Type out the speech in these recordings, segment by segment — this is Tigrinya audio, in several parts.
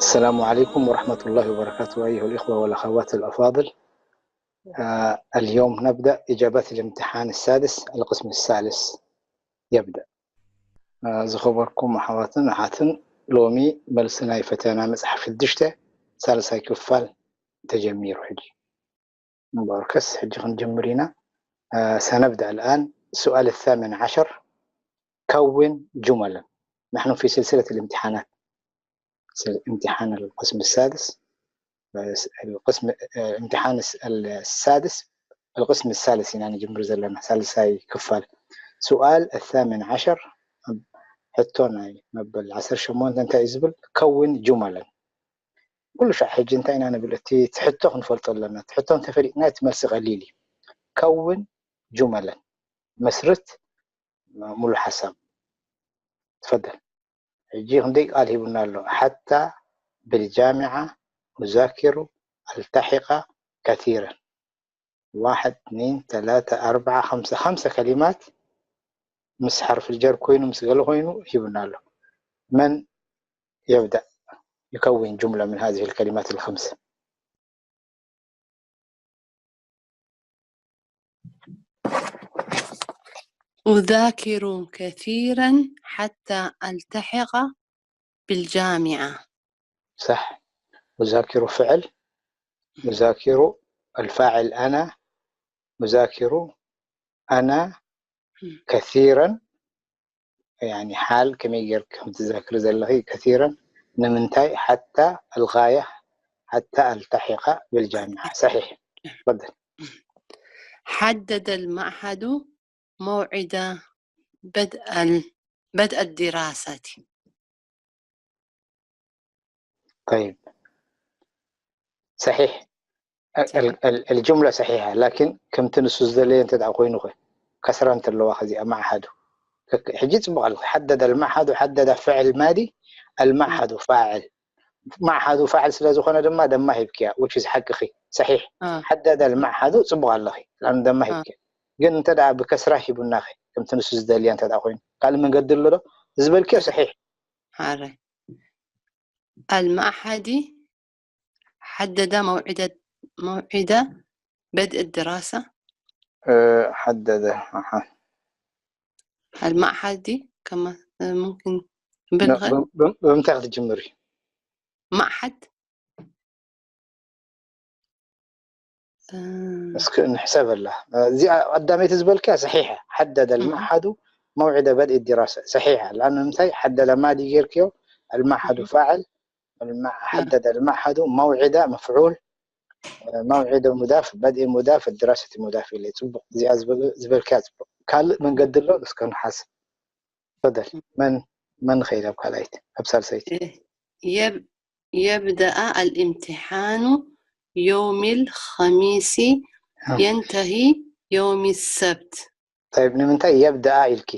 السلام عليكم ورحمة الله وبركاته، أيها الإخوة والأخوات الأفاضل. آه، اليوم نبدأ إجابات الامتحان السادس، القسم الثالث يبدأ. آه، ዝኸበርኩም ኣሕዋትን ኣሓትን፣ ሎሚ መልሲ ናይ ፈተና መጽሓፍ ሽዱሽተ ሳልሳይ ክፋል ተጀሚሩ። ሕጂ ምበርከስ ሕጂ ክንጀምር ኢና። آه، سنبدأ الآن سؤال الثامن عشر، كون جملا. نحن في سلسلة الامتحانات، امتحان القسم السادس، القسم، آه، امتحان الس-، السادس، القسم الثالث ኢና ንጅምር ዘለና፣ ሳልሳይ ክፋል። سؤال الثامن عشر، ሕቶ ናይ መበል ዓሰርተ ሸሞንተ እንታይ እዩ ዝብል? كون جملا። ኩሉ ሻዕ ሕጂ እንታይ ኢና ንብል? እቲ ትሕቶ ክንፈልጦ ኣለና። ትሕቶ እንተፈሊጥና እቲ መልሲ ቀሊል እዩ። كون جملا، መስርት ሙሉ ሓሳብ። تفضل. ሕጂ ክንደይ ቃል ሂቡና ኣሎ? حتى بالجامعة، أذاكر، ألتحق، كثيرا. واحد، اثنين، ثلاثة، أربعة، خمسة، خمسة كلمات ምስ حرف الجر ኮይኑ ምስ ገለ ኮይኑ ሂቡና ኣሎ። من يبدأ يكون جملة من هذه الكلمات الخمسة؟ أذاكر كثيرا حتى ألتحق بالجامعة. صح. أذاكر فعل، أذاكر الفاعل أنا، أذاكر أنا كثيرا، يعني حال كمي ጌርክ ከም ትዛክሪ ዘለኺ كثيرا ንምንታይ حتى الغاية حتى ألتحق بالجامعة. صحيح. تفضل. حدد المعهد موعد بدء ال-، بدء الدراسة. طيب. صحيح. ال-، ال-، ال-، الجملة صحيحة، لكن ከምቲ ንሱ ዝደለየ እንተ ደኣ ኮይኑ ኸ? ከስራ እንተለዋ ኸዚኣ معهد። ሕጂ ጽቡቕ ኣለኺ። حدد المعهد، حدد فعل ماضي، المعهد فاعل። معهد فاعل ስለ ዝኾነ ድማ ደማ ሂብክያ، which is ሓቅኺ። صحيح. آه. حدد المعهد ጽቡቕ ኣለኺ። لأن ደማ ሂብክያ። ግን እንተ ደኣ ብከስራ ሂቡናኺ፣ ከምቲ ንሱ ዝደልያ እንተ ደኣ ኮይኑ፣ ካልእ መንገዲ ኣሎ ዶ? ዝበልክዮ صحيح። حري. المعهد حدد موعد، موعد بدء الدراسة. أه، حدد. أها. المعهد كما ممكن ن-، بالغ-، ب-، ب-، ብምንታይ ክትጅምሪ? معهد. أه، እስኪ ንሕሰበላ። እዚኣ ቀዳመይቲ ዝበልክያ صحيحة. حدد أها. المعهد موعد بدء الدراسة. صحيحة. لأن እንታይ؟ حدد ماضي ጌርክዮ، المعهد أها. فاعل، الم-، حدد المعهد موعد مفعول، موعد مضاف، بدء مضاف، الدراسة مضاف إليه. ጽቡቕ። እዚኣ ዝበል-፣ ዝበልክያ ጽቡቕ። ካልእ መንገዲ ኣሎ? እስከ ንሓስብ። تفضل. من، من ኸይድ ኣብ ካልኣይቲ፣ ኣብ ሳልሰይቲ? إيه. يب-، يبدأ الامتحان يوم الخميس، آه. ينتهي يوم السبت. طيب، ንምንታይ يبدأ ኢልኪ?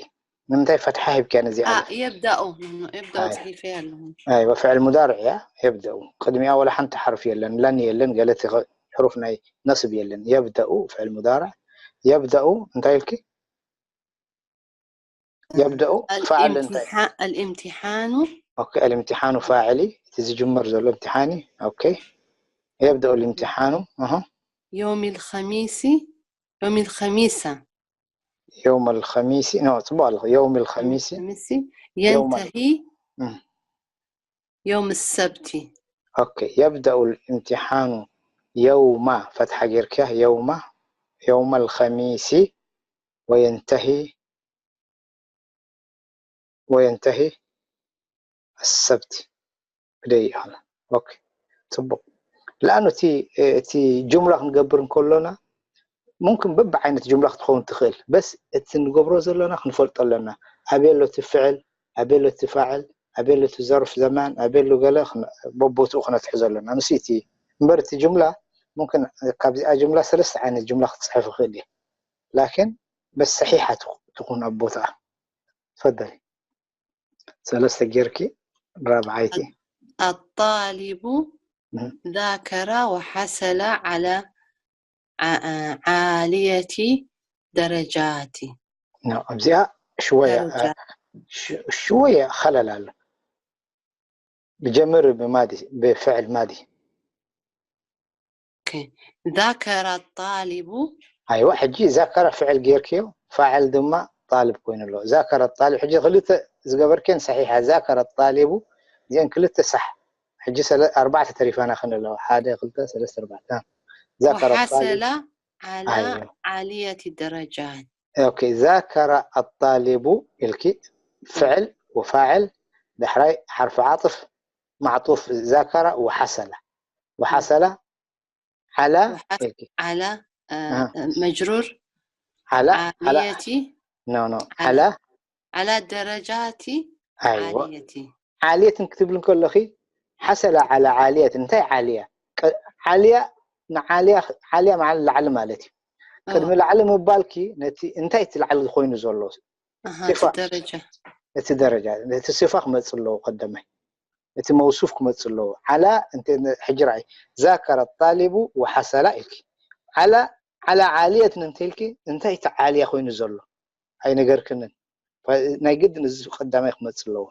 ንምንታይ ፈትሓ ሂብክያ ነዚ آه، ኣልፍ? يبدأ. No, no، يبدأ أي. ጽሒፈ ኣለኹ። أيوة، فعل مضارع يا يبدأ. ቅድሚኣ ወላ ሓንቲ ሓርፍ የለን፣ ለን የለን፣ ገለ እቲ ኸ-፣ ሕሩፍ ናይ ነስብ የለን። يبدأ فعل مضارع። يبدأ እንታይ ኢልኪ? يبدأ فاعل እንታይ? الامتحا-، الامتحان أوكي، الامتحان فاعل، እቲ ዝጅመር ዘሎ امتحان. أوكي. يبدأ الامتحان. أها. يوم الخميس، يوم الخميس. يوم الخميس. No، ጽቡቕ ኣለኹ። يوم يوم الخميس. الخميس. يوم ينتهي مم. يوم السبت. أوكي. يبدأ الامتحان يوم، ፈትሓ ጌርክያ፣ يوم، يوم الخميس وينتهي، وينتهي السبت. ብደይ ይኾነ። أوكي. ጽቡቕ። لأنه እቲ፣ እቲ ጅምላ ክንገብር እንከሎና ممكن በብዓይነት ጅምላ ክትኸውን ትኽእል። በስ እቲ ንገብሮ ዘለና ክንፈልጦ ኣለና። ኣበይ ኣሎ እቲ ፍዕል፣ ኣበይ ኣሎ እቲ ፋዕል፣ ኣበይ ኣሎ እቲ ዘርፍ ዘማን፣ ኣበይ ኣሎ ገለ ክን-፣ በቦትኡ ክነትሕዞ ኣለና። ንሱ እቲ እምበር እቲ ጅምላ ممكن ካብዚኣ ጅምላ ሰለስተ ዓይነት ጅምላ ክትጽሕፍ ይኽእል እየ። لكن በስ ሰሒሓ ትኹ-፣ ትኹን ኣብ ቦታኣ። تفضل. ሰለስተ ጌርኪ ራብዓይቲ። الطالب مم. ذاكر وحصل على ع-، عالية درجات. No، ኣብዚኣ ሽወያ፣ درجات. ሽ-፣ ሽወያ ኸለል ኣሎ። ብጀምር ብማዲ ብፍዕል ማዲ ذكر الطالب ኣይዋ ሕጂ ذكر ፍዕል ጌርክዮ ፋዕል ድማ ጣልብ ኮይኑ ኣሎ ذكر الطالب ሕጂ ክልተ ዝገበርክን ሰሒሓ ذكر الطالب እዚአን ክልተ ሳሕ ሕጂ ሰለ ኣርባዕተ ተሪፋና ክንለዋ ሓደ ክልተ ሰለስተ ኣርባዕተ ذكر وحصل الطالب على أيوة. عالية الدرجات اوكي ذكر الطالب ኢልኪ ፍዕል وفاعل ዳሕራይ حرف عطف معطوف ذكر وحصل وحصل على وحصل ኢልኪ على آه. آه، مجرور على على عالية نو نو على على درجات ايوه عالية ዓልየትን ክትብል እንከለኺ ሓሰላ ዓላ ዓልየት እንታይ ዓልያ ዓልያ ንዓልያ ዓልያ ማለት ላዕሊ ማለት እዩ ቅድሚ ላዕሊ ምባልኪ ነቲ እንታይ እቲ ላዕሊ ኮይኑ ዘሎ أها صفة. درجة እቲ ደረጃ እቲ ስፋ ክመፅእ ኣለዎ ቀዳማይ እቲ መውሱፍ ክመፅእ ኣለዎ ዓላ እንተ ሕጂ ርኣይ ذكر الطالب وحصل ኢልኪ ዓላ ዓላ ዓልየት እንተኢልኪ እንታይ እቲ ዓልያ ኮይኑ ዘሎ ኣይነገርክንን ናይ ግድን እዚ ቀዳማይ ክመፅእ ኣለዎ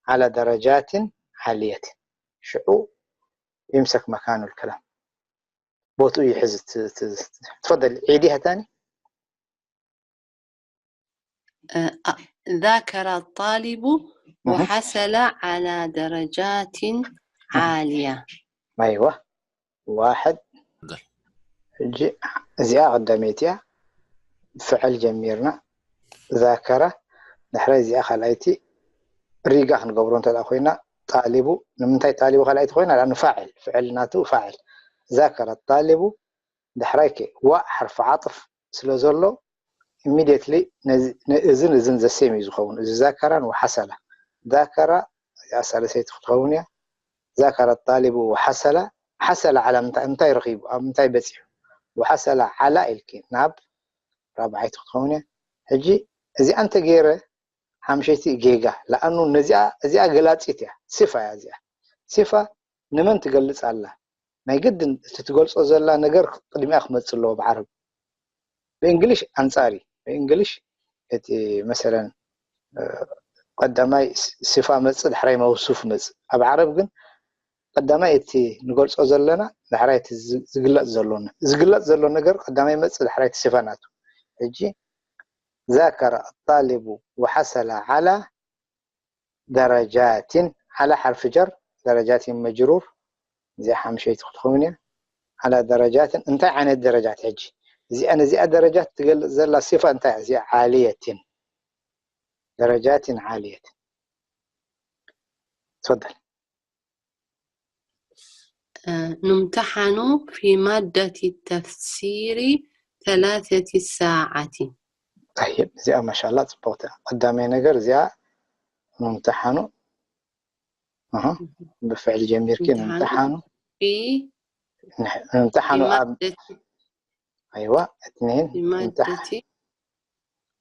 على درجات عالية ሽዑ يمسك مكان الكلام ቦትኡ ይሕዝ ትፈደል ዒዲ ሃታኒ آه، آه، ذكر الطالب وحصل على درجات عالية ኣይዋ واحد ሕጂ እዚኣ ቀዳመይቲ እያ ፍዕል ጀሚርና ذكر ዳሕራይ እዚኣ ካልኣይቲ ሪጋ ክንገብሮ እንተ ኮይና ጣሊቡ ንምንታይ ጣሊቡ ካልኣይቲ ኮይና ንፋዕል ፍዕል ናቱ ፋዕል ذكر الطالب ዳሕራይ ከ واء حرف عطف ስለ ዘሎ immediately እዝን እዝን ዘሴም እዩ ዝኸውን እዚ ذكرን وحصل ذكر እዚኣ ሳልሰይቲ ክትኸውን እያ ذكر الطالب وحصل حصل على እንታይ እንታይ ረኺቡ ኣብ እንታይ በፂሑ وحصل على ኢልኪ ናብ ራብዓይቲ ክትኸውን እያ ሕጂ እዚኣ እንተ ገይረ ሓምሸይቲ ጌጋ ለኣኑ ነዚኣ እዚኣ ገላፂት እያ صفة እያ እዚኣ صفة ንመን ትገልፅ ኣላ ናይ ግድን እቲ ትገልፆ ዘላ ነገር ቅድሚኣ ክመፅእ ኣለዎ ብዓረብ ብእንግሊሽ ኣንፃር እዩ ብእንግሊሽ እቲ መሰለን ቀዳማይ صفة መፅእ ዳሕራይ መውሱፍ መፅእ ኣብ ዓረብ ግን ቀዳማይ እቲ ንገልፆ ዘለና ዳሕራይ እቲ ዝግለፅ ዘሎ ዝግለፅ ዘሎ ነገር ቀዳማይ መፅእ ዳሕራይ እቲ صفة ናቱ ሕጂ ذكر الطالب وحصل على درجات على حرف جر درجات مجرور እዚኣ ሓምሸይቲ ክትኸውን እያ على درجات እንታይ ዓይነት ደረጃት ሕጂ እዚኣ ነዚኣ ደረጃት ትገልፅ ዘላ صفة እንታይ እዚኣ عالية درجات عالية تفضل نمتحن في مادة التفسير ثلاثة ساعات طيب እዚኣ ማሻላ ፅቡቅቲ ቀዳማይ ነገር እዚኣ نمتحن ብፍዕሊ ጀሚርኪ نمتحن في نمتحن ኣብ مادة أيوة اثنين في مادة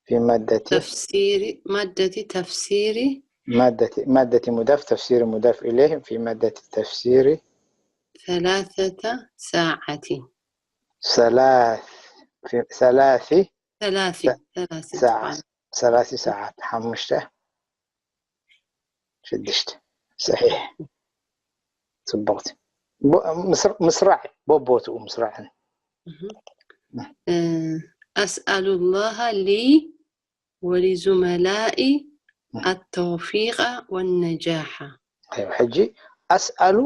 في مادة تفسير مادة تفسير مادة مادة مضاف تفسير مضاف إليه في مادة التفسير ثلاثة ساعات ثلاث في ثلاث ثلاث ثلاث ساعات ثلاث ساعات ሓሙሽተ ሽዱሽተ صحيح ፅቡቅቲ ምስራዕ በቦትኡ ምስራዕን أسأل الله لي ولزملائي التوفيق والنجاح ሕጂ أسأل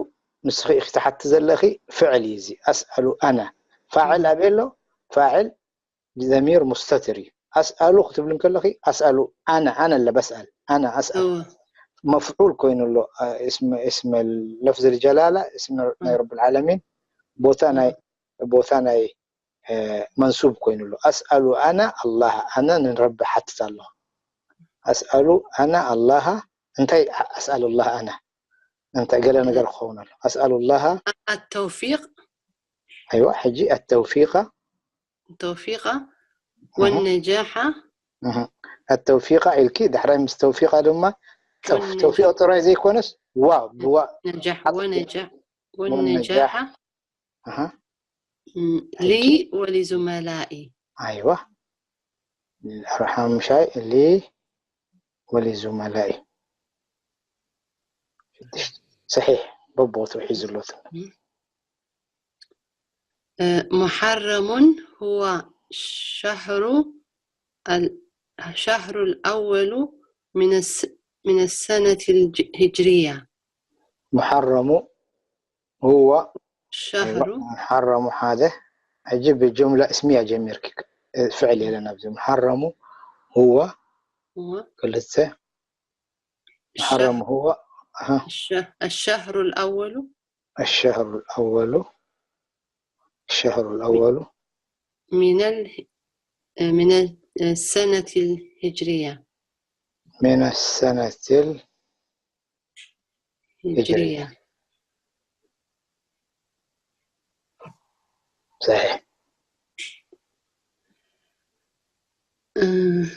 ንስኺ ኢኺ ትሓቲ ዘለኺ ፍዕል እዩ እዚ أسأل أنا ፋዕል ኣበይ ኣሎ ፋዕል ضمير مستتر እዩ أسأل ክትብሊ እንከለኺ أسأل أنا أنا اللي بسأل أنا أسأل مفعول ኮይኑ ኣሎ اسم اسم لفظ الجلالة اسم ናይ رب العالمين ቦታ ናይ ቦታ ናይ መንሱብ ኮይኑ ኣሎ أسأل أنا الله ኣነ ንረቢ ሓትት ኣለኹ أسأل أنا الله እንታይ أسأل الله أنا እንታይ ገለ ነገር ክኸውን ኣሎ أسأل الله التوفيق أيوة ሕጂ التوفيق التوفيق والنجاح التوفيق ኢልኪ ዳሕራይ ምስ ተውፊቃ ድማ ተውፊቅ ጥራይ ዘይኮነስ ዋ ብዋ نجاح ونجاح والنجاح لي ولزملائي أيوة ሓሙሻይ لي ولزملائي صحيح، በቦቱ ሒዙ ኣሎ። محرم هو شهر ال- شهر الأول من الس- من السنة الهجرية. محرم هو شهر محرم ሓደ ሕጂ ብجملة اسمية ጀሚርኪ ፍዕል የለን ኣብዚ محرم هو هو ክልተ محرم هو الشهر الأول الشهر الأول الشهر الأول من ال من السنة الهجرية. من السنة ال هجرية. صحيح.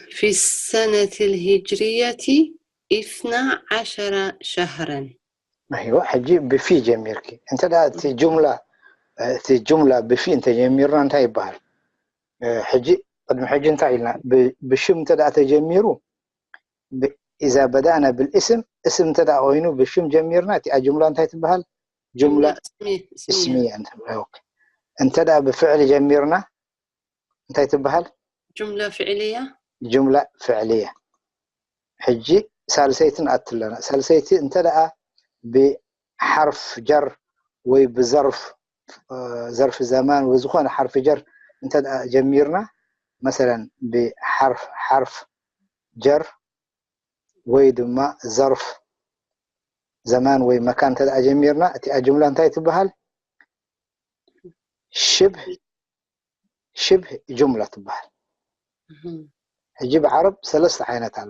في السنة الهجرية اثنا عشر شهرا. ኣይዋ ሕጂ ብፊ ጀሚርኪ እንተ ደኣ እቲ جملة እቲ جملة ብፊ እንተጀሚርና እንታይ ይበሃል? ሕጂ ቅድሚ ሕጂ እንታይ ኢልና? ብሽም እንተ ደኣ ተጀሚሩ إذا بدأنا بالاسم اسم እንተ ደኣ ኮይኑ ብሽም ጀሚርና እቲኣ جملة እንታይ ትበሃል? جملة اسمية እንተ ደኣ ብፍዕሊ ጀሚርና እንታይ ትበሃል? جملة فعلية جملة فعلية ሕጂ ሳልሰይቲ ንኣቱ ኣለና። ሳልሰይቲ እንተ ደኣ ብሓርፍ ጀር ወይ ብዘርፍ ዘርፍ ዘማን ወይ ዝኾነ ሓርፍ ጀር እንተ ደኣ ጀሚርና መሰለን ብሓርፍ ሓርፍ ጀር ወይ ድማ ዘርፍ ዘማን ወይ መካን እንተ ደኣ ጀሚርና እቲኣ جملة እንታይ ትበሃል? ሽብህ ሽብህ جملة ትበሃል። ሕጂ ብዓረብ ሰለስተ ዓይነት ኣሎ።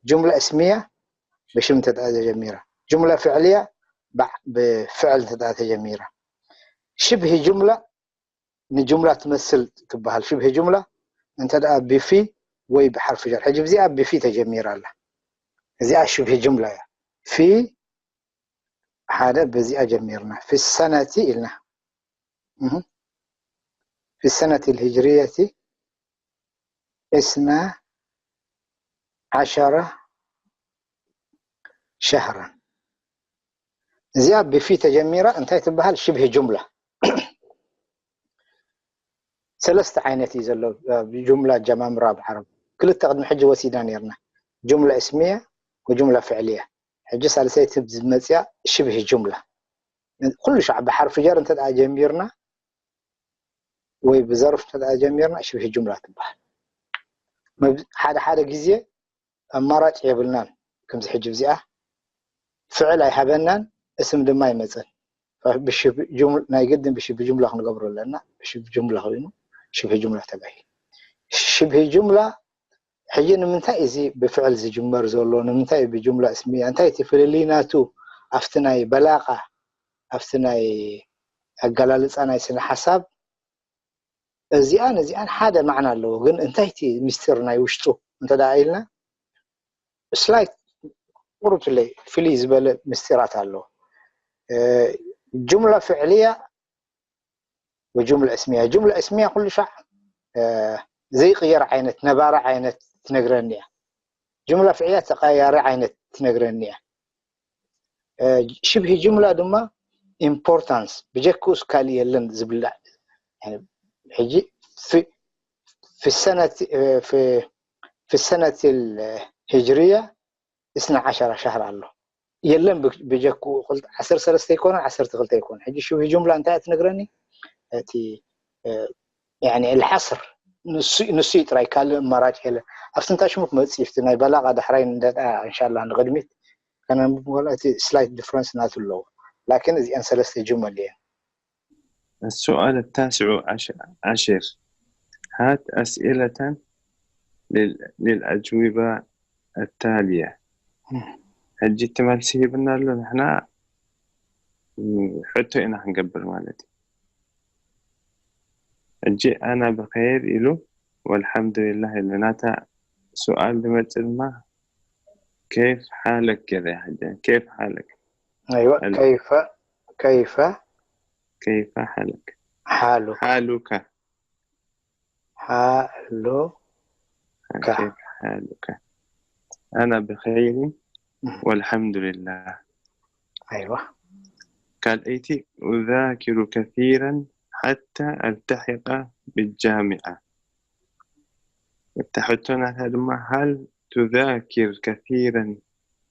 جملة اسمية ብሽም ተጀሚራ፣ جملة فعلية ብፍዕል ተጀሚራ። ሽብህ جملة ንجملة ትመስል ትበሃል። ሽብህ جملة እንተ ደኣ ብፊ ወይ ብሓርፍ ጀር። ሕጂ እዚኣ ብፊ ተጀሚራ ኣላ። እዚኣ ሽብህ جملة እያ። ፊ ሓደ በዚኣ ጀሚርና في السنة ኢልና في السنة الهجرية اثنا عشر شهرا እዚኣ ብፊ ተጀሚራ እንታይ ትበሃል? ሽብህ جملة። ሰለስተ ዓይነት እዩ ዘሎ جملة ኣጀማምራ ብዓረብ። ክልተ ቅድሚ ሕጂ ወሲድና ነርና፣ جملة اسمية و جملة فعلية። ሕጂ ሳልሰይቲ ዝመፅያ ሽብህ جملة ኩሉ ሻዕ ብሓርፊ ጀር እንተ ደኣ ጀሚርና ወይ ብዘርፍ እንተ ደኣ ጀሚርና ሽብህ جملة ትበሃል። ሓደ ሓደ ግዜ ኣማራጭ የብልናን። ከምዚ ሕጂ እዚኣ ፍዕል ኣይሃበናን፣ እስም ድማ ኣይመፀን። ናይ ግድን ብሽብህ جملة ክንገብሮ ኣለና። ብሽብህ جملة ኮይኑ ሽብህ جملة ተባሂሉ። ሽብህ جملة ሕጂ ንምንታይ እዚ ብፍዕል ዝጅመር ዘሎ? ንምንታይ ብجملة اسمية? እንታይ እቲ ፍልልይ ናቱ ኣብቲ ናይ በላቃ ኣብቲ ናይ ኣገላልፃ ናይ ስነ ሓሳብ እዚኣን እዚኣን ሓደ ማዕና ኣለዎ። ግን እንታይ እቲ ምስጢር ናይ ውሽጡ እንተ ደኣ ኢልና ስላይት ቁሩብ ፍልይ ዝበለ ምስጢራት ኣለዎ። جملة فعلية و جملة اسمية. جملة اسمية ኩሉ ሻዕ ዘይቅየር ዓይነት ነባሪ ዓይነት ትነግረኒ እያ። جملة فعلية ተቀያያሪ ዓይነት ትነግረኒ እያ። ሽብህ جملة ድማ importance ብጀክኡስ ካልእ የለን ዝብላዕ። ሕጂ في السنة في السنة الهجرية اثنا عشر شهر ኣሎ የለን ብጀክኡ ዓሰርተ ሰለስተ ይኮነ ዓሰርተ ክልተ ይኮነ። ሕጂ ሽብህ جملة እንታይ እያ ትነግረኒ? እቲ يعني الحصر ንሱ እዩ ጥራይ፣ ካልእ ኣማራጭ የለን። ኣብቲ እንታይ ሽሙ ክመፅእ እዩ፣ ናይ በላቃ ዳሕራይ እንሻላ ንቅድሚት ከነንብብ፣ ዋላ እቲ ስላይት ዲፍረንስ ናቱ ኣለዎ። ላኪን እዚኣን ሰለስተ جمل እየን። السؤال التاسع عشر هات أسئلة للأجوبة التالية። ሕጂ እቲ መልሲ ሂብና ኣሎ፣ ንሕና ሕቶ ኢና ክንገብር ማለት እዩ። ሕጂ ኣና ብኸይር ኢሉ والحمد لله ኢሉ ናታ ሱኣል ዝመጽእ ድማ كيف حالك ገለ ሕጂ كيف حالك أيوة. كيف كيف كيف حالك حالك حالك حالك كيف حالك أنا بخير والحمد لله أيوة. ካልኣይቲ أذاكر كثيرا حتى ألتحق بالجامعة። እታ ሕቶ ናታ ድማ هل تذاكر كثيرا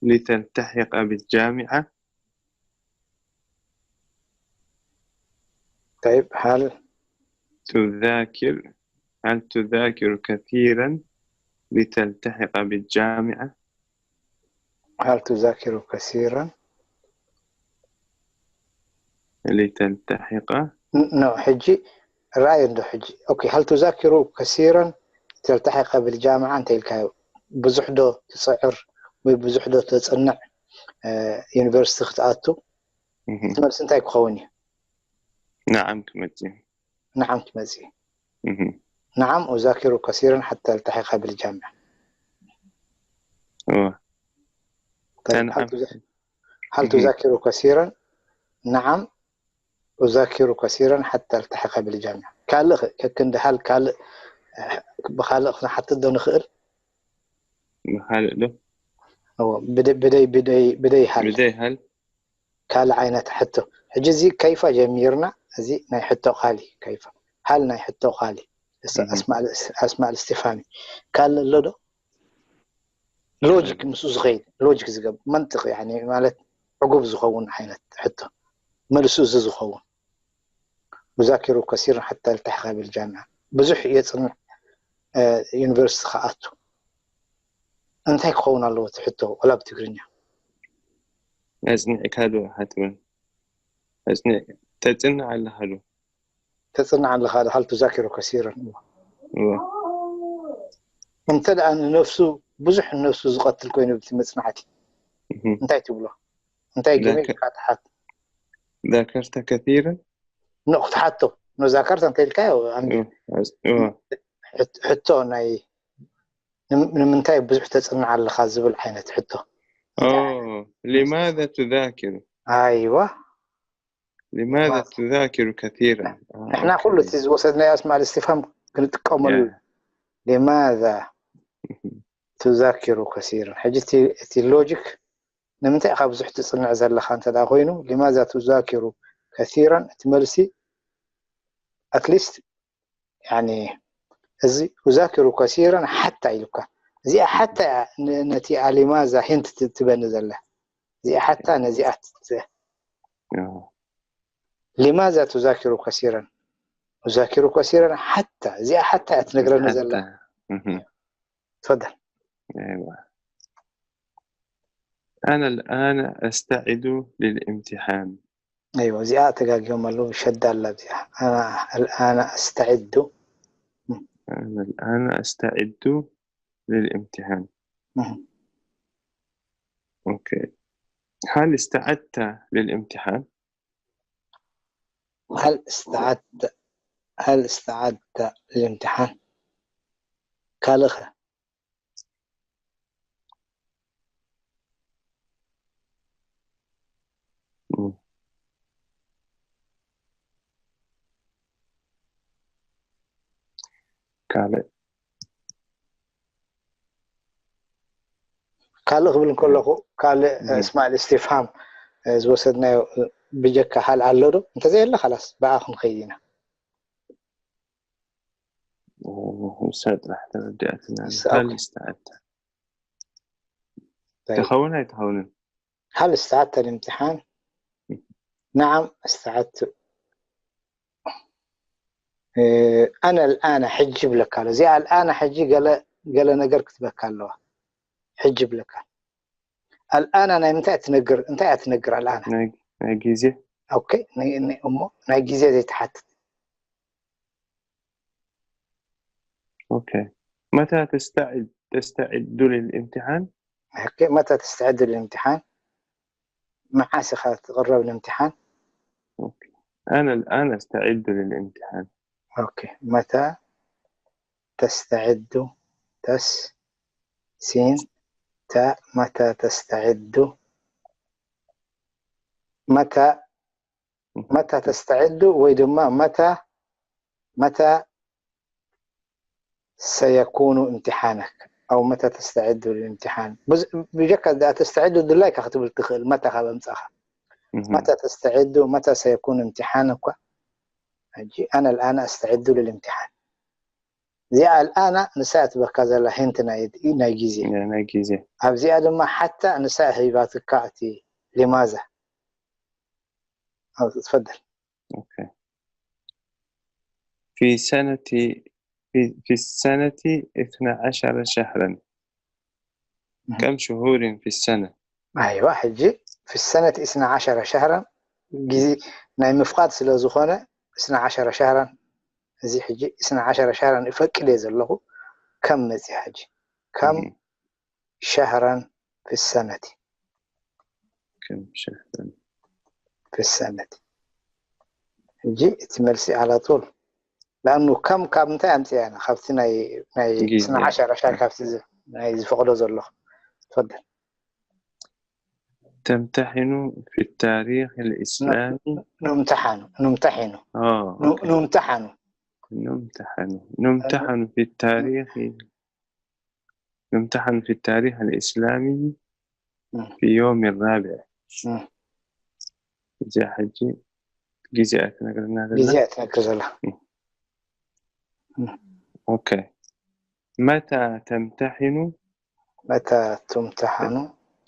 لتلتحق بالجامعة؟ طيب هل تذاكر هل تذاكر كثيرا لتلتحق بالجامعة؟ هل تذاكر كثيرا لتلتحق ኖ ሕጂ ራእይ እንዶ ሕጂ okay هل تذاكر كثيرا تلتحق بالجامعة እንተ ኢልካዮ ብዙሕ ዶ ትፅዕር ወይ ብዙሕ ዶ ተፅንዕ ዩኒቨርሲቲ ክትኣቱ እቲ መልሲ እንታይ ክኸውን እዩ نعم ክመጽእ نعم ትመጽእ نعم أذاكر كثيرا حتى ألتحق بالجامعة እወ طيب هل تذا- هل تذاكر كثيرا نعم أذاكر كثيرا حتى ألتحق بالجامعة ካልእ ከክንዲ هل ካልእ ብካልእ ክንሓትት ዶ ንኽእል ብኻልእ ዶ ብደይ ብደይ ብደይ ብደይ هل ብደይ هل ካልእ ዓይነት ሕቶ ሕጂ እዚ كيف ጀሚርና እዚ ናይ ሕቶ ቃል እዩ كيف هل ናይ ሕቶ ቃል እዩ أسماء الاستفهام ካልእ ኣሎ ዶ ሎጂክ ምስ ዝኸይድ ሎጂክ ዝገብ መንጥቕ يعني ማለት ዕጉብ ዝኸውን ዓይነት ሕቶ መልሱ እዚ ዝኸውን أذاكر كثيرا حتى ألتحق بالجامعة ብዙሕ የፅንዕ ዩኒቨርሲቲ ክኣቱ እንታይ ክኸውን ኣለዎ እቲ ሕቶ ወላ ብትግርኛ ኣጽኒዕካ ዶ ሓትብል ኣጽኒዕ ተጽንዕ ኣለኻ ዶ ተፅንዕ ኣለኻ ዶ هل تذاكر كثيرا እወ እንተ ደኣ ንነፍሱ ብዙሕ ንነፍሱ ዝቐትል ኮይኑ ብቲ መፅናዕቲ እንታይ ትብሎ እንታይ ገበይ ኢልካ ትሓት ذاكرت كثيرا ንኡ ክትሓቶ ኖ ذاكرت እንተ ኢልካዮ ኣንቢ እወ ሕቶ ናይ ንምንታይ ብዙሕ ተፅንዕ ኣለኻ ዝብል ዓይነት ሕቶ لماذا تذاكر ኣይዋ لماذا تذاكر كثيرا ንሕና ኩሉ እቲ ዝወሰድናዮ ኣስማዕ استفهام ክንጥቀመሉ لماذا تذاكر كثيرا ሕጂ እቲ ሎጂክ ንምንታይ ኢኻ ብዙሕ ትፅንዕ ዘለኻ እንተ ኮይኑ لماذا تذاكر كثيرا እቲ መልሲ at least يعني እዚ أذاكر كثيرا حتى ኢሉካ እዚኣ حتى ነቲ لماذا hint ትበኒ ዘላ እዚኣ حتى ነዚኣ لماذا تذاكر كثيرا أذاكر كثيرا حتى እዚኣ حتى እያ ትነግረኒ ዘላ حتى تفضل أيوة أنا الآن أستعد للامتحان أيوة እዚኣ ተጋጊዮም ኣለዉ ሸዳ ኣላ እዚኣ أنا الآن أستعد أنا الآن أستعد للامتحان أوكي هل استعدت للامتحان؟ هل استعدت هل استعدت للامتحان؟ ካልእኸ ካልእ ካልእ ክብል እንከለኹ ካልእ እስማል እስቲፍሃም ዝወሰድናዮ ብጀካ ካልእ ኣሎ ዶ? እንተዘየለ ካላስ ብኣ ክንኸይድ ኢና። ንሳ ጥራሕ ተረዲኣትና። ንሳ ካልእ ኦኬ። ዝተኣተ። طيب. ትኸውን ኣይትኸውንን? هل استعدت للامتحان؟ نعم استعدت. أنا الآن ሕጂ ይብለካ ኣሎ። እዚኣ الآن ሕጂ ገለ ገለ ነገር ክትበካ ኣለዋ። ሕጂ ይብለካ። الآن ናይ ምንታይ ትነግር እንታይ ትነግር الآن? ናይ ናይ ግዜ ኦኬ ናይ ናይ እሞ ናይ ግዜ ዘይትሓትት። ኦኬ متى تستعد تستعد للامتحان؟ ኦኬ متى تستعد للامتحان؟ መዓስ ኢኻ ትቕረብ للامتحان؟ ኦኬ أنا الآن أستعد للامتحان. ኦኬ متى تستعد تس سين تا متى تستعد متى متى تستعد ወይ ድማ متى متى سيكون امتحانك أو متى تستعد للامتحان بز- ብጀካ እዛ تستعد ድላይካ ክትብል ትኽእል متى ካብ ኣምጻኻ متى تستعد، متى سيكون امتحانك؟ ሕጂ أنا الآن أستعد للامتحان። እዚኣ الآن ንሳ ትበካ ዘላ ሂንት ናይ ናይ ግዜ። ናይ ግዜ ኣብዚኣ ድማ حتى ንሳ ሂባትካ እቲ لماذا. أو تفضل. أوكي. في سنة في, في السنة اثنا عشر شهرا. كم شهور في السنة؟ أيوة، ሕጂ في السنة اثنا عشر شهرا ግዜ ናይ ምፍቃድ ስለ ዝኾነ اثنا عشر شهرا። እዚ ሕጂ اثنا عشر شهرا ይፈቅድ እየ ዘለኹ። ከም መፅእ ሕጂ ከም مهم. شهرا في السنة كم شهرا؟ في السنة። ሕጂ እቲ መልሲ على طول لأنه ከም ካብ እንታይ ኣምፅኣ ኢና ካብቲ ናይ ናይ ግዜ። اثنا عشر شهر ካብቲ ዝ- ናይ ዝፈቅዶ ዘለኹ። تفضل. تمتحن في التاريخ الإسلامي. نمتحن نمتحن آه ن- أوكي. نمتحن نمتحن نمتحن في التاريخ نمتحن في التاريخ الإسلامي مم. في يوم الرابع. مم. እዚኣ ሕጂ ግዜኣ ትነግረና ዘላ። ግዜኣ ትነግር ዘላ። أوكي. متى تمتحن؟ متى تمتحن؟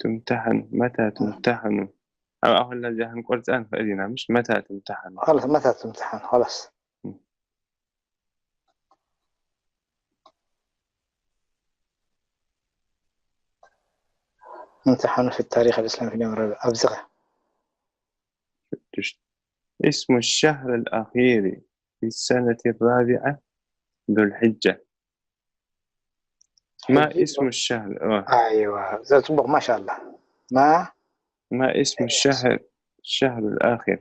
تمتحن. متى تمتحن؟ ኣብ ኣኹላ እዚኣ ክንቆርፃ ንኽእል ኢና ምሽ? متى تمتحن؟ خلص، متى تمتحن؟ خلص. مم. امتحن في التاريخ الإسلامي في اليوم الرابع. أبزغة. اسم الشهر الأخير في السنة الرابعة ذو الحجة. ما حجة. اسم الشهر؟ آه. أيوة، زي صبغ، ما شاء الله. ما ما اسم الشهر الشهر الآخر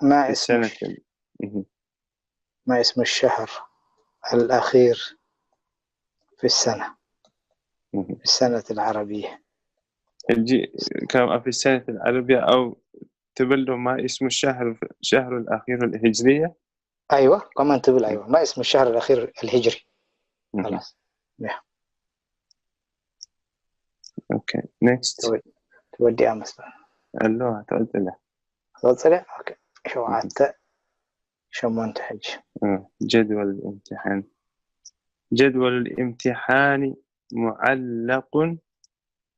ما في اسم السنة الش- مهم. ما اسم الشهر الأخير في السنة، مهم. في السنة العربية؟ الجي كم في السنة العربية أو تبلدو ما اسم الشهر الشهر الأخير الهجرية؟ أيوة، كمان تبل، أيوة، ما اسم الشهر الأخير الهجري؟ مهم. خلاص. Okay. Next. تودي أمس. اللغة تعطينا. تقول لي؟ أوكي. شو عدت؟ شو منتهج؟ آه، جدول الامتحان. جدول الامتحان معلق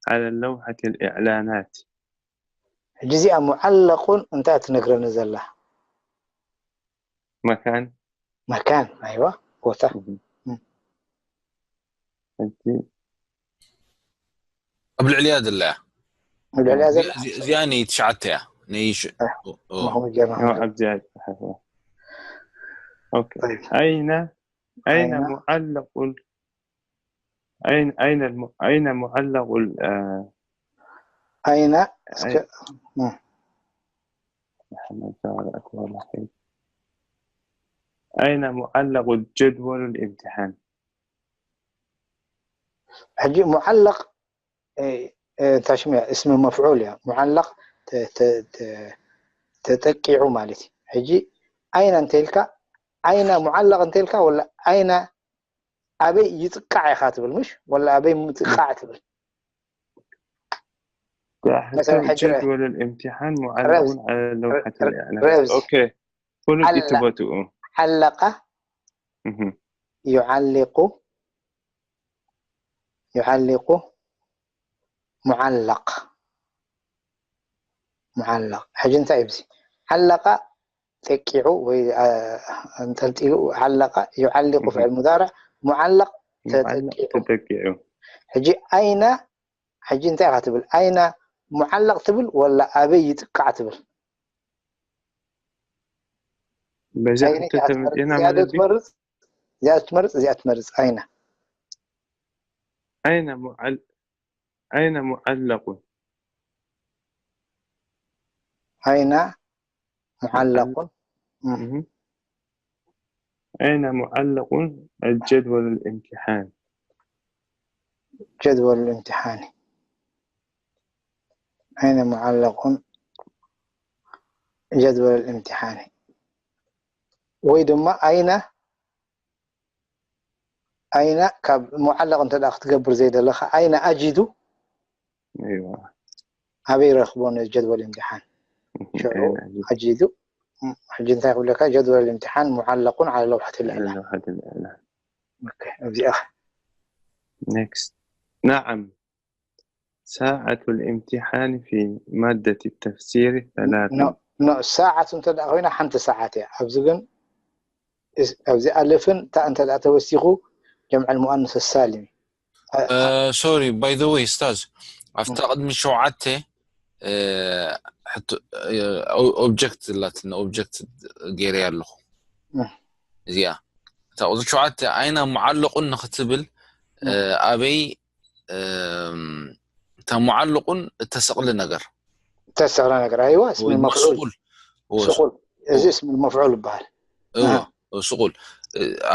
على لوحة الإعلانات. ሕጂ እዚኣ ሙዓለቁን እንታይ ትነግረኒ ዘላ? مكان. መካን ኣይዋ፣ ቦታ። مهم. مم. أنت ኣብ ልዕሊያ ዘላ እያ። ልዕሊያ ዘላ እዚ- እዚኣ ንትሽዓተ እያ። ንይሽ أه. ما هو جمع. هو عبد الجليل صحيح. أوكي. طيب. أين أين أين؟ معلق ال- أين أين الم... أين معلق ال... آه... أين؟ أي- مم. محمد جواد أكبر الأخير. أين معلق الجدول الامتحان؟ ሕጂ ሙዓለቅ እ፣ እ፣ ታሽሚያ እስሚ መፍዑል እያ። ሙዓለቅ ተ- ተ- ተ- ተጠቂዑ ማለት እዩ። ሕጂ ኣይና እንተልካ፣ ኣይና ሙዓለቅ እንተልካ ወላ ኣይና ኣበይ ይጥቃዕ ኢኻ ትብል ምሽ? ወላ ኣበይ ምጥቃዕ ትብል? تحت مثلاً حجرة. جدول الامتحان معلق رمز. على لوحة ر- الإعلان. رمز. أوكي. كل على. إتبوتو. ዓለቀ مهم. يعلق يعلق معلق معلق. ሕጂ እንታይ እዩ እዚ? ዓለቀ ጠቂዑ ወይ፣ አ፣ ኣንጠልጢሉ። ዓለቀ يعلق مهم. فعل مضارع، ሙዓለቅ معلق ተጠቂዑ። تتكئ. ሕጂ ኣይና፣ ሕጂ እንታይ ኢኻ ትብል? ኣይና ሙዓለቅ ትብል ወላ ኣበይ ይጥቃዕ ትብል? በዛ ኣይና ሕቶ ኢኻ ትመርጽ? ተመጺእና እዚኣ ዶ ማለት ድዩ? ትመርጽ? እዚኣ ትመርጽ? እዚኣ ትመርጽ? ኣይና أين معل أين معلق؟ ኣይና ሙዓለቁን። እም። مهم. أين معلق الجدول الامتحان؟ جدول الامتحان. أين معلق جدول الامتحان؟ ወይ ድማ ኣይና፣ ኣይና ካብ ሙዓለቅ እንተ ደኣ ክትገብር ዘይደለኻ፣ ኣይና ኣጂዱ أيوة. ኣበይ ረኽቦ ነዚ ጀድወል እምትሓን? ሽዑ ሕጂ ዱ ሕጂ እንታይ ክብለካ? جدول الامتحان معلق على لوحة الإعلان. لوحة الإعلان. ኦኬ፣ እዚኣ Next. نعم، ساعة الامتحان في مادة التفسير ثلاثة. ኖ ኖ ሰዓት እንተ ደኣ ኮይና ሓንቲ ሰዓት እያ። ኣብዚ ግን እስ- ኣብዚ ኣልፍን ታ እንተ ደኣ ተወሲኹ جمع المؤنث السالم እዩ። ሶሪ ባይ ዘ ወይ ስታዝ ኣብታ ቅድሚ ሸውዓተ ኦብጀክት ላትና ኦብጀክት ገይረ ኣለኹ። እዚኣ እታ ቁፅሪ ሸውዓተ ኣይና ሙዓለቁን ንክትብል ኣበይ እታ ሙዓለቁን እተሰቕሊ ነገር ተሰቕለ ነገር ኣይዋ እስሚ መፍዑል ስቁል ስቁል እዚ እስሚ መፍዑል ይበሃል። እዎ ስቁል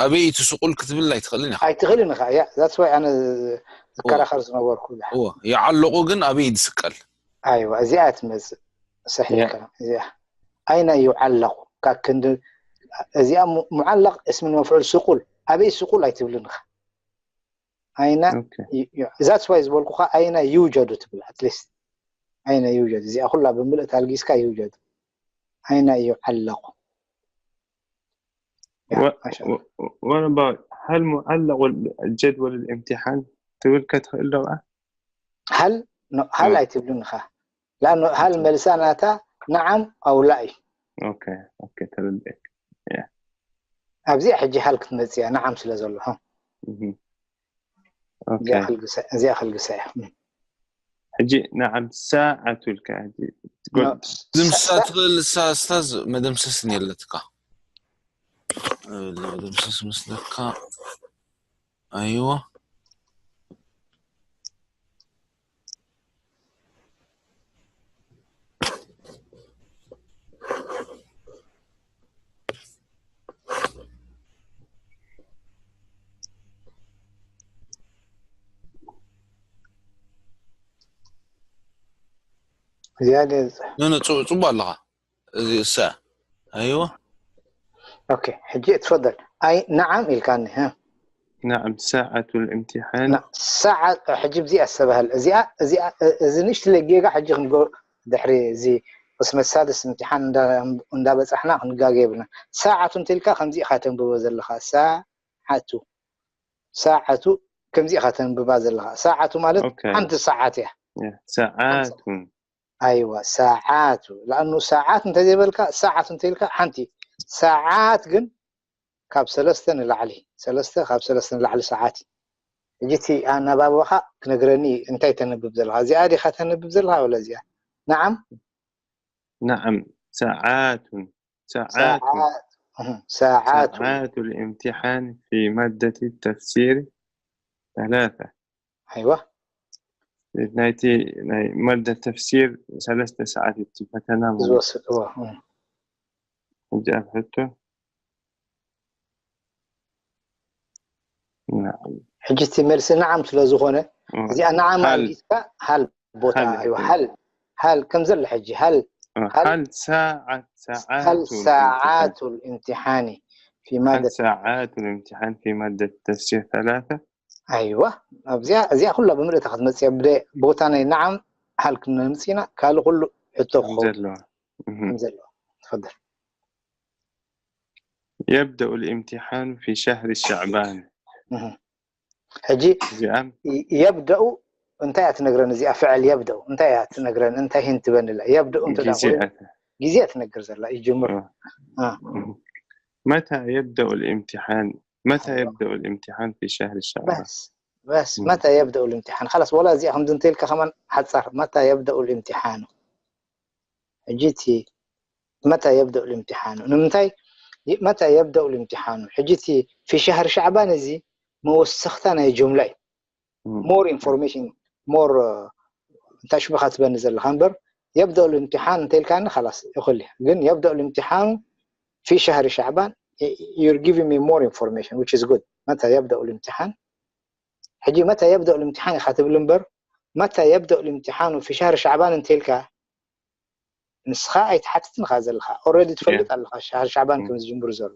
ኣበይ እቲ ስቁል ክትብል ኣይትኽእልን ኢኻ። ኣይትኽእልን ኢኻ። ያ that's why ኣነ ዝከራኸር ዝነበርኩ። እዎ ይዓለቑ ግን ኣበይ ዝስቀል ኣይዋ እዚኣ ትመፅእ ሰሒሕካ እዚኣ ኣይና ይዓለቑ ካብ ክንዲ እዚኣ ሙ- ሙዓለቕ እስሚ መፍዑል ስቁል ኣበይ ስቁል ኣይትብልን ኢኻ። ኣይና Okay. that's why ዝበልኩኻ ኣይና ይውጀዱ ትብል at least ኣይና ይውጀዱ እዚኣ ኩላ ብምልእት ኣልጊስካ ይውጀዱ ኣይና ይዓለቑ። ያ፣ و- ማሻ و- What about هل معلق جدول الامتحان ትብል ከትኽእል ዶ? هل ኖ- هل እ። ኣይትብልን ኢኻ። لأنه هل መልሳ ናታ نعم أو لا እዩ። Okay, okay, ተረዲኤ። ኣብዚኣ ሕጂ هل ክትመፅእ እያ نعم ስለ ዘሎ። ሆ፣ Mhm. እዚኣ Okay. ክልግሰ- እዚኣ ክልግሳ እያ። ሕጂ نعم ساعة ኢልካ ሕጂ ኖ፣ ድምሳ ሳ- ትኽእል ሳ ስታዝ መደምሰስ የለትካ መደምሰስ መስለካ ኣይዋ እዚኣ ደ- ኖ ኖ ጽቡ- ጽቡቅ ኣለኻ እዚ እሳ ኣይዋ ኦኬ ሕጂ ትፈደል ኣይ نعم ኢልካኒ ها نعم ساعة الامتحان ና- ሰዓት ሕጂ እዚኣ ዝተባህል እዚኣ እዚኣ እዚ ንእሽትለይ ጌጋ ሕጂ ክንጎ ድሕሪ እዚ ቅስመ ሳድስ እምትሓን እንዳ- እንዳበፃሕና ክንጋገ የብልና። ሰዓቱ እንተልካ ከምዚ ኢኻ ተንብቦ ዘለኻ ሰዓቱ ሰዓቱ ከምዚ ኢኻ ተንብባ ዘለኻ። ሰዓቱ ማለት Okay. ሓንቲ ሰዓት እያ። يا، ساعات ኣይዋ ሰዓቱ ለኣኑ ሰዓት እንተዘይበልካ ሰዓቱ እንተልካ ሓንቲ ሰዓት ግን ካብ ሰለስተ ንላዕሊ ሰለስተ ካብ ሰለስተ ንላዕሊ ሰዓት እዩ። ሕጂ እቲ ኣናባብኻ ክነግረኒ እዩ። እንታይ ተንብብ ዘለኻ? እዚኣ ዲኻ ተንብብ ዘለኻ ወላ እዚኣ? نعم نعم ساعات ساعات ሰዓት እህ፣ ሰዓቱ ساعات الامتحان في مادة التفسير ثلاثة ኣይዋ ናይቲ ናይ ማዳ ተፍሲር ሰለስተ ሰዓት እቲ ፈተና ማለት ዝወስድ እዎ እህ። ሕጂ ኣብ ሕቶ نعم ሕጂ እቲ መልሲ نعم ስለ ዝኾነ እዎ። እዚኣ نعم هل ኣልጊስካ هل ቦታ هل ኣይዋ هل هل ከም ዘሎ ሕጂ هل هل هل ساعة ساعات هل الامتحان ساعات الامتحان في هل مادة ساعات الامتحان في مادة التفسير ثلاثة ኣይዋ ኣብዚኣ እዚኣ ኩላ ብምልእታ ክትመፅእ እያ። ብደ- ቦታ ናይ نعم هل ክንመፅእ ኢና ካልእ ኩሉ ሕቶ ክኸውን ዘለዋ እህ። ከም ዘለዎ ትፈደል يبدأ الامتحان في شهر شعبان እህ። ሕጂ እዚኣም ي- يبدأ እንታይ እያ ትነግረን እዚኣ ፍዕል يبدأ እንታይ እያ ትነግረን እንታይ هنت ትበንላ يبدأ እንተ ደኣ ግዜ ኮይኑ ኣተ ግዜ ትነግር ዘላ ይጅምር آه. آه. متى يبدأ الامتحان؟ متى أيوة. يبدأ الامتحان في شهر شعبان؟ بس بس مم. متى يبدأ الامتحان خلاص ولا እዚኣ ከምዚ እንተልካ ከማን ሓፃር متى يبدأ الامتحان ሕጂ እቲ متى يبدأ الامتحان ንምንታይ ي- متى يبدأ الامتحان ሕጂ እቲ في شهر شعبان እዚ መወሰኽታ ናይ ጅምላ እዩ مم. more information more እንታይ ሽምኻ ትበኒ ዘለኻ እምበር يبدأ الامتحان እንተልካኒ خلاص ይኽእል እዩ ግን يبدأ الامتحان في شهر شعبان you're giving me more information which is good متى يبدأ الامتحان ሕጂ متى يبدأ الامتحان ኢኻ ትብል እምበር متى يبدأ الامتحان في شهر شعبان እንተልካ ንስኻ ኣይትሓትትን ኢኻ ዘለኻ already ትፈልጥ ኣለኻ شهر شعبان ከም ዝጅምር ዘሎ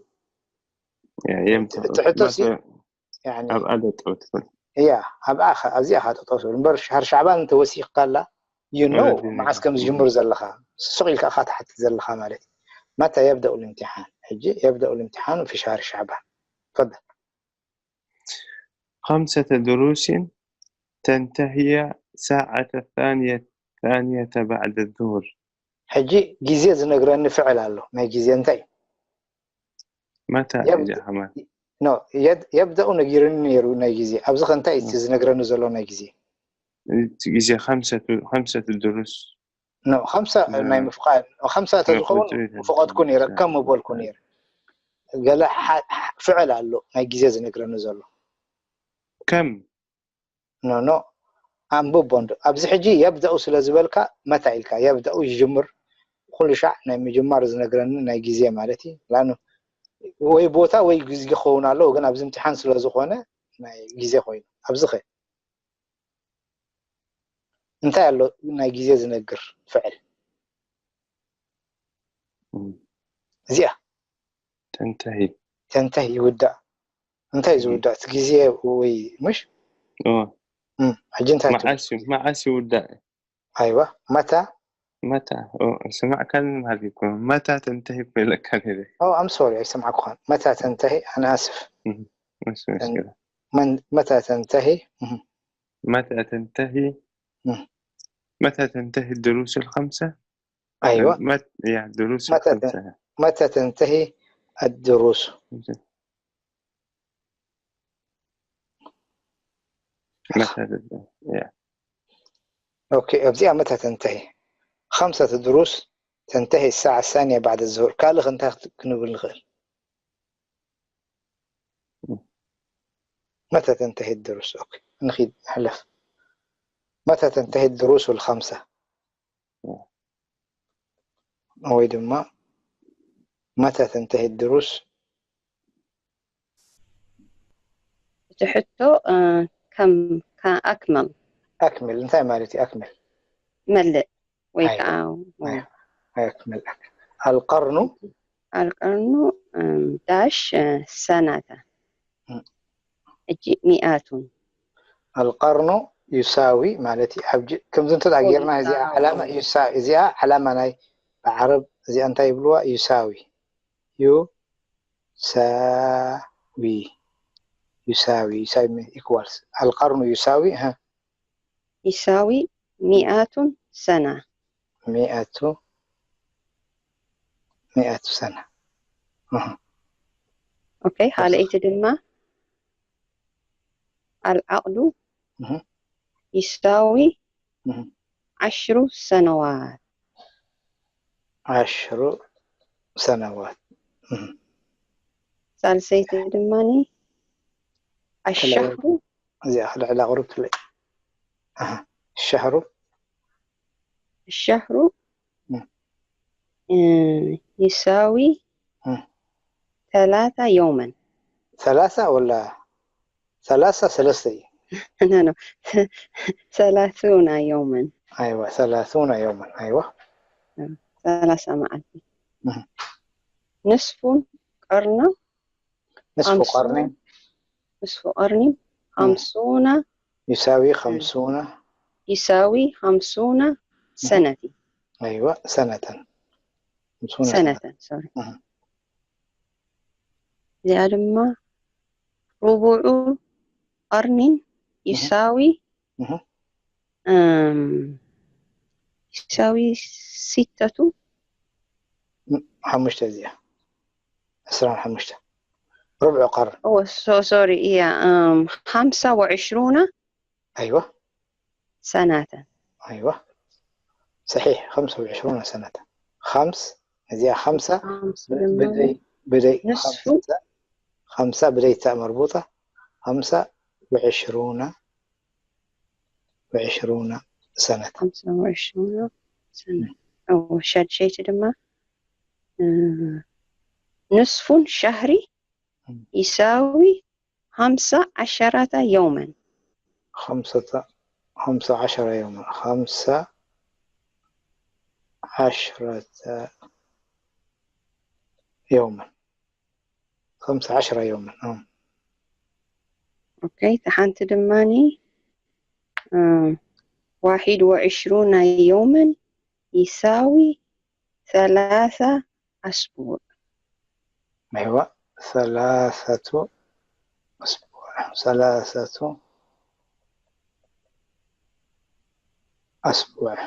يا يمتى ትሕቶ ሲ متى يعني ኣብ ኣደ ጠው ትብል እያ ኣብኣ ኣብዚኣ ኢኻ ጠጠው ትብል እምበር شهر شعبان እንተወሲኽካ ኣላ you know Already መዓስ ከም ዝጅምር ዘለኻ ስቕ ኢልካ ኢኻ ትሓትት ዘለኻ ማለት እዩ። متى يبدأ الامتحان؟ ሕጂ يبدأ الامتحان في شهر شعبان. تفضل. خمسة دروس تنتهي ساعة الثانية الثانية بعد الظهر. ሕጂ ግዜ ዝነግረኒ ፍዕል ኣሎ። ናይ ግዜ እንታይ እዩ? متى يبدأ- يا حماد؟ ኖ የድ- يبدأ ነጊሩኒ ነይሩ ናይ ግዜ። ኣብዚ ኸ እንታይ እዩ እቲ ዝነግረኒ ዘሎ ናይ ግዜ? ግዜ خمسة خمسة دروس ኖ خمسة ናይ ምፍቃድ خمسة ተዝኸውን ምፈቐድኩ ነይረ ከም ምበልኩ ነይረ። ገለ ፍዕል ኣሎ ናይ ግዜ ዝነግረኒ ዘሎ ከም ኖ ኖ ኣንብቦ እንዶ ኣብዚ ሕጂ يبدأ ስለ ዝበልካ متى ኢልካ يبدأ ይጅምር ኩሉ ሻዕ ናይ ምጅማር ዝነግረኒ ናይ ግዜ ማለት እዩ ላኑ ወይ ቦታ ወይ ግዜ ክኸውን ኣለዎ ግን ኣብዚ እምትሓን ስለ ዝኾነ ናይ ግዜ ኮይኑ ኣብዚ ኸ እንታይ ኣሎ ናይ ግዜ ዝነግር ፍዕል እዚኣ تنتهي تنتهي ይውዳእ እንታይ እዩ ዝውዳእ እቲ ግዜ ወይ ምሽ ሕጂ እንታይ መዓስ ይውዳእ ኣይዋ متى متى ስማዕካን ማለት እኮ متى تنتهي እኮ ኢለካ ነይረ ኦ I'm sorry ኣይሰማዕኩኻን متى تنتهي أنا آسف مش مشكلة من متى تنتهي متى تنتهي متى تنتهي الدروس الخمسة أيوة مت... يا دروس متى الخمسة متى تنتهي الدروس متى تنتهي يا أوكي እዚኣ متى تنتهي خمسة دروس تنتهي الساعة الثانية بعد الظهر ካልእ እንታይ ክንብል ንኽእል متى تنتهي الدروس أوكي نخيد نحلف متى تنتهي الدروس الخمسة ወይ ድማ متى تنتهي الدروس እቲ ሕቶ ከም ኣክመል أكمل እንታይ ማለት እዩ أكمل መልእ ወይ ኣይዋ። ከዓ ኣይዋ። أكمل القرن القرن داش سنة م. እጂ ሚኣቱን القرن يساوي ማለት እዩ ኣብ ጅ- ከምዚ እንተ ጌርና እዚኣ ዓላማ يساوي እዚኣ ዓላማ ናይ ብዓረብ እዚኣ እንታይ ይብልዋ يساوي يساوي يساوي يساوي equals القرن يساوي ها يساوي مئة سنة مئة مئة سنة أها. أوكي ካልኣይቲ ድማ العقد مهم. يساوي مهم. عشر سنوات عشر سنوات مهم. ሳልሰይቲ ድማ الشهر እዚኣ ክልዕላ ቁሩብ ትለይ أها. الشهر الشهر مم. آه، يساوي مم. ثلاثة يوما ثلاثة ولا ثلاثة ثلاثة لا لا ثلاثون يوما أيوة ثلاثون يوما أيوة ثلاثة معلم مهم. نصف قرن نصف خمسون- قرن نصف قرن خمسون يساوي خمسون يساوي خمسون سنة أيوة سنة خمسون سنة سوري مهم. እዚኣ ድማ ربع قرن يساوي مهم. أم، يساوي ستة ሓሙሽተ እዚኣ ዕስራን ሓሙሽተ ربع قرن أو سو سوري إيا أم، خمسة وعشرون أيوة سنة أيوة صحيح خمسة وعشرون سنة خمس እዚኣ خمسة خمس بدي بدي نصف. خمسة خمسة بدي تاء مربوطة خمسة وعشرون وعشرون سنة خمسة وعشرون سنة أو شاد شيء تدمى آه، نصف شهري يساوي خمسة عشرة يوما خمسة خمسة عشر يوما خمسة عشرة يوما خمسة عشر يوما آه. أوكي تحنت دماني آه، واحد وعشرون يوما يساوي ثلاثة أسبوع. أيوة، ثلاثة أسبوع، ثلاثة أسبوع.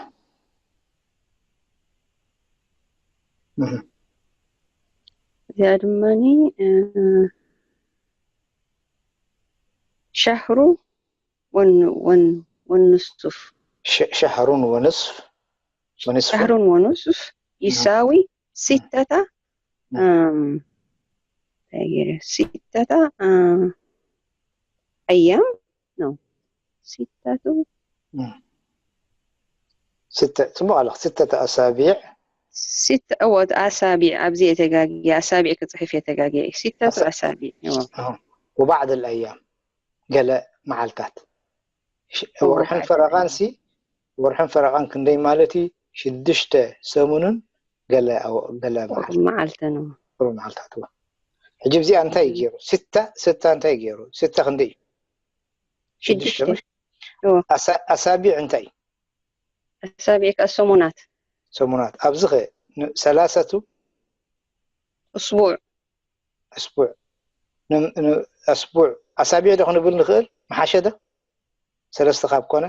እዚኣ ድማኒ شهر والنصف. شهر ونصف. ونصف. شهر ونصف يساوي ستة ستة أيام. نو ستة ستة ጽቡቕ ኣለኽ። ستة أسابيع. ست أو أسابيع ኣብዚ የተጋጊ أسابيع ክጽሕፍ የተጋጊ ستة أسابيع وبعض الأيام ገለ መዓልታት ወርሕን ፈረቓን ሲ ወርሕን ፈረቓን ክንደይ ማለት እዩ? ሽዱሽተ ሰሙንን ገለ ገለ መዓልቲ ቁሩብ መዓልታት። ሕጂ እዚኣ እንታይ ገይሩ? ስተ ስተ እንታይ ገይሩ? ስተ ክንደይ እዩ? ሽዱሽተ ኣሳቢዕ እንታይ እዩ? ኣሳቢዕ ከ ሰሙናት። ሰሙናት ኣብዚ ኸ ሰላሰቱ እስቡዕ እስቡዕ ኣስቡዕ ኣሳቢዕ ዶ ክንብል ንኽእል? መሓሸ ዶ ሰለስተ ካብ ኮነ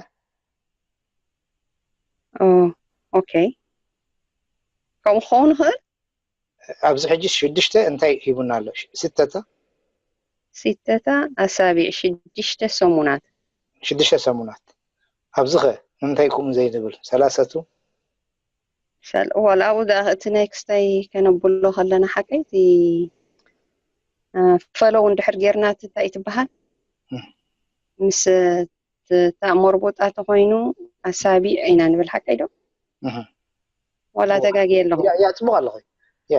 ኦኬ ከምኡ ክኸውን ይኽእል። ኣብዚ ሕጂ ሽዱሽተ እንታይ ሂቡና ኣሎ? ስተተ ስተተ ኣሳቢዕ ሽዱሽተ ሰሙናት ሽዱሽተ ሰሙናት ኣብዚ ኸ ንምንታይ ከምኡ ዘይንብል? ሰላሰቱ ዋላ ኣብኡ ደኣ እቲ ናይ ክስታይ ከነብሎ ከለና ሓቀይ እቲ ፈለው እንድሕር ጌርና እቲ እንታይ ትበሃል ምስ እታ መርቡጣ ተኾይኑ ኣሳቢዕ ኢና ንብል ሓቀይ ዶ? ዋላ ተጋግየ ኣለኹ? ያ ጽቡቕ ኣለኹ። ያ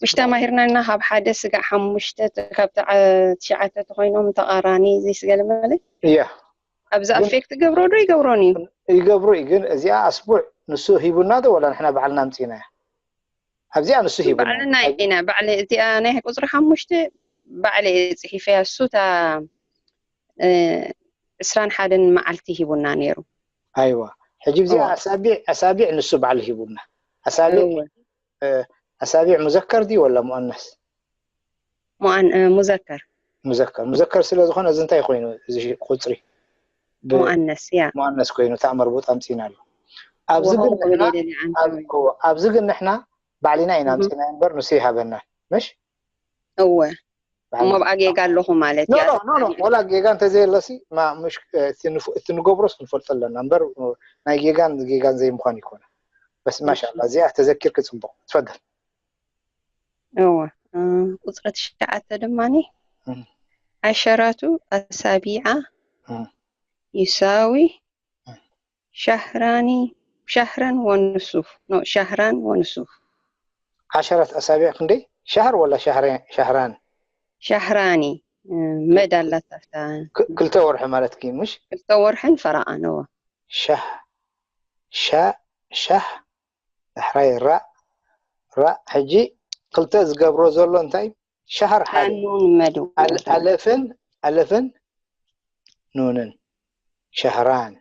ምሽ ተማሂርና ኢና ካብ ሓደ ስጋዕ ሓሙሽተ ካብ ትሽዓተ ተኾይኖም ተቓራኒ ዘይስገለ ማለት እያ ኣብዚ ኣፌክት ገብሮ ዶ ይገብሮን እዩ? ይገብሩ እዩ። ግን እዚኣ ኣስቡዕ ንሱ ሂቡና ዶ ወላ ንሕና ባዕልና ኣምጺእናያ? ኣብዚኣ ንሱ ሂቡና ባዕልና ኢና ባዕለ እዚኣ ናይ ቁፅሪ ሓሙሽተ ባዕለ እየ ፅሒፈያ። እሱ እታ ዕስራን ሓደን መዓልቲ ሂቡና ነይሩ። ኣይዋ ሕጂ እዚኣ ኣሳቢዕ ኣሳቢዕ ንሱ ባዕሉ ሂቡና። ኣሳቢዕ ኣሳቢዕ ሙዘከር ድዩ ወላ ሙኣነስ? ሙዘከር ሙዘከር ሙዘከር ስለ ዝኾነ እዚ እንታይ ኮይኑ እዚ ቁፅሪ ሙኣነስ ያ ሙኣነስ ኮይኑ እታ መርቡጥ ኣምፂና ኣሎ። ኣብዚ ግን ንሕና ኣብዚ ግን ንሕና ባዕሊና ኢና ኣምፂና እምበር ንሱ ይሃበና ምሽ? እወ እሞ ብኣ ጌጋ ኣለኹ ማለት እዩ። ወላ ጌጋ እንተዘየለሲ እቲ ንገብሮስ ክንፈልጦ ኣለና እምበር ናይ ጌጋን ጌጋን ዘይምዃን ይኮነ። በስ ማሻላ እዚኣ ተዘኪርክ ፅቡቕ ትፈደል። እወ ቁፅሪ ትሽዓተ ድማ ዓሸራቱ ኣሳቢዓ ይሳዊ ሻህራኒ ሻህረን ወንሱፍ ኖ ሻህራን ወንሱፍ ዓሸራት ኣሳቢዕ ክንደይ ሻህር ወላ ሻህራን? ሻህራኒ መድ ኣላታ ኣብታ ክልተ ወርሒ ማለት ግን ምሽ ክልተ ወርሕን ፈረቓን እወ ሻህ ሻ ሻህ ዳሕራይ ራእ ራእ ሕጂ ክልተ ዝገብሮ ዘሎ እንታይ ሻህር ሓደ ኑን መድ ኣለፍን ኣለፍን ኑንን ሻህራን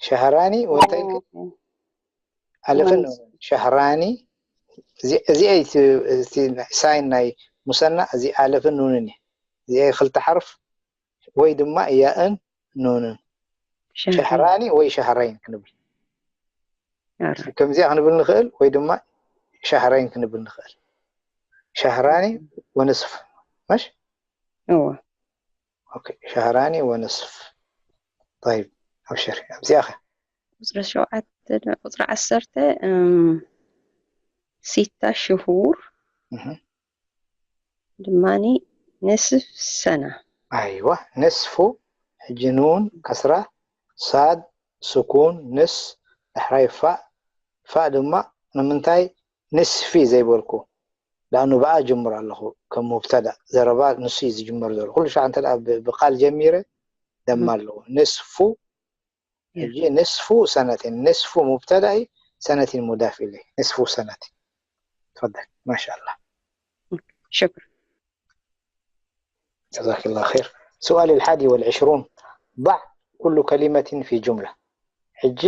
ሻህራኒ ወንታይ ኣለፍን ኑንን ሻህራኒ እዚኣ ሳይን ናይ ሙሰና እዚ ኣለፍን ኑንን እዩ። እዚኣ ክልተ ሓርፍ ወይ ድማ ያእን ኑንን ሻህራኒ ወይ ሻህራይን ክንብል ከምዚኣ ክንብል ንኽእል ወይ ድማ ሻህራይን ክንብል ንኽእል። ሻህራኒ ወንስፍ መሽ እወ ሻህራኒ ወንስፍ طيب ኣብሽር ኣብዚኣ ኸ ቁፅሪ ሸውዓተ ቁፅሪ ዓሰርተ ሲታ ሽሁር ድማኒ ንስፍ ሰና ኣይዋ ንስፉ ሕጂ ኑን ከስራ ሳድ ስኩን ንስ ዳሕራይ ፋእ ፋእ ድማ ንምንታይ ንስፊ ዘይበልኩ ዳእኑ ብኣ ጅምር ኣለኹ ከም ሙብተዳ ዘረባ ንሱ እዩ ዝጅመር ዘሎ ኩሉ ሻዕ እንተ ብቃል ጀሚረ ደማ ኣለዎ ንስፉ ሕጂ ንስፉ ሰነትን ንስፉ ሙብተዳ እዩ ሰነትን ሙዳፍ ኢለይ ንስፉ ሰነትን تفضل ما شاء الله شكرا جزاك الله خير سؤال الحادي والعشرون ضع كل كلمة في جملة ሕጂ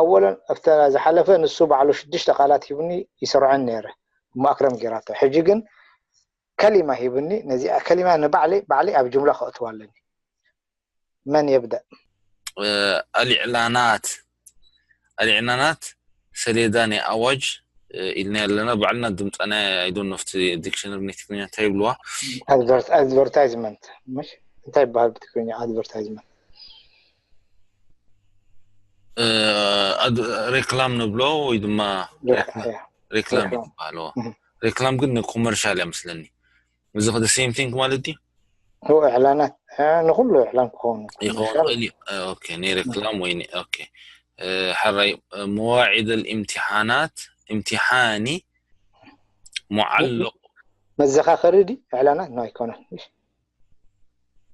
ኣወለን ኣብታ ዝሓለፈ ንሱ ባዕሉ ሽዱሽተ ቃላት ሂቡኒ ይሰርዐን ነይረ፣ እሞ ኣክረም ጌራቶ። ሕጂ ግን ከሊማ ሂቡኒ፣ ነዚኣ ከሊማ ንባዕለይ ባዕለይ ኣብ ጅምላ ከእትዋ ኣለኒ። መን የብደእ? ኣልዕላናት ኣልዕላናት ሰሌዳ ናይ ኣዋጅ ኢልና ኣለና ባዕልና ድምፃና ኣይዶን ነፍቲ ዲክሽነሪ ናይ ትግርኛ እንታይ ይብልዋ? ኣድቨርታይዝመንት ምሽ እንታይ ይበሃል ብትግርኛ ኣድቨርታይዝመንት? ሬክላም ንብሎ ወይ ድማ ሬክላም ይበሃልዎ። ሬክላም ግን ንኮመርሻል እያ መስለኒ። እዚ ከ ሴም ቲንግ ማለት ድዩ? እው እዕላናት ንኩሉ እዕላን ክኸውን ይኸውን ክእል እዩ። ኦኬ ናይ ሬክላም ወይ ኦኬ ሓራይ መዋዒድ ልእምትሓናት እምትሓኒ ሙዓለቁ መዘኻኸሪ ዲ እዕላናት ነው ኣይኮነን።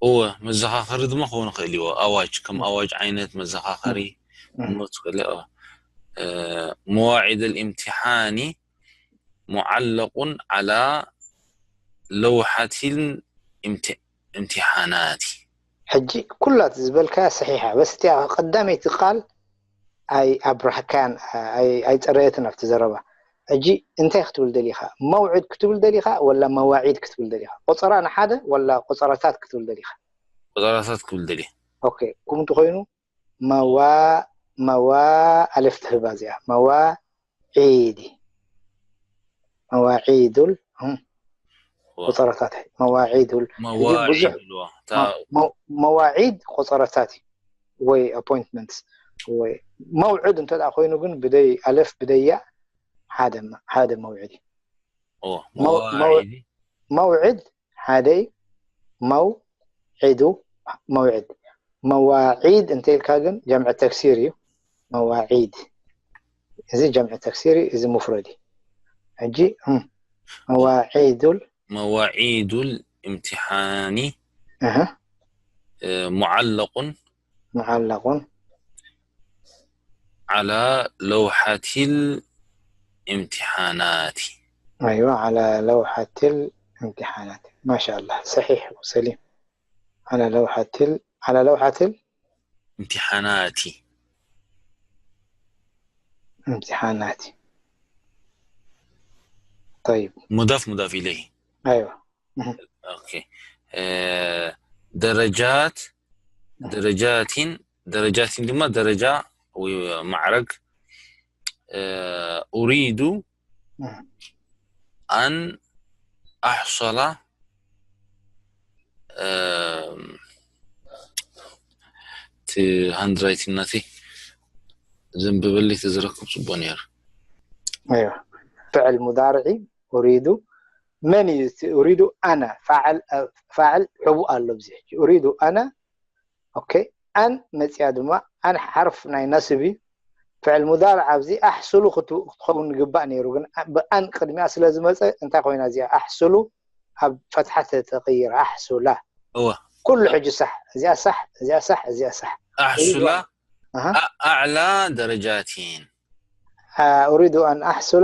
እወ መዘኻኸሪ ድማ ክኸውን ይኽእል እዩ። ኣዋጅ ከም ኣዋጅ ዓይነት መዘኻኸሪ ኖት ክእል መዋዒድ ልእምትሓኒ ሙዓለቁን ዓላ ለውሓቲል እምትሓናት። ሕጂ ኩላት ዝበልካያ ሰሒሓ በስ እቲኣ ቀዳመይቲ ቃል ኣይ ኣብራህካያን ኣይፀረየትን ኣብቲ ዘረባ። ሕጂ እንታይ ክትብል ደሊኻ? መውዕድ ክትብል ደሊኻ ወላ መዋዒድ ክትብል ደሊኻ? ቆፀራ ንሓደ ወላ ቆፀራታት ክትብል ደሊኻ? ቆፀራታት ክብል ደሊ። ኦኬ፣ ከምኡ እንተኾይኑ መዋ መዋ ኣለፍ ትህባ እዚኣ መዋዒዲ መዋዒዱል ቁፀረታት መዋዒዱል መዋዒድ ቆፀረታት እዩ ወይ ኣፖይንትመንትስ ወይ መውዕድ እንተ ኮይኑ ግን ብደይ ኣለፍ ብደያ ሓደ መውዕድ እዩ። መውዕድ ሓደ እዩ። መውዒዱ መውዕድ መዋዒድ እንተ ኢልካ ግን ጀምዒ ተክሲር እዩ። መዋዒድ እዚ ጀምዒ ተክሲር እዩ። እዚ ሙፍረድ እዩ። ሕጂ መዋዒዱል መዋዒዱል እምትሓኒ ሙዓለቁን معلق على لوحة الامتحانات. أيوة، على لوحة الامتحانات. ما شاء الله، صحيح وسليم. على لوحة ال... على لوحة ال... امتحانات. امتحانات. طيب. مضاف مضاف إليه. أيوة. أوكي. آه، درجات درجات درجات ድማ ደረጃ ወይ ማዕረግ. أريد أن أحصل እቲ ሃንድራይቲንግ ናተይ ዘንብበለይ ተዝረክብ ፅቡቅ ነይሩ። فعل مضارع أريد من أريد أنا فاعل فاعل حبو ኣሎ ብዚ أريد أنا أوكي أن መፅያ ድማ أن حرف ናይ نصب እዩ። فعل مضارع ኣብዚ أحصل ክትኸውን ይግባእ ነይሩ ግን ብأن ቅድሚኣ ስለ ዝመፀ እንታይ ኮይና እዚኣ أحصل ኣብ ፈትሓ ተተቕይር أحصل እወ ኩሉ ሕጂ صح እዚኣ صح እዚኣ صح እዚኣ صح أحصل أعلى درجات أريد أن أحصل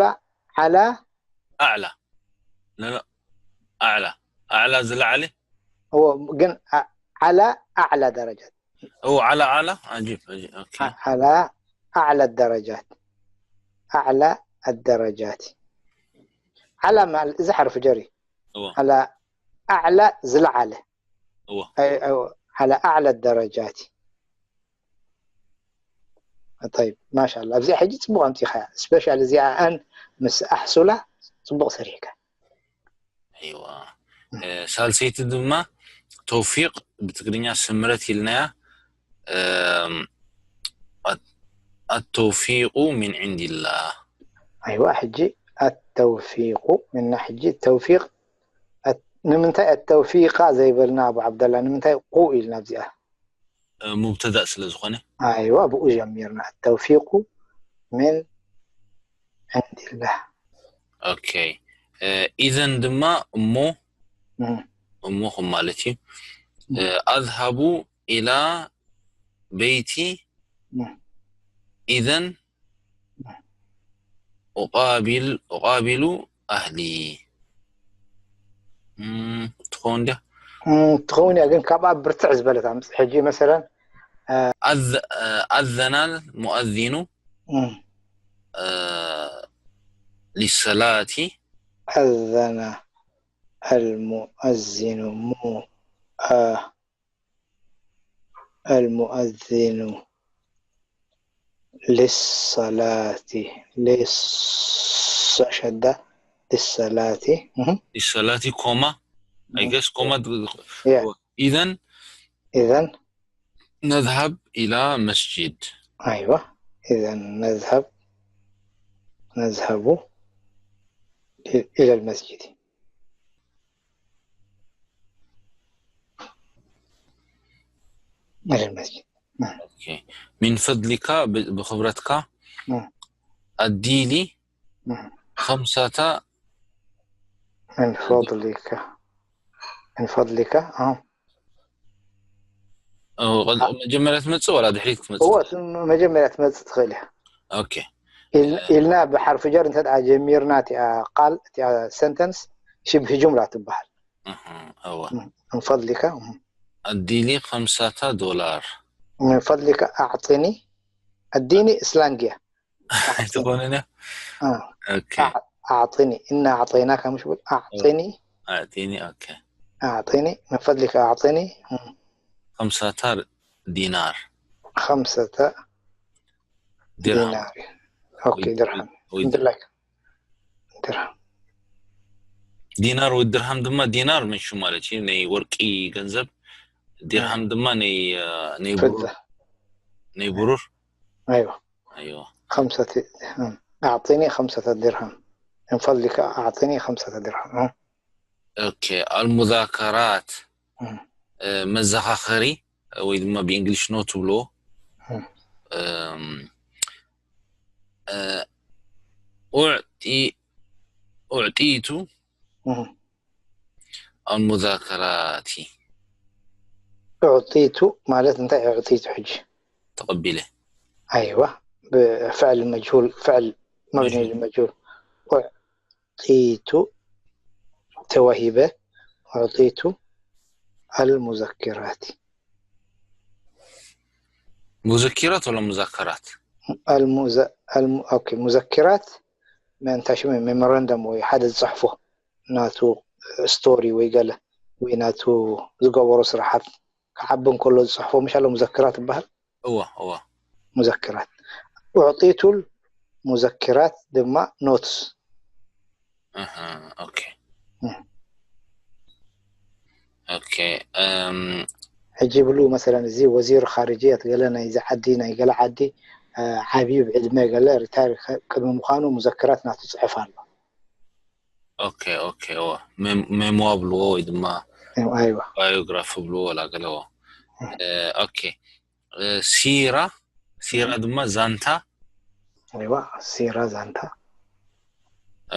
على أعلى لا لا أعلى أعلى ዝለዓለ ግን على أعلى درجات أو على أعلى عجيب عجيب أوكي على أعلى الدرجات أعلى الدرجات على ማለት እዚ حرف جر እዩ እወ على أعلى ዝለዓለ እወ أي أو على أعلى الدرجات طيب ما شاء الله እዚኣ ሕጂ ፅቡቅ ኣምፂኻያ ስፔሻል እዚኣ أن ምስ أحصل ፅቡቅ ሰሪሕካ أيوة ሳልሰይቲ ድማ ተውፊቅ ብትግርኛ ስምረት ኢልናያ التوفيق من عند الله أيوة ሕጂ التوفيق من ሕጂ التوفيق ንምንታይ التوفيق ዘይበልና ኣቡ ዓብደላ ንምንታይ ቁ ኢልና ኣብዚኣ ሙብተዳእ ስለ ዝኾነ ኣይዋ ብኡ ጀሚርና التوفيق من عند الله ኦኬ ኢዘን ድማ እሞ እሞ ከም ማለት እዩ أذهب إلى بيتي إذا أقابل أقابل أهلي ትኸውን ድያ ትኸውን እያ ግን ካብኣ ብርትዕ ዝበለት ኣምፅ ሕጂ መሰለን أذن المؤذن እም። ሊሰላቲ أذن المؤذن ሙ አ المؤذن للصلاة ሊሰ ሸዳ للصلاة እህ ሊሰላቲ ኮማ I guess ኮማ Yeah. ኢዘን إذن ነዝሀብ ኢላ መስጂድ أيوة إذن نذهب نذهب إلى المسجد إلى المسجد ሚን ፈድሊካ ብኽብረትካ እም። ኣዲሊ እም። ከምሳታ من فضلك من فضلك اه መጀመርያ ትመፅእ ዋላ ድሕሪት ክትመፅእ هو መጀመርያ ትመፅእ ትኽእል እያ ኦኬ ኢልና ብሓርፊ ጀር እንተ ጀሚርና እቲኣ ቃል እቲኣ ሰንተንስ ሽብሂ ጁምላ ትበሃል እወ من فضلك ኣዲሊ ከምሳታ ዶላር من فضلك أعطني ኣዲኒ ስላንግ እያ ኣይትኾንን እያ آه. ኦኬ أع- أعطني إنا أعطيناك مش بقول أعطني ኣዕጢኒ ኦኬ أعطني من فضلك أعطني ከምሳታ ዲናር خمسة ድርሃም دينار أوكي درهم ወይ الحمد لله درهم ዲናር ወይ ድርሃም ድማ ዲናር ምንሹ ማለት እዩ ናይ ወርቂ ገንዘብ ድርሃም ድማ ናይ ናይ ብሩር فضة ናይ ብሩር أيوة ኣይዋ خمسة أعطني خمسة درهم من فضلك أعطني خمسة درهم ها؟ ኦኬ ኣልሙዛከራት እም። መዘኻኸሪ ወይ ድማ ብእንግሊሽ ኖት ትብልዎ እም። እም፣ እ፣ ኡዕጢ- ኡዕጢቱ እም። ኣልሙዛከራቲ أعطيت ማለት እንታይ أعطيت ሕጂ ተቐቢለ أيوة بفعل مجهول فعل مبني مجهول. للمجهول أعطيت ተዋሂበ أعطيت المذكرات ሙዘኪራት ወላ ሙዛከራት المز... الم... أوكي مذكرات ما أنت شو ميموراندم ወይ ሓደ ዝፅሕፎ ናቱ ስቶሪ ወይ ገለ ወይ ናቱ ዝገበሮ ስራሓት ክዓቢ እንከሎ ዝፅሕፎ ምሽ ኣሎ ሙዘክራት ይበሃል እወ እወ ሙዘክራት أعطيت المذكرات ድማ ኖትስ ኣሃ ኦኬ እም። ኦኬ እም፣ ሕጂ ብሉ መሰለን እዚ ወዚር ኻርጅየት ገለ ናይዚ ዓዲ ናይ ገለ ዓዲ እ፣ ዓብዩ ብዕድመ ገለ ሪታይር ከ- ቅድሚ ምዃኑ ሙዘክራት ናቱ ፅሕፍ ኣሎ ኦኬ ኦኬ እወ ሜም- ሜሞዋ ብልዎ ወይ ድማ ኣይዋ ባዮግራፊ ብልዎ ወላ ገለዎ ኦኬ እ፣ ሲራ ሲራ ድማ ዛንታ ኣይዋ ሲራ ዛንታ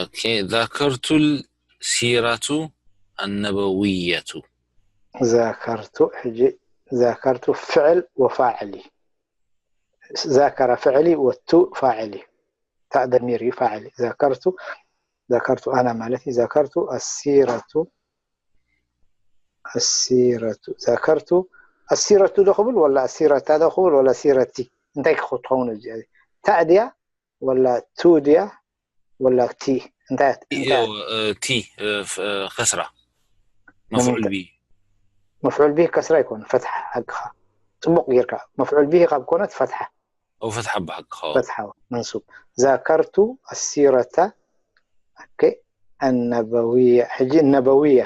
ኦኬ ዛከርቱል ሲራቱ ኣነበውየቱ ዛከርቱ ሕጂ ዛከርቱ ፍዕል ወፋዕል እዩ ዛከረ ፍዕል እዩ ወቱ ፋዕል እዩ ታእ ደሚር እዩ ፋዕል እዩ ዛከርቱ ዛከርቱ ኣና ማለት እዩ ዛከርቱ ኣሲረቱ ኣሲረቱ ዛከርቱ ኣሲረቱ ዶ ክብል ወላ ኣሲረታ ዶ ክብል ወላ ሲረቲ እንታይ ክኸውን እዚ ታእ ድያ ወላ ቱ ድያ ወላ ቲ እንታይ እንታይ ቲ ከስራ መፍዑል ቢ መፍዑል ቢህ ከስራ ይኮን ፈትሓ ሓቅኻ ፅቡቅ ጌርካ መፍዑል ቢህ ካብ ኮነት ፈትሓ او فتحة بحق خو ፈትሓ መንሱብ ዛከርቱ ኣሲረታ ኦኬ ኣነበውያ ሕጂ ነበውያ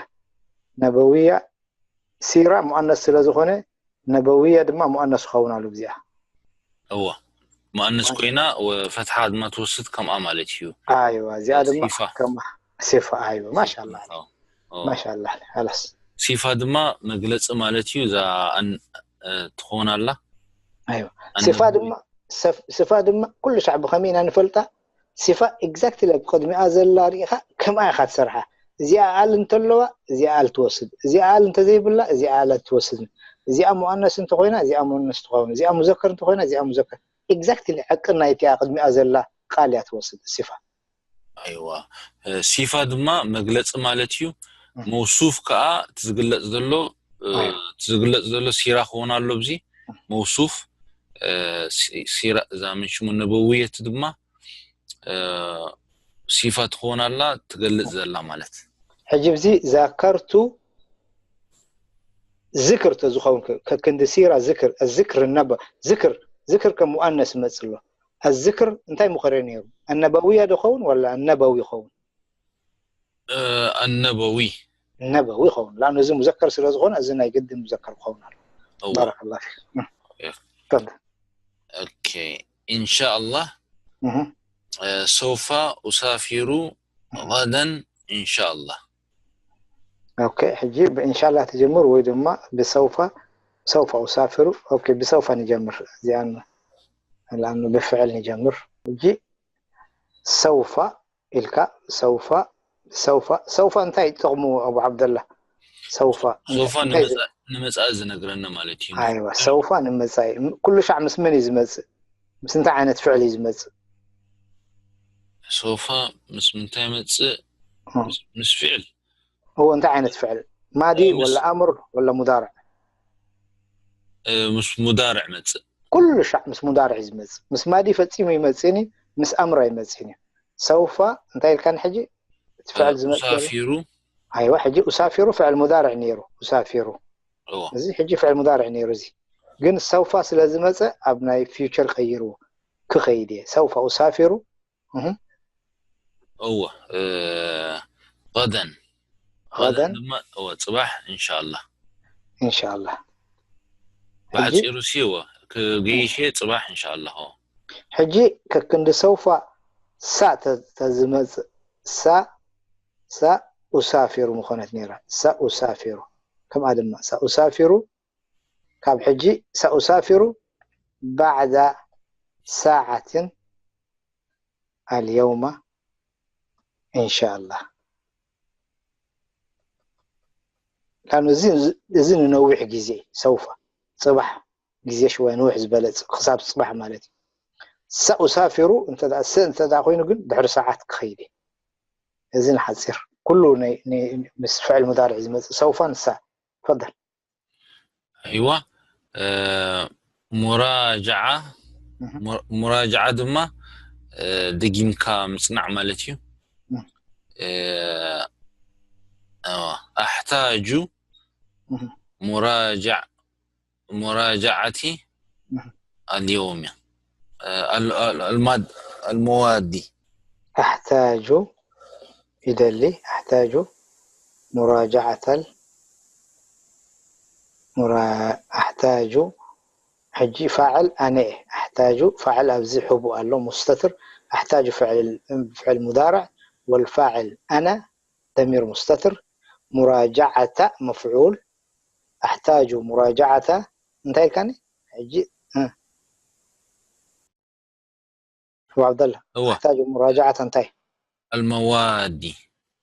ነበውያ ሲራ ሙኣነስ ስለ ዝኾነ ነበውያ ድማ ሙኣነስ ክኸውን ኣሉ እዚኣ እወ ሙኣነስ ኮይና ፈትሓ ድማ ትወስድ ከምኣ ማለት እዩ ኣይዋ እዚኣ ድማ ሲፋ። ከም ሲፋ ኣይዋ ማሻላ አዎ። ማሻላ ላስ ሲፋ ድማ መግለፂ ማለት እዩ እዛ ኣን- እ፣ ትኸውን ኣላ ኣይዋ ኣነ ሲፋ ድማ- ድማ ሰፍ- ስፋ ድማ ኩሉ ሻዕ ብኸመይ ኢና ንፈልጣ ሲፋ ኤግዛክትሊ ኣብ ቅድሚኣ ዘላ ርኢኻ ከምኣ ኢኻ ትሰርሓ እዚኣ ኣል እንተለዋ እዚኣ ኣል ትወስድ እዚኣ ኣል እንተዘይብላ እዚኣ ኣል ትወስድ እዚኣ ሙኣነስ እንተኮይና እዚኣ ሙኣነስ ትኸውን እዚኣ ሙዘከር እንተኮይና እዚኣ ሙዘከር ኤግዛክትሊ ዕቅን ናይቲኣ ቅድሚኣ ዘላ ቃል እያ ትወስድ ሲፋ ኣይዋ እ፣ ሲፋ ድማ መግለፂ ማለት እዩ እም። መውሱፍ ከዓ እቲ ዝግለፅ ዘሎ እ፣ ኣይ። እቲ ዝግለፅ ዘሎ ሲራ ክኾን ኣሎ ብዚ መውሱፍ ሲራ እዛ ምን ሽሙ ነበውየት ድማ ሲፋ ትኸውን ኣላ ትገልጽ ዘላ ማለት። ሕጂ ብዚ ዛከርቱ ዝክር ተዝኸውን ከክንዲ ሲራ ዝክር ዝክር ነበ ዝክር ዝክር ከም ሙኣነስ ይመጽእ ኣሎ። ኣዝክር እንታይ ምኸረ ነይሩ? ኣነበውያ ዶኸውን ወላ ኣነበዊ ይኸውን? ኣነበዊ ነበዊ ይኸውን። ላን እዚ ሙዘከር ስለ ዝኾነ እዚ ናይ ግድን ሙዘከር ክኸውን ኣሎ። ባረከላ ፊክ። ኦኬ ኢንሻአላህ ሰውፋ ኡሳፊሩ غدا ኢንሻአላህ። ኦኬ ሕጂ ብኢንሻአላህ ትጀምር ወይ ድማ ብሰውፋ ሰውፋ ኡሳፊሩ። ኦኬ ብሰውፋ ንጀምር እዚኣን ለኣኑ ብፍዕል ንጀምር። ሕጂ ሰውፋ ኢልካ ሰውፋ ሰውፋ ሰውፋ እንታይ ጥቕሙ? ኣቡ ዓብደላ ሰውፋ ሶፋ ንመጻኢ ዝነግረና ማለት እዩ። ኣይዋ ሰውፋ ንመጻኢ ኩሉ ሻዕ ምስ መን እዩ ዝመጽእ? ምስ እንታይ ዓይነት ፍዕል እዩ ዝመጽእ? ሶፋ ምስ ምንታይ መጽእ? ምስ ፍዕል እዎ እንታይ ዓይነት ፍዕል? ማዲ ወላ ኣምር ወላ ሙዳርዕ? ምስ ሙዳርዕ መጽእ። ኩሉ ሻዕ ምስ ሙዳርዕ እዩ ዝመጽእ። ምስ ማዲ ፈጺሙ ይመጽእን እዩ፣ ምስ ኣምር ኣይመጽእን እዩ። ሰውፋ እንታይ ኢልካኒ ሕጂ? እቲ ፍዕል ዝመጽእ ዘሎ? ኡሳፊሩ ኣይዋ ሕጂ ኡሳፊሩ ፍዕል ሙዳርዕ ነይሩ። ኡሳፊሩ እዎ እዚ ሕጂ ፍዕል ሙዳርዕ ነይሩ። እዚ ግን ሰውፋ ስለ ዝመጸ ኣብ ናይ ፊውቸር ቀይርዎ። ክኸይድ እየ። ሰውፋ ኡሳፊሩ እህ እዎ غدا غدا ድማ እዎ ጽባሕ ኢንሻአላህ። ኢንሻአላህ። ብሓጺሩ ሲ እዎ ክገይሽ እየ ጽባሕ ኢንሻአላህ። እዎ ሕጂ ከክንዲ ሰውፋ ሳ ተ- ተዝመጽእ ሳ ሳ ኡሳፊሩ ምኾነት ነይራ። ሳ ኡሳፊሩ ከምኣ ድማ ሳ ኡሳፊሩ ካብ ሕጂ ሳ ኡሳፊሩ ባዕዳ ሳዓትን ኣልየውማ ኢንሻኣላህ። ላኑ እዚ ንነዊሕ ግዜ ሰውፋ ጽባሕ ግዜ ሽወያ ንውሕ ዝበለ ክሳብ ጽባሕ ማለት እዩ። ሳ ኡሳፊሩ እንተ ስ እንተ ኮይኑ ግን ድሕሪ ሰዓት ክኸይድ እዩ። እዚ ንሓጺር ኩሉ ምስ ፍዕል ሙዳርዕ ዝመጽእ ሰውፋ ንሳ ፈደል ኣይዋ ሙራጃዓ ሙራጃዓ ድማ ደጊምካ ምጽናዕ ማለት እዩ። ኣሕታጁ ሙራጃዕ ሙራጃዓቲ ኣልየውም እያ። ኣልማድ ኣልመዋዲ ኣሕታጁ ይደሊ ኣሕታጁ ሙራጃዓተል ኣሕታጁ ሕጂ ፋዕል ኣነ እየ። ኣሕታጁ ፋዕል ኣብዚ ሕቡእ ኣሎ ሙስተትር ኣሕታጁ ፍዕል ሙዳርዕ ወልፋዕል ኣነ ደሚር ሙስተትር ሙራጃዓታ መፍዑል ኣሕታጁ ሙራጃዓታ እንታይ ኢልካኒ ሕጂ? እ። ኣቡ ዓብደላ እወ። ኣሕታጁ ሙራጃዓታ እንታይ? المواد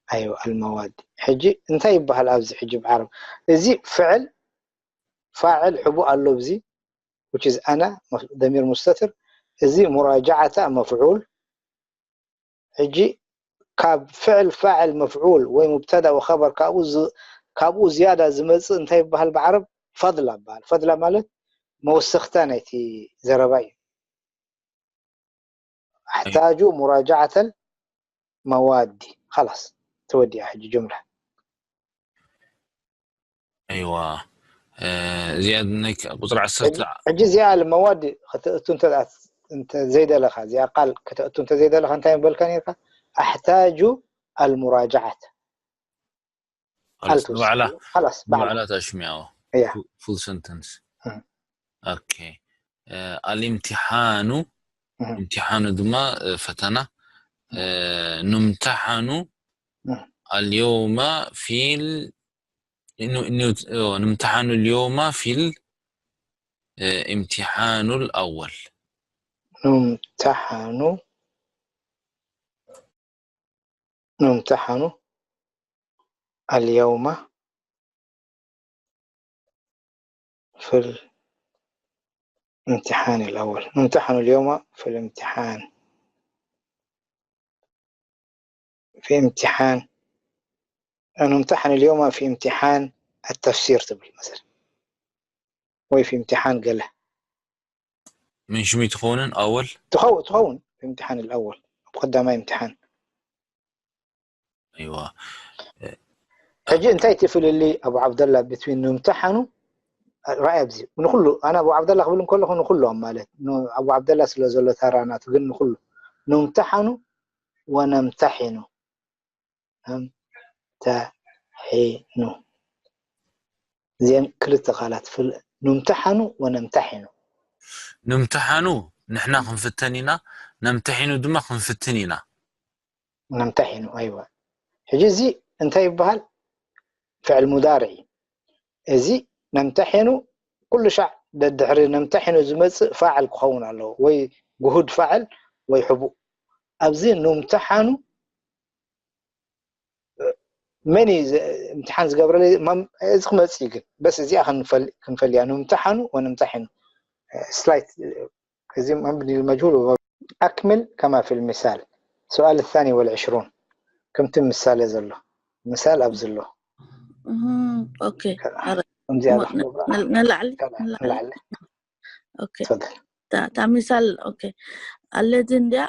ኣይወ ኣልመዋዲ። ሕጂ እንታይ ይበሃል ኣብዚ ሕጂ ብዓረብ እዚ ፍዕል ፋዕል ሕቡእ ኣሎ ብዚ which is ኣና ደሚር ሙስተትር እዚ ሙራጃዓታ መፍዑል ሕጂ ካብ ፍዕል ፋዕል መፍዑል ወይ ሙብተዳ ወኸበር ካብኡ ዝ- ካብኡ ዝያዳ ዝመፅእ እንታይ ይበሃል ብዓረብ ፈድላ ይበሃል ፈድላ ማለት መወሰኽታ ናይቲ ዘረባ እዩ ኣሕታጁ ሙራጃዓተል መዋዲ ኸላስ ተወዲኣ ሕጂ ጅምላ ايوه እዚኣ ናይ ቁፅሪ ዓሰርተ ሕጂ እዚኣ መዋዲ ከተእቱ እንተ ዘይደለኻ እዚኣ ቃል ከተእቱ እንተ ዘይደለኻ እንታይ ምበልካ ነርካ ኣሕታጁ ኣልሙራጃዓት ባዕላ ኸላስ ባዕላ ባዕላ ተሽሚያዎ እያ full sentence እም። okay ኣልእምትሓኑ እም። እምትሓኑ ድማ ፈተና ንምትሓኑ እም። اليوم في ال... ن- ن- نمتحن اليوم في الامتحان الأول نمتحن نمتحن اليوم في الامتحان الأول نمتحن اليوم في الامتحان في امتحان نمتحن اليوم في امتحان التفسير تبل مثلا ወይ في امتحان ገለ من شمي تخونن أول ትኸው ትኸውን في امتحان الأول ኣብ ቀዳማይ امتحان أيوة ሕጂ እንታይ እቲ ፍልልይ ኣቡ ዓብደላ ብትዊን ንምተሓኑ ራእይ ኣብዚ ንኩሉ ኣነ ኣቡ ዓብደላ ክብል እንከለኹ ንኩሎም ማለት ን- ኣቡ ዓብደላ ስለ ዘሎ ታራ ናቱ ግን ንኩሉ ንምተሓኑ ወነምተሒኑ ነምተሒኑ እዚአን ክልተ ቃላት ፍል- ንምተሓኑ ወነምተሒኑ ንምተሓኑ ንሕና ክንፍተን ኢና፣ ነምተሒኑ ድማ ክንፍትን ኢና። ነምተሒኑ ኣይወ ሕጂ እዚ እንታይ ይበሃል ፍዕል ሙዳርዕ እዩ እዚ ነምተሒኑ ኩሉ ሻዕ ደድሕሪ ነምተሒኑ ዝመፅእ ፋዕል ክኸውን ኣለዎ ወይ ግሁድ ፋዕል ወይ ሕቡእ ኣብዚ ንምተሓኑ መን እዩ ዝ- እምትሓን ዝገብረለይ ማም- እዚ ክመፅእ እዩ ግን በስ እዚኣ ክንፈል- ክንፈልያ ንምተሓኑ ወነምተሒኑ ስላይት እዚ መብኒ መጅሁል ኣክምል ከማ ፊል ሚሳል سؤال الثاني والعشرون ከምቲ ምሳሌ ዘሎ ምሳል ኣብዚ ኣሎ እህም፣ ኦኬ ኧረ፣ ከምዚኣ ሞ- ዝገብራ ን- ንላዕሊ ከላ- ንላዕሊ ንላዕሊ ኦኬ ትፈል تا تا مثال ኦኬ الذي እንድያ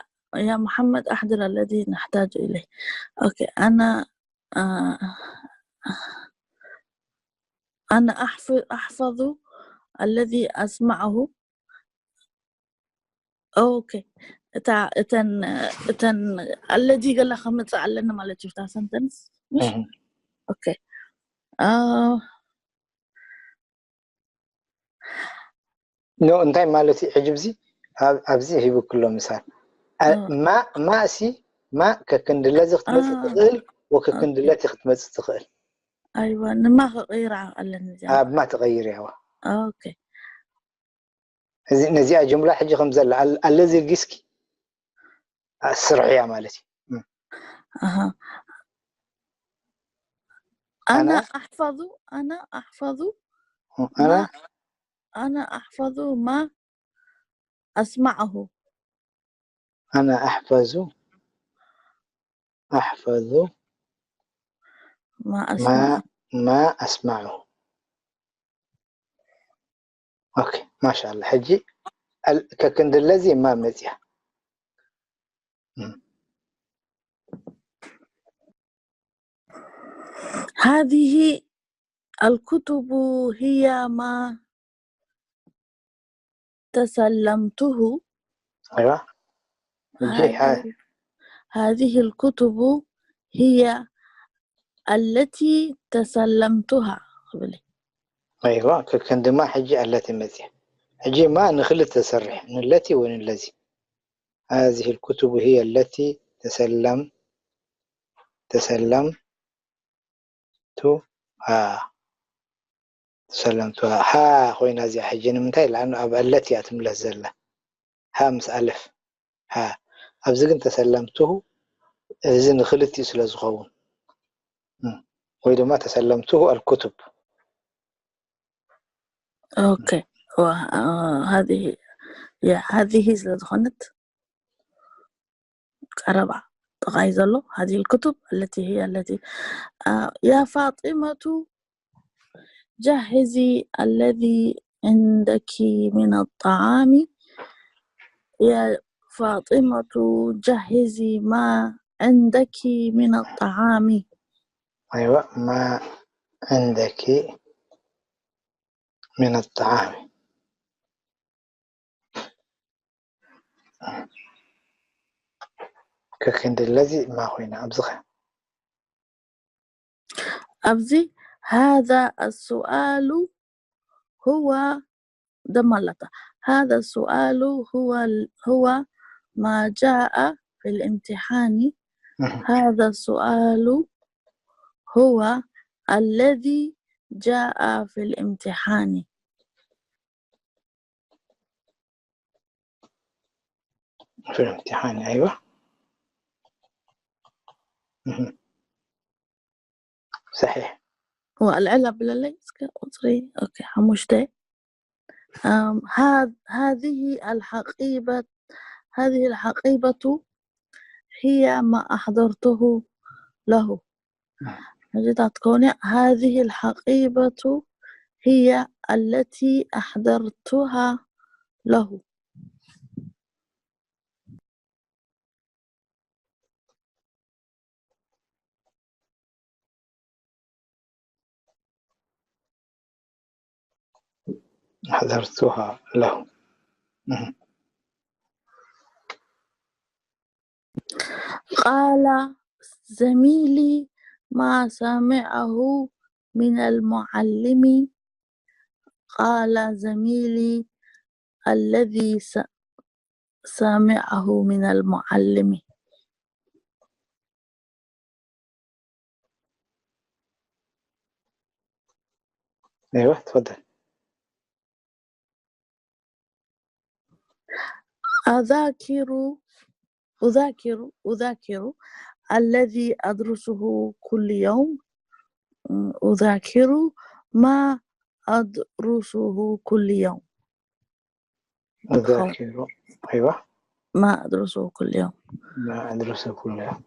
يا محمد أحضر الذي نحتاج إليه ኦኬ أنا آه، أنا أحفظ أحفظ الذي أسمعه ኦኬ እታ እተን እተን الذي ገላ ከምፅእ ኣለኒ ማለት እዩ እታ ሰንተንስ ምሽ እህም። ኦኬ آه، ኖ እንታይ ማለት እዩ ሕጂ ብዚ ኣብ- ኣብዚ ሂቡ ክሎ ምሳል ኣ- እ። ማ ማእሲ ማ ከክንድለዚ ክትመፅእ አ፣ ትኽእል ወከክንድለቲ ክትመፅእ ትኽእል ኣይዋ ንማ ክቕይራ ኣለኒ እዚኣ ኣብ ማ ትቐይር ያዋ ኦኬ እዚ ነዚኣ ጅምላ ሕጂ ከም ዘላ ኣል- ኣለዚ ጊስኪ ስርሕያ ማለት እዩ ኣሃ ኣና أنا أحفظ أنا أحفظ ኣና ما أنا أحفظ ما أسمعه ኣና ኣሕፈዙ ኣሕፈዙ ما ማ أسمعه ማ ኣስማዑ ኦኬ ማሻላ ሕጂ ኣል- ከክንድለዚ ማ መፅያ هذه الكتب هي ما تسلمته ኣይዋ ሕጂ ሀ- هذه هذه الكتب هي التي تسلمتها ክብል እዩ። ኣይዋ ከክንድማ ሕጂ ኣለቲ መፅያ ሕጂ ማ ንክልተ ሰርሕ ንለቲ ወይ ንለዚ هذه الكتب هي التي تسلم تسلمتها تسلمتها ها ኮይና እዚኣ ሕጂ ንምንታይ لأنه ኣብ التي እያ ትምለስ ዘላ ها ምስ ألف ها ኣብዚ ግን تسلمته እዚ ንክልቲኡ ስለ ዝኸውን እም፣ ወይ ድማ تسلمته الكتب ኦኬ و- آه، هذه يا هذه ስለ ዝኾነት ቀረባ ጥቓይ ዘሎ هذه الكتب التي هي التي آه، يا فاطمة جهزي الذي عندك من الطعام يا فاطمة جهزي ما عندك من الطعام أيوة ما عندك من الطعام ከክንዲ ለዚ ማ ኮይና ኣብዚኸ ኣብዚ هذا السؤال هو ደማ ኣለታ هذا السؤال هو ال- هو ما جاء في الامتحان هذا السؤال هو الذي جاء في الامتحان في الامتحان أيوة مهم. صحيح والعلة بللي اسكا قطري اوكي حموشتي أم هذ هذه الحقيبة هذه الحقيبة هي ما أحضرته له نجد تكون هذه الحقيبة هي التي أحضرتها له أحضرتها له. مهم. قال زميلي: ما سمعه من المعلم. قال زميلي: الذي س- سمعه من المعلم. أيوة، تفضل. أذاكر أذاكر أذاكر الذي أدرسه كل يوم. أذاكر ما أدرسه كل يوم. أذاكر. أيوة. ما أدرسه كل يوم. ما أدرسه كل يوم.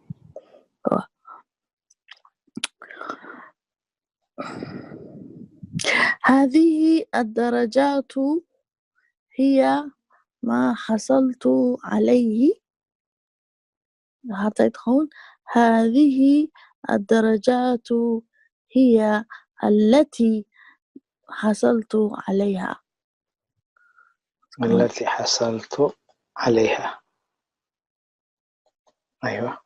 هذه الدرجات هي ما حصلت عليه. هذه الدرجات هي التي حصلت عليها. التي حصلت عليها. أيوة.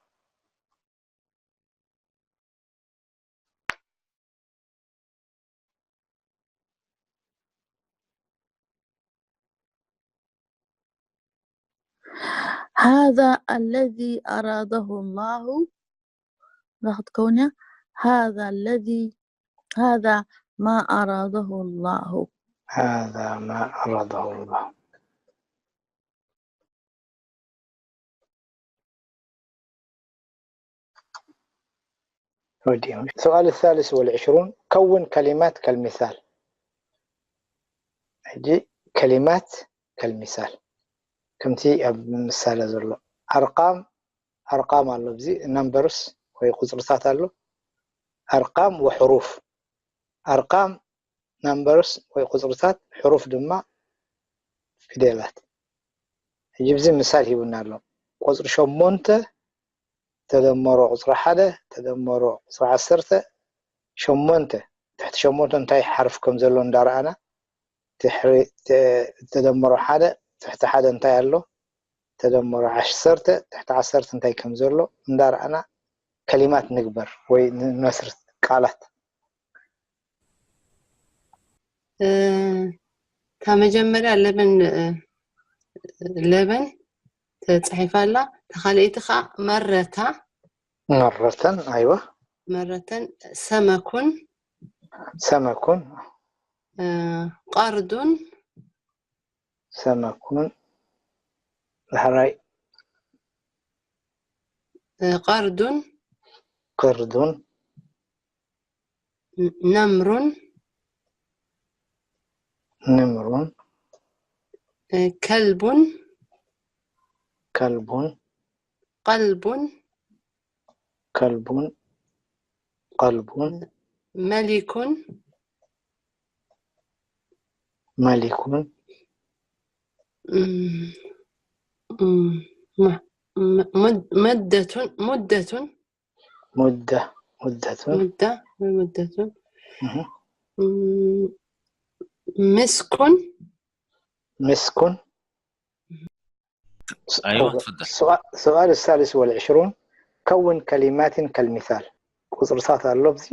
هذا الذي أراده الله. ناخذ كونيا. هذا الذي هذا ما أراده الله. هذا ما أراده الله. السؤال الثالث والعشرون: كون كلمات كالمثال. ሕጂ كلمات كالمثال ከምቲ ኣብ ምሳሌ ዘሎ ኣርቃም ኣርቃም ኣሎ፣ እዚ numbers ወይ ቁፅርታት ኣሎ። ኣርቃም ወሕሩፍ። ኣርቃም numbers ወይ ቁፅርታት፣ ሕሩፍ ድማ ፊደላት። ሕጂ ብዚ ምሳል ሂቡና ኣሎ። ቁፅሪ ሸሞንተ ተደመሮ ቁፅሪ ሓደ ተደመሮ ቁፅሪ ዓሰርተ፣ ሸሞንተ፣ ትሕቲ ሸሞንተ እንታይ ሓርፍ ከም ዘሎ እንዳረኣና፣ ድሕሪ ተደመሮ ሓደ ትሕቲ ሓደ እንታይ ኣሎ፣ ተደመሮ ዓሰርተ ትሕቲ ዓሰርተ እንታይ ከም ዘሎ እንዳረኣና ከሊማት ንግበር ወይ ንመስርት ቃላት። እታ መጀመርያ ለበን ለበን ተፃሒፋ ኣላ። እታ ካልኣይቲ ከዓ መረታ መረተን ኣይዋ መረተን ሰመኩን ሰመኩን ቀርዱን ሰመኩን ዳሕራይ ቀርዱን ቅርዱን ነምሩን ንምሩን ከልቡን ከልቡን ቀልቡን ከልቡን ቀልቡን መሊኩን መሊኩን መደቱን ሙደቱን ሙደ ሙደቱን ሙደ ሙደቱን ምስኩን ምስኩን أيوة، تفضل. السؤال الثالث والعشرون: كون كلمات كالمثال. ቁፅርታት ኣሎ፣ እዚ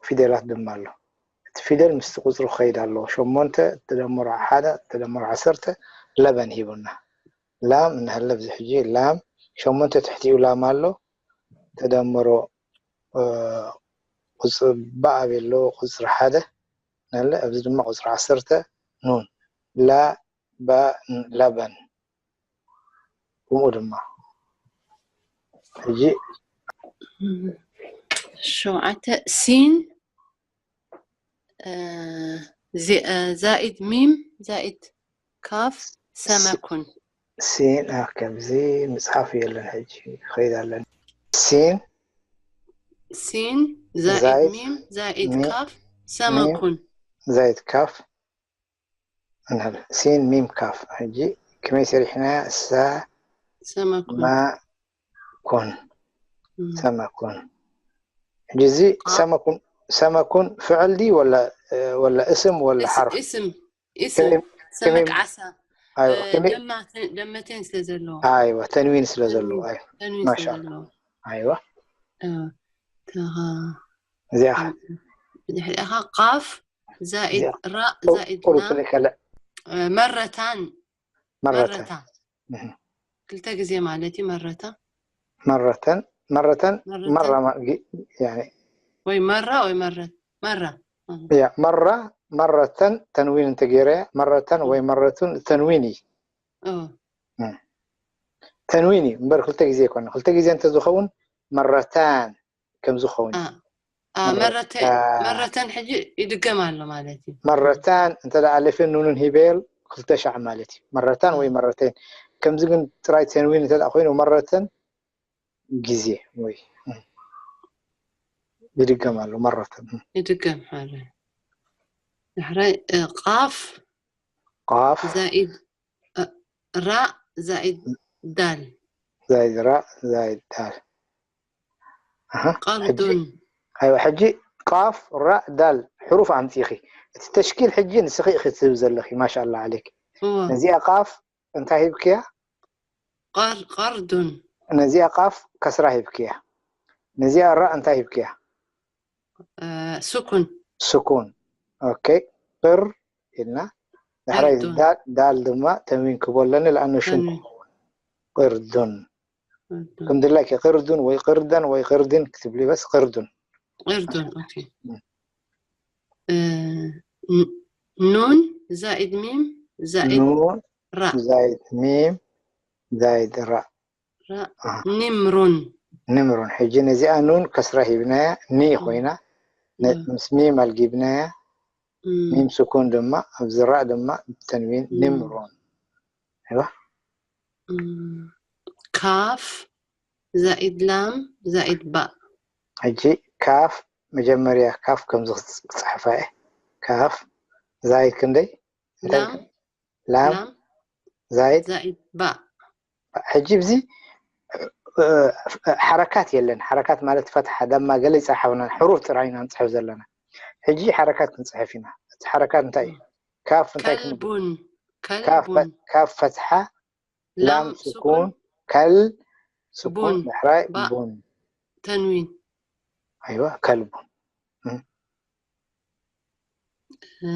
ፊደላት ድማ ኣሎ። እቲ ፊደል ምስቲ ቁፅሪ ክኸይድ ኣለዎ። ሸሞንተ ተደምሮ ሓደ ተደምሮ ዓሰርተ ለበን ሂቡና። ላም እንሃለ ኣብዚ ሕጂ ላም ሸሞንተ ትሕቲኡ ላም ኣሎ። ተደምሮ ቁፅሪ ባእ ኣሎ ቁፅሪ ሓደ ነለ ኣብዚ ድማ ቁፅሪ ዓሰርተ ኑን ላ ባ ለበን ከምኡ ድማ ሕጂ ሸውዓተ ሲን ዛኢድ ሚም ዛኢድ ካፍ ሰመኩን ሲን ከምዚ ምፅሓፍ የለን። ሕጂ ይኸይድ ኣለና። ሲን ሲን ዛኢድ ሚም ዛኢድ ካፍ ሰመኩን ዛኢድ ካፍ እንብል። ሲን ሚም ካፍ። ሕጂ ከመይ ሰሪሕና? ሳ ሰመኩን ማ ኩን ሰመኩን። ሕጂ እዚ ሰመኩን ሰመኩን ፍዕል ዲ ወላ ወላ እስም ወላ ሓርፍ? እስም ኢስም ከመይ- ሰመግ ከመይ- ዓሳ ኣይዋ እ፣ ከመይ ደማተ- ደመቴን ስለ ዘለዎ ኣይዋ ተንዊን ስለ ዘለዎ ተንዊን- ኣይ ተንዊን ስለ ማሻ ዘለዎ ኣይዋ እ፣ ተኻ እዚኣ ኸ ድሕሪኻ ቃፍ ዛኢድ እዚኣ ራእ ቁር- ዛኢድ ቁሩብ ላም ትልእከለ እ፣ መረታን መረተ መረታን እህ። ክልተ ግዜ ማለት እዩ መረታ መረተን መረተን መረተን መራ ማ- ጊ- ያኒ ወይ መራ ወይ መረት መራ እ፣ ያ መራ መረተን ተንዊን እንተገይረያ መረተን ወይ መረቱን ተንዊን እዩ እ፣ ተንዊን እዩ እምበር ክልተ ግዜ ይኮነ ክልተ ግዜ እንተዝኸውን መረታን ከም ዝኸውን አ፣ አ፣ መረተ መረተን ሕጂ ይድገም ኣሎ ማለት እዩ መረታን እንተ ደኣ ኣለፊ ኑንን ሂበል ክልተ ሻዕ ማለት እዩ መረታን ወይ መረተን ከምዚ ግን ጥራይ ተንዊን እንተ ደኣ ኮይኑ መረተን ግዜ ወይ ይድገም ኣሎ መረተን ይድገም ሓደ ድሕራይ እ፣ ቃፍ ቃፍ ዛኢድ እ፣ ራእ ዛኢድ ዳል ዛይድ ራ ዛይድ ዳል ኣሃ፣ ሕጂ ቀርዱን ኣይዋ ሕጂ ቃፍ ራ ዳል ሕሩፍ ኣምፂኺ እቲ ተሽኪል ሕጂ ንስኺ ኢኺ ትህብ ዘለኺ ማሻላ ዓሌክ እወ ነዚኣ ቃፍ እንታይ ሂብክያ ቀር- ቀርዱን ነዚኣ ቃፍ ከስራ ሂብክያ ነዚኣ ራ እንታይ ሂብክያ እ፣ ስኩን ስኩን ኦኬ ቅር ኢልና ዳሕራይ ቅርዱን ዳ- ዳል ድማ ተንዊን ክቦ ኣለኒ ለኣነ ሽም ተንዊን ቅርዱን ቅርዱን ከም ድላይኪ ቅርዱን ወይ ቅርደን ወይ ቅርድን ክትብሊ በስ ቅርዱን ቅርዱን ኦኬ ም። እ፣ ን- ኑን ዛኢድ ሚም ዛኢድ ኑን ራ ዛይድ ሚም ዛይድ ራ ራ ኣሃ። ኒምሩን ንምሩን ሕጂ ነዚኣ ኑን ከስራ ሂብናያ ኒ ኮይና ነ- ም። ምስ ሚም ኣልጊብናያ ም፣ ሚም ስኩን ድማ ኣብዚ ራ ድማ ብተንዊን ም። ንምሩን እዋ ም፣ ካፍ ዛኢድ ላም ዛኢድ ባእ ሕጂ ካፍ መጀመርያ ካፍ ከምዚ ክጽ- ክጽሕፋ እየ ካፍ ዛይድ ክንደይ እንታይ ላም ላም ላም ዛይድ ዛኢድ ባእ ሕጂ እዚ እ፣ እ፣ ሓረካት የለን ሓረካት ማለት ፈትሓ ደማ ገለ ይፀሓፍና ሕሩፍ ጥራይ ኢና ንፅሕፍ ዘለና ሕጂ ሓረካት ክንፅሕፍ ኢና እቲ ሓረካት እንታይ እዩ ካፍ እንታይ ክንብል ከልቡን ካፍ ከልቡን ካፍ ፈትሓ ላም ላም ስኩን ስኩን ከል ስኩን ቡን ድሕራይ ባእ ቡን ተንዊን ኣይዋ ከልቡን እ፣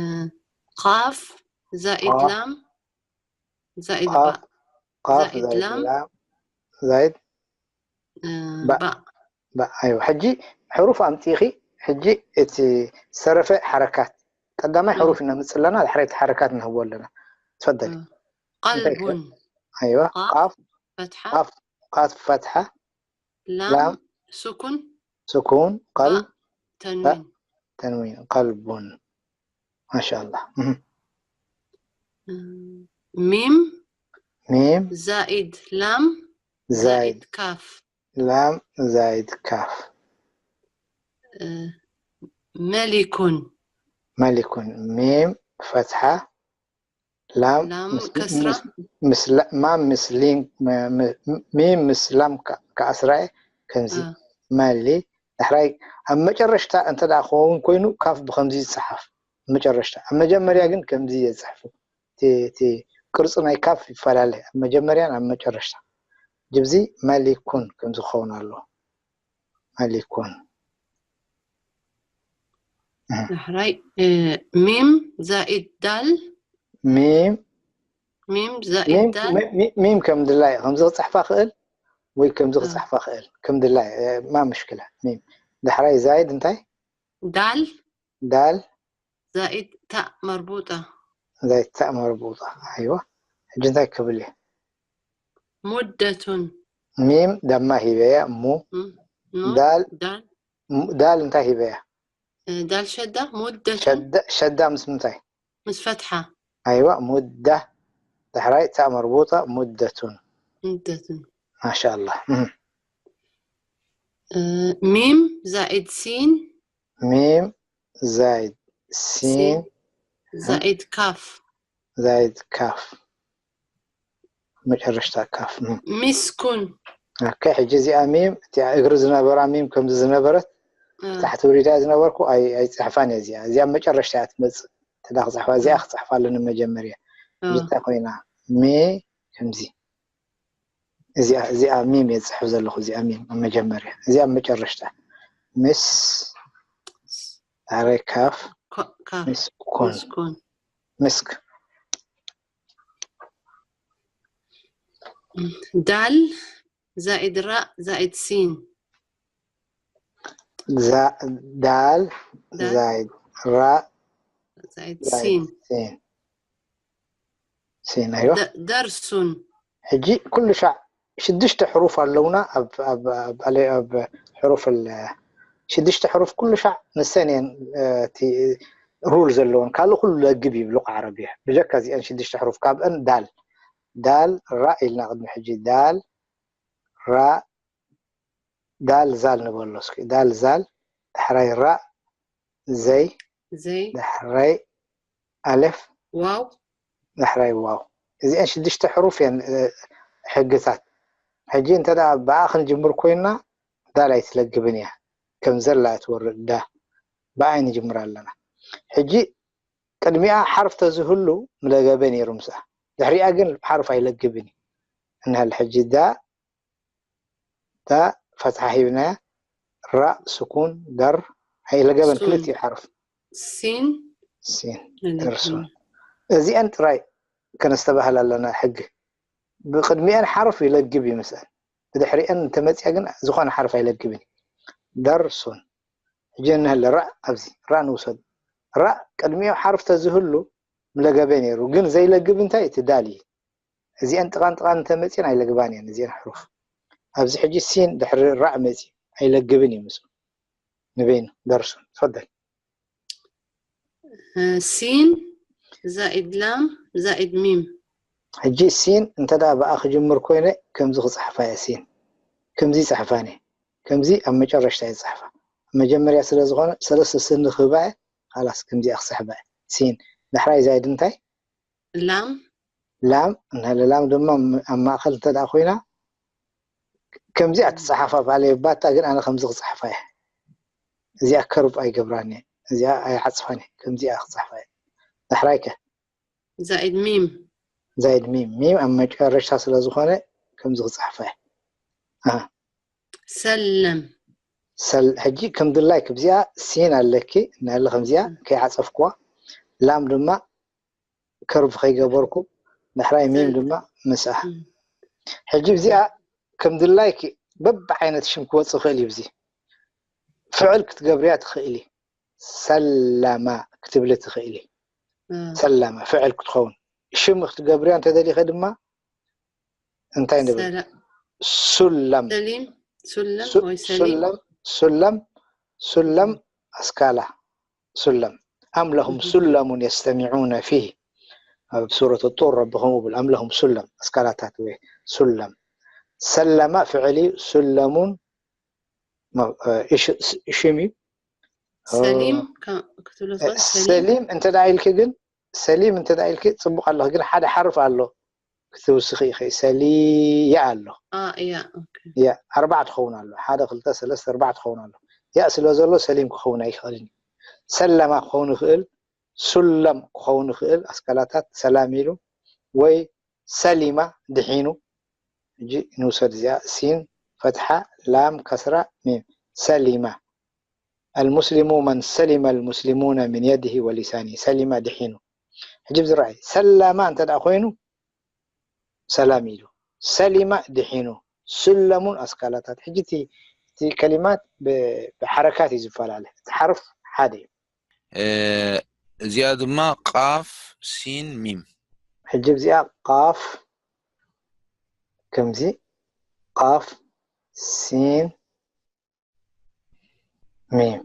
ቃፍ ዛኢድ ቃፍ ላም ዛኢድ ቃፍ ባእ ቃፍ ዛኢድ ዛይድ ላም ላም ዛይድ እ፣ ባእ ባእ ባእ ኣይዋ ሕጂ ሕሩፍ ኣምፂኺ ሕጂ እቲ ዝተረፈ ሓረካት ቀዳማይ እ። ሕሩፍ ኢና ምፅእ ኣለና ድሕሪ እቲ ሓረካት ንህቦ ኣለና ትፈደሊ እ፣ ቀልቡን ኣይዋ ቃፍ ቃፍ ፈትሓ ቃፍ ቃፍ ፈትሓ ላም ላም ስኩን ስኩን ቀል ባእ ተንዊን ተንዊን ቀልቡን ማሻ ኣላህ እህ። እ፣ ሚም ሚም ዛኢድ ላም ዛይድ ዛኢድ ካፍ ላም ዛይድ ካፍ እ፣ መሊኩን መሊኩን ሚም ፈትሓ ላም ላም ምስ- ከስራ ምስ- ምስ ላ- ማም ምስ ሊን ም- ም- ሚም ምስ ላም ከ- ከኣስራየ ከምዚ እ፣ መሊ ዳሕራይ ኣብ መጨረሽታ እንተ ደኣ ክኸውን ኮይኑ ካፍ ብከምዚ ይፅሓፍ መጨረሽታ ኣብ መጀመርያ ግን ከምዚ እየ ዝፅሕፉ እቲ እቲ ቅርፂ ናይ ካፍ ይፈላለ ኣብ መጀመርያን ኣብ መጨረሽታ ጅብዚ መሊኩን ከምዚ ክኸውን ኣለዎ መሊኩን ዳሕራይ እ፣ ሚም ዛኢድ ዳል ሚም ሚም ሚም ዛኢድ ዳል ሚ- ሚ- ሚም ከም ድላይ ከምዚ ክፅሕፋ ክእል ወይ ከምዚ እ። ክፅሕፋ ክእል ከም ድላይ እ፣ ማ ምሽክላ ሚም ዳሕራይ ዛይድ እንታይ ዳል ዳል ዛኢድ ታእ መርቡጣ ዛይድ ታእ መርቡጣ ኣይዋ ሕጂ እንታይ ክብል እዩ ሙደቱን ሚም ደማ ሂበያ እሙ ም፣ ኑ ዳል ዳል ም- ዳል እንታይ ሂበያ እ፣ ዳል ሸዳ ሙደቱን ሸዳ- ሸዳ ምስ ምንታይ ምስ ፈትሓ ኣይዋ ሙዳ ዳሕራይ ታእ መርቡጣ ሙደቱን ሙደቱን ማሻ ኣላህ እህ። እ፣ ሚም ዛኢድ ሲን ሚም ዛይድ ሲን ዛኢድ ካፍ ዛይድ ካፍ መጨረሽታ ካፍ እህ። ሚስኩን ኦኬ ሕጂ እዚኣ ሚም እቲኣ እግሪ ዝነበራ ሚም ከምዚ ዝነበረት እ፣ ታሕቲ ውሪዳ ዝነበርኩ ኣይ- ኣይፅሕፋን እየ እዚኣ እዚኣ መጨረሽታ እያ ትመፅእ እታ ክፅሕፋ እዚኣ ክፅሕፋ ኣለኒ መጀመርያ። እ፣ እንታይ ኮይና? ሚ፣ ከምዚ። እዚኣ እዚኣ ሚም እየ ዝፅሕፍ ዘለኹ። እዚኣ ሚም ኣብ መጀመርያ፣ እዚኣ ኣብ መጨረሽታ። ምስ፣ ኣረ፣ ካፍ፣ ካ- ካፍ ምስኩን፣ ምስኩን። ምስክ። ዳል ዛኢድ ራእ ዛኢድ ሲን። ዛ- ዳል ዳል ዛይድ ራእ ዛኢድ ዛይድ ሲን። ሲን። ሲን፣ ኣይዋ። ደ- ደርሱን። ሕጂ ኩሉ ሻዕ ሽዱሽተ ሕሩፍ ኣለውና ኣብ ኣብ ኣብ ኣለ- ኣብ ሕሩፍ ል- ሽዱሽተ ሕሩፍ ኩሉ ሻዕ ንሰን እየን፣ እ፣ እቲ ሩል ዘለወን። ካልእ ኩሉ ለግብ እዩ ብሉቕ ዓረብያ፣ ብጀካ እዚአን ሽዱሽተ ሕሩፍ። ካብአን ዳል፣ ዳል ራ ኢልና ቅድሚ ሕጂ። ዳል ራ፣ ዳል ዛል ንበሎ እስኪ። ዳል ዛል፣ ዳሕራይ ራ፣ ዘይ፣ ዘይ ዳሕራይ ኣሌፍ፣ ዋው ዳሕራይ ዋው። እዚአን ሽዱሽተ ሕሩፍ እየን፣ እ፣ ሕግታት። ሕጂ እንተ ደኣ ብኣ ክንጅምር ኮይንና፣ ዳል ኣይትለግብን እያ። ከም ዘላ እያ ትወርድ ዳ። ብኣ ንጅምር ኣለና። ሕጂ ቅድሚኣ ሓርፍ ተዝህሉ ምለገበ ነይሩ ምስኣ። ድሕሪኣ ግን ሓርፍ ኣይለግብን እዩ። እንሃል ሕጂ ዳ፣ ዳ ፈትሓ ሂብናያ፣ ራእ ስኩን፣ ደር ኣይለገበን፣ ሱን። ክልቲኡ ሓርፍ። ሲን ሲን፣ ኣይለግብን። ደርሱን። እዚአን ጥራይ ከነስተባህል ኣለና ሕጊ። ብቅድሚአን ሓርፍ ይለግብ እዩ ምስአን። ብድሕሪአን እንተመፅያ ግን ዝኾነ ሓርፍ ኣይለግብን እዩ። ደርሱን። ሕጂ እንህለ ራእ፣ ኣብዚ ራእ ንውሰድ። ራእ ቅድሚኡ ሓርፍ ተዝህሉ ምለገበ ነይሩ። ግን ዘይለግብ እንታይ? እቲ ዳል እዩ። እዚአን ጥቓን ጥቓን እንተመፅየን ኣይለግባን እየን እዚአን ሕሩፍ። ኣብዚ ሕጂ ሲን ድሕሪ ራእ መፅዩ ኣይለግብን እዩ ምስኡ። ንበይኑ ደርሱን። ትፈደል። እ፣ ሲን ዛኢድ ላም ዛኢድ ሚም። ሕጂ ሲን እንተ ደኣ ብኣ ክጅምር ኮይነ ከምዚ ክፅሕፋ እየ። ሲን ከምዚ ይፅሕፋን እየ። ከምዚ ኣብ መጨረሽታ እየ ዝፅሕፋ። ኣብ መጀመርያ ስለ ዝኾነ ሰለስተ ስኒ ክህባ እየ። ካላስ ከምዚኣ ክፅሕፋ እየ። ሲን ዳሕራይ ዛይድ እንታይ? ላም ላም እንሃለ፣ ላም ድማ ኣብ ማእኸል እንተ ደኣ ኮይና ከምዚኣ ትፅሓፋ ባለይ ባታ፣ ግን ኣነ ከምዚ ክፅሕፋ እየ። እዚኣ ከርብ ኣይገብራን እየ። እዚኣ ኣይዓፅፋን እየ። ከምዚኣ ክፅሕፋ እየ። ዳሕራይ ከ? ዛኢድ ሚም። ዛይድ ሚም። ሚም ኣብ መጨረሽታ ስለ ዝኾነ ከምዚ ክፅሕፋ እየ። ኣሃ። ሰለም። ሰል-፣ ሕጂ ከም ድላይክ እዚኣ ሲን ኣለኪ እናለ ከምዚኣ ከይዓፀፍኩዋ፣ ላም ድማ ከርብ ከይገበርኩ፣ ዳሕራይ ሚም ሰል- ድማ ምስኣ። እም። ሕጂ እዚኣ ከም ድላይክ በብዓይነት ሽም ክወፅእ ይኽእል እዩ። እዚ ፍዕል ክትገብርያ ትኽእሊ። ሰላማ ክትብሊ ትኽእሊ። እ፣ ሰላማ ፍዕል ክትኸውን። ሽም ክትገብርያ እንተደሊኸ ድማ እንታይ ንብል? ሰላ- ሱላም። ሰሊም ሱለም ሱ-፣ ወይ ሰሊም። ሱላም፣ ሱላም፣ ሱላም ኣስካላ። ሱላም። ኣም ለሁም እህ። ሱለሙን የስተሚዑነ ፊህ። ኣብ ሱረት ጡር ረቢ ከምኡ ይብል፣ ኣም ለሁም ሱለም፣ ኣስካላታት ወይ ሱለም። ሰለማ ፍዕል እዩ፣ ሱለሙን መ-፣ እ፣ እሽ-፣ ስ-፣ ሽም እዩ። ሰሊም እ፣ ከ-፣ ክትብሎ እ፣ ትኽእል? ሰሊም ሰሊም እንተ ደኣ ኢልኪ ግን፣ ሰሊም እንተ ደኣ ኢልኪ ጽቡቕ ኣለኺ፣ ግን ሓደ ሓርፍ ኣሎ ክትውስኺ ኢኺ። ሰሊያ ኣሎ። ኣ፣ እያ፣ ኦኬ። እያ፣ ኣርባዕተ ክኸውን ኣሎ። ሓደ፣ ክልተ፣ ሰለስተ፣ ኣርባዕተ ክኸውን ኣሎ። ያ ስለ ዘሎ ሰሊም ክኸውን ኣይኽእልን እዩ። ሰለማ ክኸውን ይኽእል፣ ሱለም ክኸውን ይኽእል፣ ኣስካላታት ሰላም ኢሉ፣ ወይ ሰሊማ ድሒኑ። ሕጂ ንውሰድ እዚኣ፣ ሲን ፈትሓ፣ ላም ከስራ፣ ሚም። ሰሊማ። المسلم من سلم المسلمون من يده ولسانه. ሰሊማ ድሒኑ። ሕጂ ብዝረኣይ፣ ሰላማ እንተ ደኣ ኮይኑ፣ ሰላም ኢሉ። ሰሊማ ድሒኑ። ሱለሙን ኣስካላታት። ሕጂ እቲ፣ እቲ ከሊማት ብ-፣ ብሓረካት እዩ ዝፈላለ። እቲ ሓርፍ ሓደ እዩ። እ፣ እዚኣ ድማ ቃፍ፣ ሲን፣ ሚም። ሕጂ እዚኣ ቃፍ፣ ከምዚ፣ ቃፍ፣ ሲን፣ ሚም።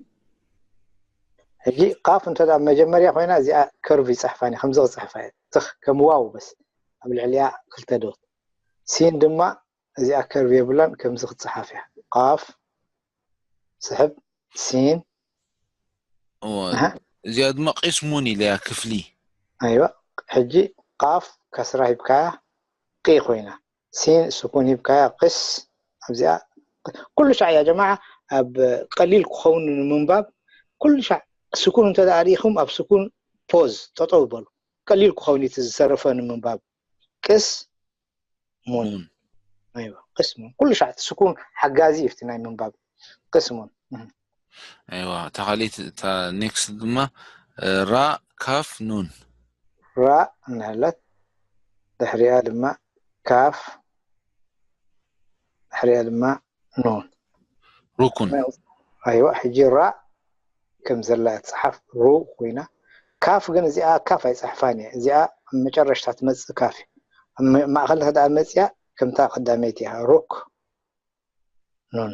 ሕጂ ቃፍ እንተ ደኣ መጀመርያ ኮይና፣ እዚኣ ከርቭ ይፅሕፋን እየ፣ ከምዚ ክፅሕፋ እየ። ትኽ፣ ከም ዋው በስ፣ ኣብ ልዕሊኣ ክልተ ዶት። ሲን ድማ እዚኣ ከርቭ የብላን፣ ከምዚ ክትፅሓፍ እያ። ቃፍ፣ ስሕብ፣ ሲን፣ እወ፣ ኣሃ። እዚኣ ድማ ቂስሙን ኢለያ፣ ክፍሊ። ኣይዋ፣ ሕጂ ቃፍ ከስራ ሂብካያ፣ ቂ ኮይና። ሲን ስኩን ሂብካያ፣ ቅስ። ኣብዚኣ ኩሉ ሻዕ ያ ጀማዓ፣ ኣብ ቀሊል ክኸውን ንምንባብ፣ ኩሉ ሻዕ ስኩን እንተ ደኣ ርኢኹም፣ ኣብ ስኩን ፖዝ ጠጠው በሉ። ቀሊል ክኸውን እቲ ዝተረፈ ንምንባብ። ቅስ ሙን ኑን ኣይዋ ቅስሙን ኩሉ ሻዕ እቲ ስኩን ሓጋዚ እዩ እቲ ናይ ምንባብ። ቅስሙን እህ። ኣይዋ እታ ካልኢት እታ ኔክስት ድማ ራ ካፍ ኑን ራ እናሃለት ድሕሪኣ ድማ ካፍ ድሕሪኣ ድማ ኑን። ሩኩን ኣይዋ ሕጂ ራ ከም ዘላ ትፅሓፍ ሩ ኮይና ካፍ ግን እዚኣ ካፍ ኣይፅሕፋን እየ። እዚኣ ኣብ መጨረሽታ ትመፅእ ካፍ እያ። ኣብ መ- ማእኸል እንተ ደኣ መፅያ ከምታ ቀዳመይቲ እያ። ሩክ ኑን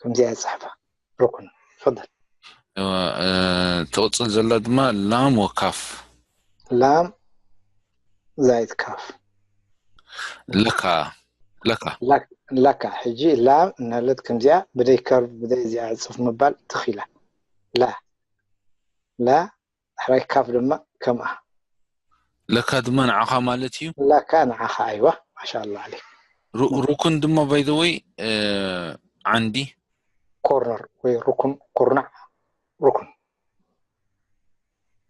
ከምዚኣ ይፅሕፋ። ሩኩን ፈضل ትቕፅል ዘላ ድማ ላም ወካፍ ላም ዛይድ ካፍ ለካ ለካ ላካ ሕጂ ላም እናለት ከምዚኣ ብደይ ከርብ ብደይ እዚኣ ዕፅፍ ምባል ትኽኢላ ላ ላ ሕራይ ካፍ ድማ ከምኣ ለካ ድማ ንዓኻ ማለት እዩ ላካ ንዓኻ ኣይዋ ማሻ ኣላ ዓለይክ ሩ- ሩኩን ድማ ባይዘወይ ዓንዲ ኮርነር ወይ ሩኩን ኩርናዕ ሩኩን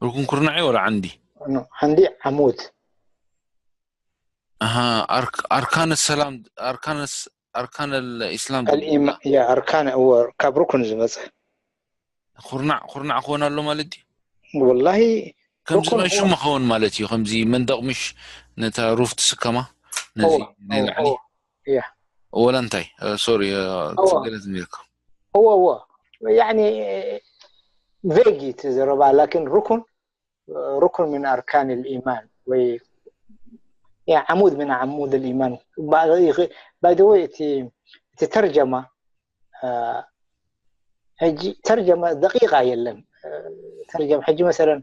ሩኩን ኩርናዕ እዩ ወላ ዓንዲ ኖ፣ ዓንዲ ዓሙድ ኣሃ ኣርክ- ኣርካን ሰላም ኣርካን ስ- ኣርካን ኢስላም ኣልኢማ ያ ኣርካን እወ ካብ ሩኩን ዝመፀ ኩርናዕ ኩርናዕ ክኾን ኣሎ ማለት እዩ ወላሂ ከምዚ ሩኩን ናይ እወ ሽሙ ክኸውን ማለት እዩ ከምዚ መንደቕ ምሽ ነታ ሩፍ ትስከማ ነዚ እወ ናይ ላዕሊ እወ ያ ወላ እንታይ ሶሪ እወ ገለ ዝሜልካ እወ እወ ያኒ ቬግ እዩ እቲ ዘረባ ላኪን ሩኩን ሩኩን ምን ኣርካን ልኢማን ወይ ያ ዓሙድ ምን ዓሙድ ልኢማን ባይደወይ እቲ ተርጀማ ሕጂ ተርጀማ ደቂቃ የለን ተርጀማ ሕጂ መሰለን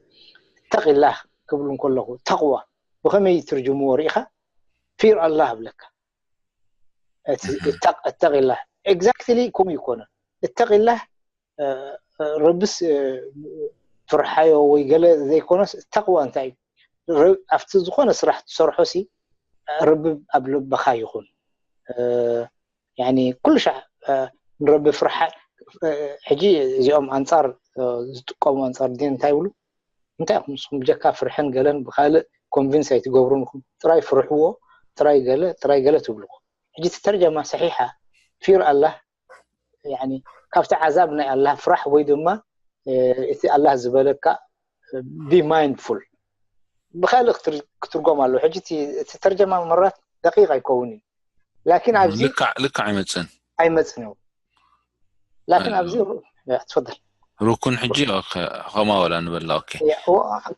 ተቂላህ ክብሉ እንከለኹ ተቅዋ ብኸመይ ትርጅምዎ ርኢኻ ፊር ኣላህ እብለካ እተቂላህ ኤግዛክትሊ ከምኡ ይኮነ እተቂላህ ረብስ ፍርሓዮ ወይ ገለ ዘይኮነስ ተቅዋ እንታይ እዩ ኣብቲ ዝኾነ ስራሕ ትሰርሖ ሲ ረቢ ኣብ ልብኻ ይኹን ያኒ ኩሉ ሻዕ ንረቢ ፍርሓ ሕጂ እዚኦም ኣንፃር ዝጥቀሙ ኣንፃር ዲን እንታይ ይብሉ እንታይ ኢኹም ንስኹም ብጀካ ፍርሕን ገለን ብካልእ ኮንቪንስ ኣይትገብሩን ኢኹም ጥራይ ፍርሕዎ ጥራይ ገለ ጥራይ ገለ ትብልኹ ሕጂ እቲ ተርጀማ ሰሒሓ ፊር ኣላህ ካብቲ ዓዛብ ናይ ኣላህ ፍራሕ ወይ ድማ እቲ ኣላህ ዝበለካ ቢ ማይንድፉል ብካልእ ክትርጎም ኣለዎ ሕጂ እቲ ተርጀማ መራት ደቂቅ ኣይከውን እዩ ላኪን ኣብዚ ልክዕ ልክዕ ኣይመፅን ኣይመፅን እዩ ላኪን ኣብዚ ትፈል ሩኩን ሕጂ ከማ ወላ ንበላ ኦኬ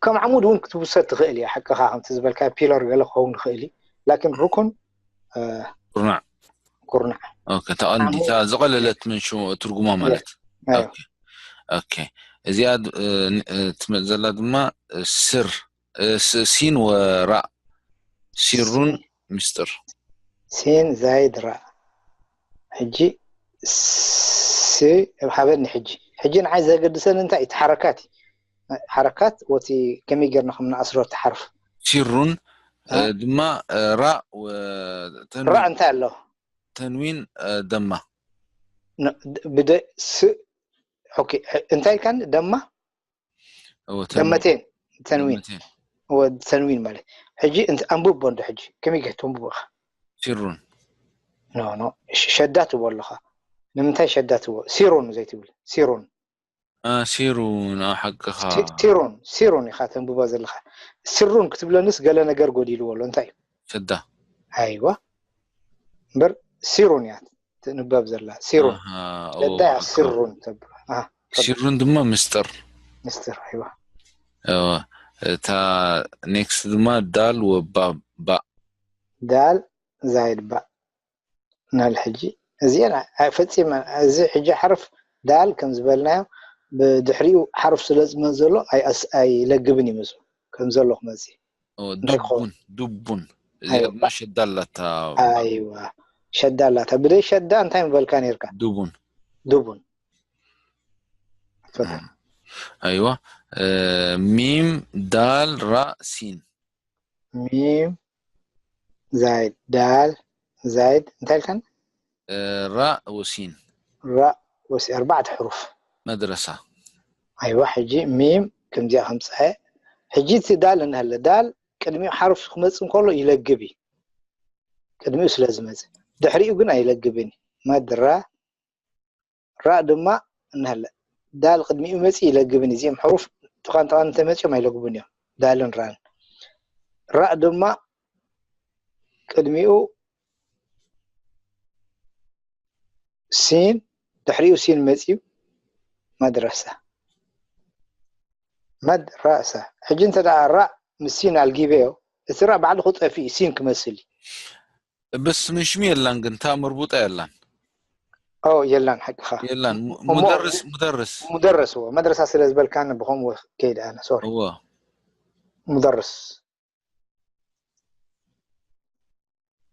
ከም ዓሙድ እውን ክትውሰድ ትኽእል እያ ሓቅኻ ከምቲ ዝበልካ ፒለር ገለ ክኸውን ይኽእል እዩ ላኪን ሩኩን ኩርናዕ ኩርናዕ ኦኬ ተቐንዲታ ዝቐለለት ምን ሽሙ ትርጉማ ማለት ኦኬ ኦኬ እዚኣ ትመፅ ዘላ ድማ ስር ሲን ወራእ ሲሩን ምስጢር ሲን ዛይድ ራ ሕጂ ሲ ሃበኒ ሕጂ ሕጂ ንዓይ ዘገድሰኒ እንታይ እቲ ሓረካት እዩ ሓረካት ወቲ ከመይ ጌርና ከም ንኣስሮ እቲ ሓርፍ ሲሩን ድማ ራ ራ እንታይ ኣሎ ተንዊን ደማ ብደ ስ እንታይ ኢልካኒ ደማ ደመቴን ተንዊን ተንዊን ማለት ሕጂ ኣንቡቦ እንዶ ሕጂ ከመይ ገ ተንብቦ ኢኻ ሲሩን ኖ ኖ ሸዳ ትቦ ኣለኻ ንምንታይ ሸዳ ትቦ ሲሩን ዘይትብል ሲሩን ሲሩን ሓቅኻ ሲሩን ሲሩን ኢኻ ተንብቦ ዘለኻ ስሩን ክትብለንስ ገለ ነገር ጎዲልዎ ኣሎ እንታይ እዩ ሸዳ ኣይዋ እምበር ሲሩን እያ ትንበብ ዘላ ሲሩን ሸዳ እያ ስሩን ተብሎ ሲሩን ድማ ምስጢር ምስጢር ኣይዋ እታ ኔክስት ድማ ዳል ወባ ባ ዳል ዛይድ ባ ናል ሕጂ እዚአን ኣይፈፂመን እዚ ሕጂ ሓርፍ ዳል ከም ዝበልናዮ ብድሕሪኡ ሓርፍ ስለ ዝመፅ ዘሎ ኣይለግብን ይመስሉ ከም ዘሎ ክመፅ ዱቡን ዱቡን እዚኣ ድማ ሸዳ ኣላታ ኣይዋ ሸዳ ኣላታ ብደይ ሸዳ እንታይ ምበልካ ነርካ ዱቡን ዱቡን ኣይዋ ሚም ዳል ራ ሲን ሚም ዛይድ ዳል ዛይድ እንታይ ኢልካን ራ ወሲን ራ ወሲ ኣርባዕተ ሕሩፍ መድረሳ ኣይዋ ሕጂ ሚም ከምዚኣ ከምፅኣ። ሕጂ እቲ ዳል እንሀለ፣ ዳል ቅድሚኡ ሓርፍ ክመፅእ እንከሎ ይለግብ እዩ፣ ቅድሚኡ ስለ ዝመፅእ። ድሕሪኡ ግን ኣይለግብን እዩ። መድራ ራእ ድማ እንሀለ፣ ዳል ቅድሚኡ መፂኡ ይለግብን እዩ። እዚኦም ሕሩፍ ጥቓን ጥቓን እንተመፂኦም ኣይለግቡን እዮም፣ ዳልን ራን። ራእ ድማ ቅድሚኡ ሲን፣ ድሕሪኡ ሲን መፂኡ መድረሳ፣ መድረሳ። ሕጂ እንተ ደኣ ራእ ምስ ሲን ኣልጊበዮ፣ እቲ ራእ ባዕሉ ክጠፍእ እዩ፣ ሲን ክመስል እዩ። بس مش ميلان قنتا مربوطة يلان ኦ የላን፣ ሓቅኻ። يلان م- እሞ مدرس مدرس ሙደረስ እዎ፣ መድረሳ ስለ ዝበልካኒ ብኸምኡ ከይድ ኣነ። ሶሪ። هو ሙደርስ።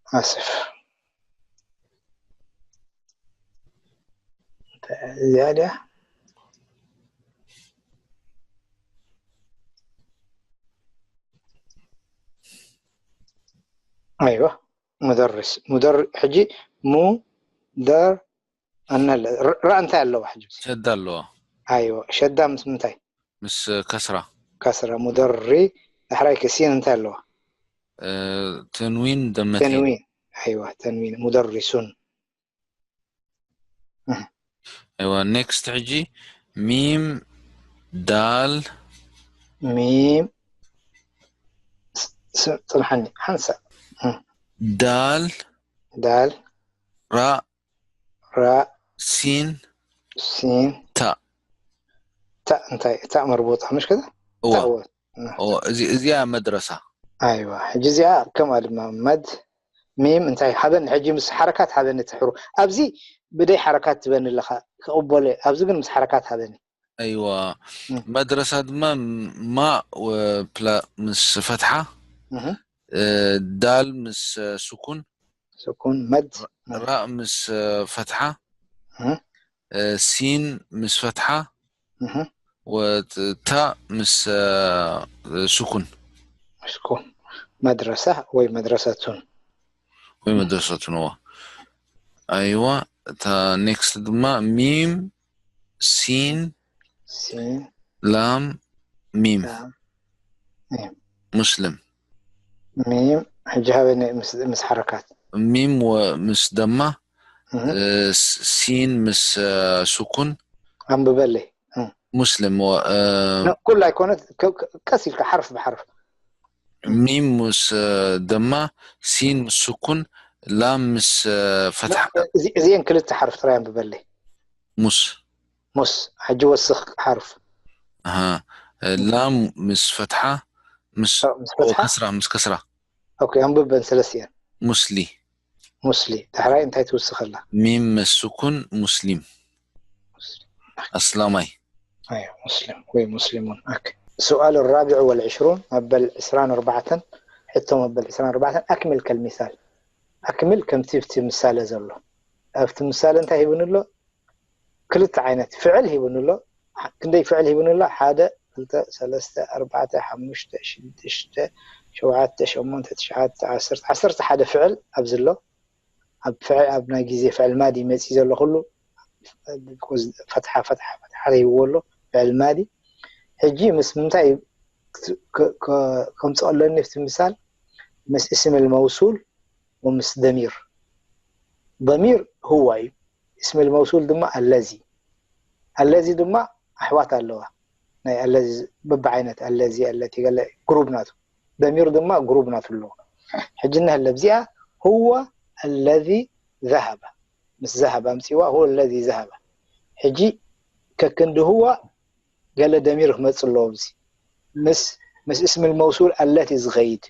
ኣስፍ። እዚኣ ድያ? ኣይዋ፣ ሙደርስ። ሙደር-፣ ሕጂ ሙደር-፣ ኣነለ-፣ ር-፣ ራ እንታይ ኣለዋ ሕጂ? شد اللوا ኣይዋ፣ ሸዳ ምስ ምንታይ? مس كسرة ከስራ። ሙደሪ፣ ዳሕራይ ከሲን እንታይ ኣለዋ? آه، تنوين دمتين ተንዊን። ኣይዋ፣ ተንዊን። ሙደሪሱን። ايوه next حجي ميم دال ሚም ስ-، ስ-، ጽንሓኒ፣ ሓንሳእ። دال ዳል፣ راء ራእ፣ سين ሲን፣ تاء ታእ። እንታይ? ታእ መርቡጣ፣ ምሽ ከዛ? هو ታእ ወ-፣ هو زي زي مدرسة ኣይዋ፣ ሕጂ እዚኣ ከምኣ ድማ መድ፣ ሚም እንታይ? ሓበኒ፣ ሕጂ ምስ ሓረካት ሓበኒ ትሕሩ። ኣብዚ ብደይ ሓረካት ትበኒ ኣለኻ፣ ክቕበሎ እየ። ኣብዚ ግን ምስ ሓረካት ሓበኒ። ايوه مم. مدرسة دما ماء وبلا مس فتحة እህ፣ آه، دال مس آه، سكون ስኩን፣ መድ። راء مس آه، فتحة እህ፣ آه، سين مس فتحة እህ፣ وتاء مس آه، سكون ስኩን። መድረሳ ወይ መድረሰቱን። ወይ መድረሰቱን እዋ። ايوه تا next ድማ ميم سين ሲን፣ لام ميم ላም፣ ሚም። مسلم ሚም፣ ሕጂ ሃበኒ ምስ፣ ምስ ሓረካት። ميم ومس دما እህ፣ آه، س- سين مس آه، سكون ኣንብበለይ። እህ። مسلم و آه، ኖ፣ ኩሉ ኣይኮነት፣ ከ-፣ ከ-፣ ቀስ ኢልካ ሓርፍ ብሓርፍ። ميم مس آه، دما سين مس سكون لام مس آه، فتحة እዚ-፣ እዚአን ክልተ ሓርፍ ጥራይ ኣንብበለይ። مس ሙስ፣ ሕጂ ወስኽ ሓርፍ። ها آه، لام مس فتحة مس ኦ፣ ምስ ፈትሓ? كسرة مس كسرة ኦኬ፣ ኣንብበን ሰለስቲአን። مسلي ሙስሊ። ዳሕራይ እንታይ ትውስኸላ? ميم مس سكون مسلم أسلمي ኣይዋ፣ ሙስሊም ወይ ሙስሊሙን። ኦኬ። السؤال الرابع والعشرون፣ መበል ዕስራን ኣርባዕተን፣ ሕቶ መበል ዕስራን ኣርባዕተን። أكمل كالمثال، أكمل ከምቲ ኣብቲ ምሳሌ ዘሎ። ኣብቲ ምሳሌ እንታይ ሂቡኒ ኣሎ? ክልተ ዓይነት ፍዕል ሂቡኒ ኣሎ። ሓ-፣ ክንደይ ፍዕል ሂቡኒ ኣሎ? ሓደ፣ ክልተ፣ ሰለስተ፣ ኣርባዕተ፣ ሓሙሽተ፣ ሽዱሽተ፣ ሸውዓተ፣ ሸሞንተ፣ ትሽዓተ፣ ዓሰርተ፣ ዓሰርተ ሓደ ፍዕል ኣብዚ ኣሎ። ኣብ ፍዕ-፣ ኣብ ናይ ግዜ ፍዕል ማዲ መፂ ዘሎ ኩሉ ፈትሓ፣ ፈትሓ፣ ፈትሓ ተሂብዎ ኣሎ፣ ፍዕል ማዲ። ሕጂ ምስ ምንታይ ክ-፣ ክ-፣ ከምፅኦ ኣለኒ ኣብቲ ምሳል? ምስ እስም الموصول ወምስ ደሚር። ደሚር هو እዩ። እስም الموصول ድማ الذي። الذي ድማ ኣሕዋት ኣለዋ። ናይ الذي በብዓይነት الذي፣ التي ገለ ግሩፕ ናቱ። ደሚር ድማ ግሩፕ ናቱ ኣለዎ። ሕጂ እንሀለ ኣብዚኣ هو الذي ذهب። ምስ ذهب ኣምፅዋ هو الذي ذهب። ሕጂ ከክንዲ هو ገለ ደሚር ክመፅእ ኣለዎ ኣብዚ። ምስ፣ ምስ እስም الموصول التي ዝኸይድ።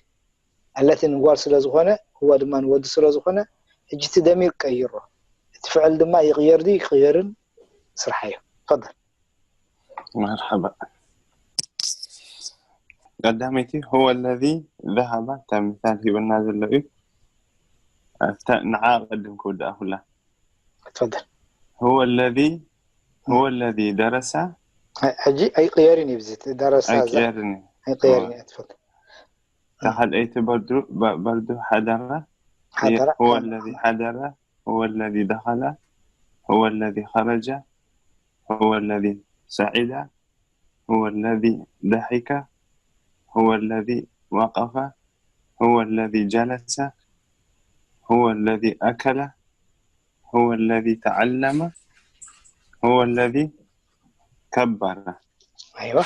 التي ንጓል ስለ ዝኾነ هو ድማ ንወዲ ስለ ዝኾነ ሕጂ እቲ ደሚር ቀይሮ። እቲ ፍዕል ድማ ይቕየር ድዩ ይቕየርን ስርሓዮ። تفضل። مرحبا ቀዳመይቲ هو الذي ذهب እታ ምሳል ሂበና ዘሎ እዩ ኣብታ ንዓ ቀድም ክውድኣ ኩላ تفضل። هو الذي هو الذي درس ሕጂ ኣይቅየርን እዩ ብዚ ደረሳ እዛ ኣይቅየርን እዩ ኣይቅየርን እዩ። تفضل። እታ ካልኣይቲ በርዱ በ- በርዱ ሓደረ ሓደረ هو الذي حضر هو الذي دخل هو الذي خرج هو الذي صعد هو الذي ضحك، هو الذي وقف، هو الذي جلس، هو الذي أكل، هو الذي تعلم، هو الذي كبر. أيوة.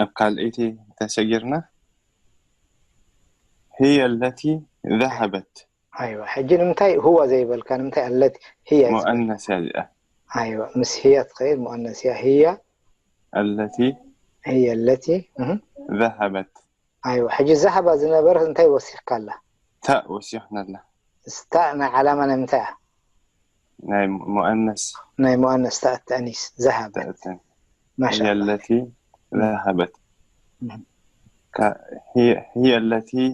ኣብ ካልኣይቲ ተሰጊርና። هي التي ذهبت. أيوة. ሕጂ ንምንታይ هو ዘይበልካ? ንምንታይ التي هي مؤنثة እዚኣ። أيوة. ምስ هي ትኸይድ مؤنثة እያ. هي التي هي التي እህ። ذهبت. أيوة. ሕጂ ذهب ዝነበረት እንታይ ወሲኽካላ? ታእ ወሲኽናላ። እታ ናይ ዓላማ ናይ ምንታይ እያ? ናይ مؤنث ናይ مؤنث تاء التأنيث ذهبت. تأتن. ما شاء هي الله. التي ذهبت. مم. ك- هي هي التي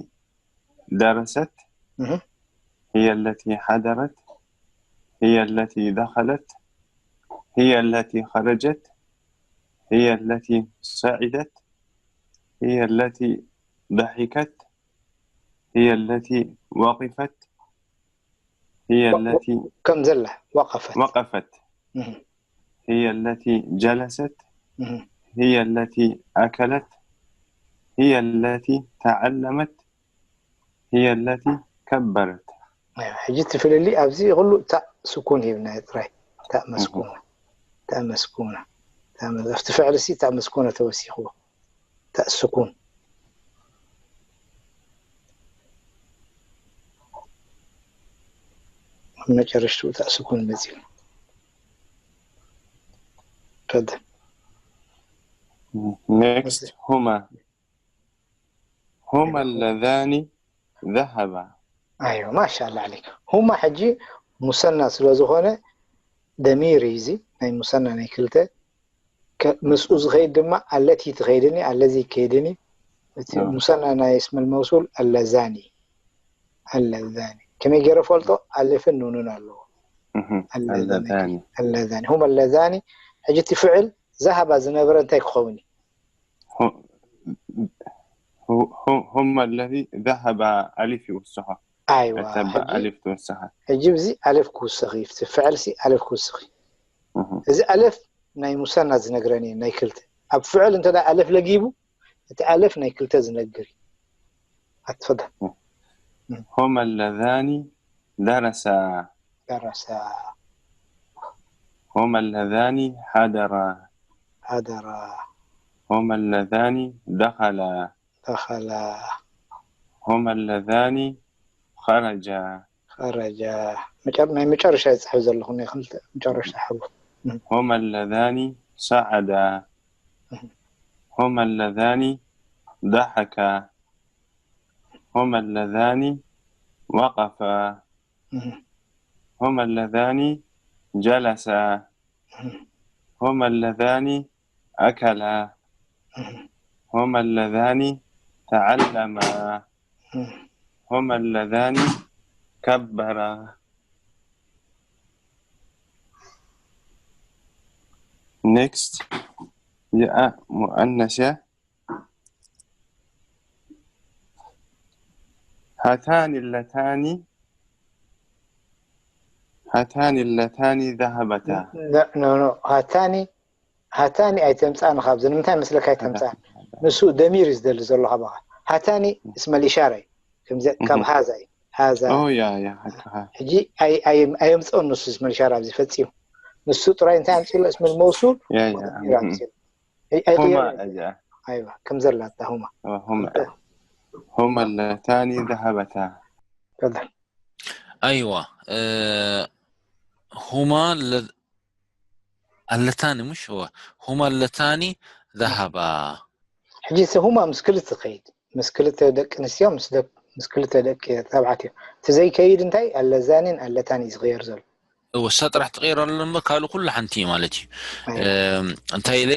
درست، مهم. هي التي حضرت، هي التي دخلت، هي التي خرجت، هي التي صعدت، هي التي ضحكت، هي التي وقفت، هي التي ከም ዘላ وقفت. وقفت، مهم. هي التي جلست، مهم. هي التي أكلت، هي التي تعلمت، هي التي كبرت. ሕጂ እቲ ፍልልይ ኣብዚ ኩሉ ታእ ስኩን ሂብና ጥራይ። ታእ መስኩና ታእ መስኩና ታእ መ- ኣብቲ ፍዕሊ ሲ ታእ መስኩና ተወሲኽዎ። ታእ ስኩን ኣብ መጨረሽትኡ ታእ ስኩን መፂኡ። ፈደ Next هما هما اللذان ذهبا. ኣይዋ ማሻላ ዓለይክ። هما ሕጂ ሙሰና ስለ ዝኾነ ደሚር እዩ እዚ ናይ ሙሰና ናይ ክልተ ከ- ምስኡ ዝኸይድ ድማ التي ትኸይድኒ الذي ይከይድኒ። እቲ ኣዎ። ሙሰና ናይ اسم الموصول اللذان اللذان ከመይ ገይረ ፈልጦ ኣሌፍን ኑንን ኣለዎ። እህ፣ اللذان اللذان. اللذان هما اللذان ሕጂ እቲ ፍዕል ذهبا ዝነበረ እንታይ ክኸውን እዩ? ሁ- ሁ- ሁ- هما الذي ذهبا ኣሊፍ ይውስኻ። ኣይዋ እተባ ሕጂ ኣሊፍ ትወስኻ። ሕጂ እዚ ኣሌፍ ክውስኽ እዩ። እቲ ፍዕል ሲ ኣሌፍ ክውስኽ እዩ። እህ፣ እዚ ኣሌፍ ናይ ሙሰና ዝነግረን እዩ ናይ ክልተ። ኣብ ፍዕል እንተ ኣሌፍ ለጊቡ እቲ ኣሌፍ ናይ ክልተ ዝነግር እዩ። ኣትፈዳ هما اللذان درسا. ደረሳ هما اللذان حضرا. ሓደራ هما اللذان دخلا. ደኸላ هما اللذان خرجا. ኸረጃ መጨር- ናይ መጨረሻ ይፅሕፍ ዘለኹ ናይ ክልተ መጨረሻ ሕቡ هما اللذان صعدا. هما اللذان ضحكا. هما اللذان وقفا. هما اللذان جلسا. هما اللذان أكلا. هما اللذان تعلما. هما اللذان كبرا. Next. يا مؤنثة. هاتان اللتان هاتان اللتان ذهبتا. ኖ ኖ ሃታኒ ሃታኒ ኣይተምፃእን ካብዚ ንምንታይ መስለካ ኣይተምፃእን ንሱ ደሚር እዩ ዝደሊ ዘሎ ካባኻ ሃታኒ እስመል ኢሻራ እዩ ከምዚ ካብ ሃዛ እዩ ሃዛ ኦ ያ ያ ሓቅኻ። ሕጂ ኣይ- ኣይ- ኣየምፅኦን ንሱ እስመል ኢሻራ ኣብዚ ፈፂሙ ንሱ ጥራይ እንታይ ኣምፅኡ እስመል መውሱል ያ ያ ደሚር ኣምፅኡ هما እዚኣ ኣይዋ ከም ዘላ ኣታ ሁማ هما هما اللتان ذهبتا. ተፈضل ኣይዋ እ፣ ሁማ ለ- ኣለታኒ ምሽ እወ ሁማ ኣለታኒ ذهبا ሕጂ እዚ ሁማ ምስ ክልተ ከይድ ምስ ክልተ ደቂ ኣንስትዮ ምስ ደቅ- ምስ ክልተ ደቂ ተባዕትዮ እቲ ዘይከይድ እንታይ ኣለዛኒን ኣለታኒ እዩ ዝቕየር ዘሎ እወ እሳ ጥራሕ ትቐይር ኣሎ እምበር ካልእ ኩሉ ሓንቲ እዩ ማለት እዩ ኣይ፣ እም፣ እንታይ ኢለ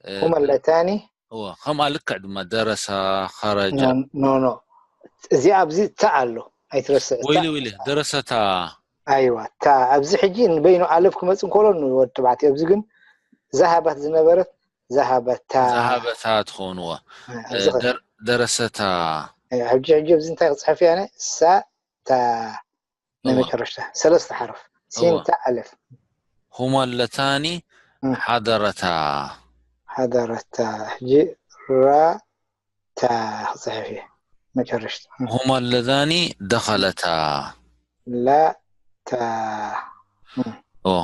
እ፣ ሁማ ኣለታኒ እወ ከምኣ ልክዕ ድማ ደረሳ ኸረጃ ኖ ኖ እዚ ኣብዚ ታ ኣሎ ኣይትረስዕ ታ ወይሊ ወይሊ ደረሰታ ኣይዋ ታ ኣብዚ ሕጂ ንበይኑ ኣለፍ ክመፅእ እንከሎ ንወዲ ተባዕትዮ ኣብዚ ግን ዛሃባት ዝነበረት ዛሃበታ ዛሃበታ ትኸውን እወ ኣብዚ ኸ- ደር- ደረሰታ ሕጂ ሕጂ ኣብዚ እንታይ ክፅሐፍ እያ እሳ ታ ናይ እወ መጨረሽታ ሰለስተ ሓረፍ ሲን እወ ታ ኣለፍ ሁማ ኣለታኒ እ። ሓደረታ። ሓደረታ። ሕጂ ራታ ክፅሕፍ እየ መጨረሽታ። እ። هما اللذان دخلتا. ላታ። እ።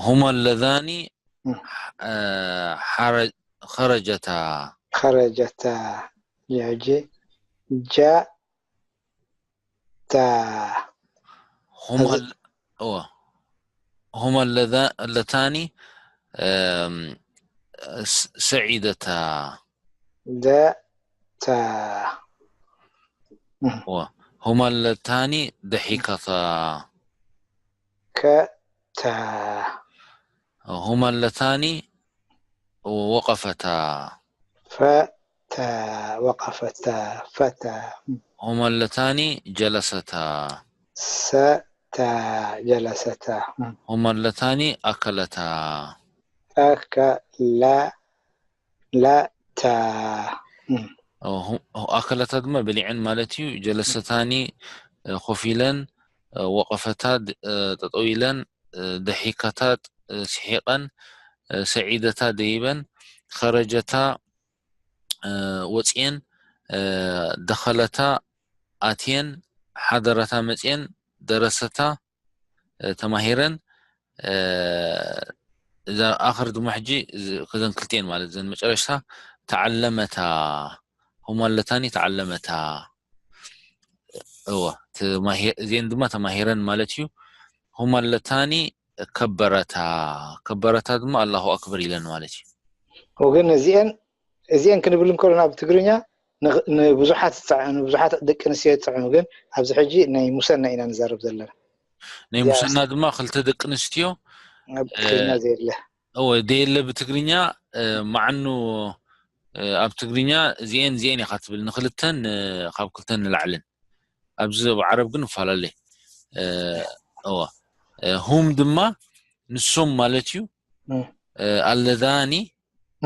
هما اللذان እ. آه، حرج- خرجتا. خرجتا. ሕጂ ጃታ። هما هذا- ال- أوه. هما اللذا- اللتان آم، س- سعدتا. ዳታ። أوه. هما اللتان ضحكتا. ከታ። هما اللتان وقفتا. ፈታ። ወቀፈታ። ፈታ። هما اللتان جلستا. ሰታ። ጀለሰታ። هما اللتان أكلتا. ኣከላ። ላታ። أكلتا ድማ በሊዐን ማለት እዩ። جلستان ኮፍ ኢለን፣ وقفتا ጠጠው ኢለን፣ ضحكتا ስሒቐን፣ سعدتا ደይበን፣ خرجتا ወፅየን፣ دخلتا ኣትየን፣ حضرتا መፅየን፣ درستا ተማሂረን። እዛ ኣኽር ድማ ሕጂ ከዘን ክልቲኤን ማለት እዘን መጨረሽታ تعلمتا. هما اللتان تعلمتا. እወ እዚኤን ድማ ተማሂረን ማለት እዩ። هما اللتان كبرتا. كبرتا ድማ الله أكبر ኢለን ማለት እዩ። ወገን እዚኤን እዚኤን ክንብል እንከሎና ኣብ ትግርኛ ንብዙሓት ንብዙሓት ደቂ ኣንስትዮ ይጥዕም፣ ግን ኣብዚ ሕጂ ናይ ሙሰና ኢና ንዛረብ ዘለና። ናይ ሙሰና ድማ ክልተ ደቂ ኣንስትዮ ኣብ ትግርኛ ዘየለ እወ ደየለ ብትግርኛ። ማዕኑ ኣብ ትግርኛ እዚኤን እዚኤን ኢኻ ትብል፣ ንክልተን ካብ ክልተን ንላዕልን። ኣብዚ ኣብ ዓረብ ግን ይፈላለ። እወ هم ድማ ንሶም ማለት እዩ። اللذان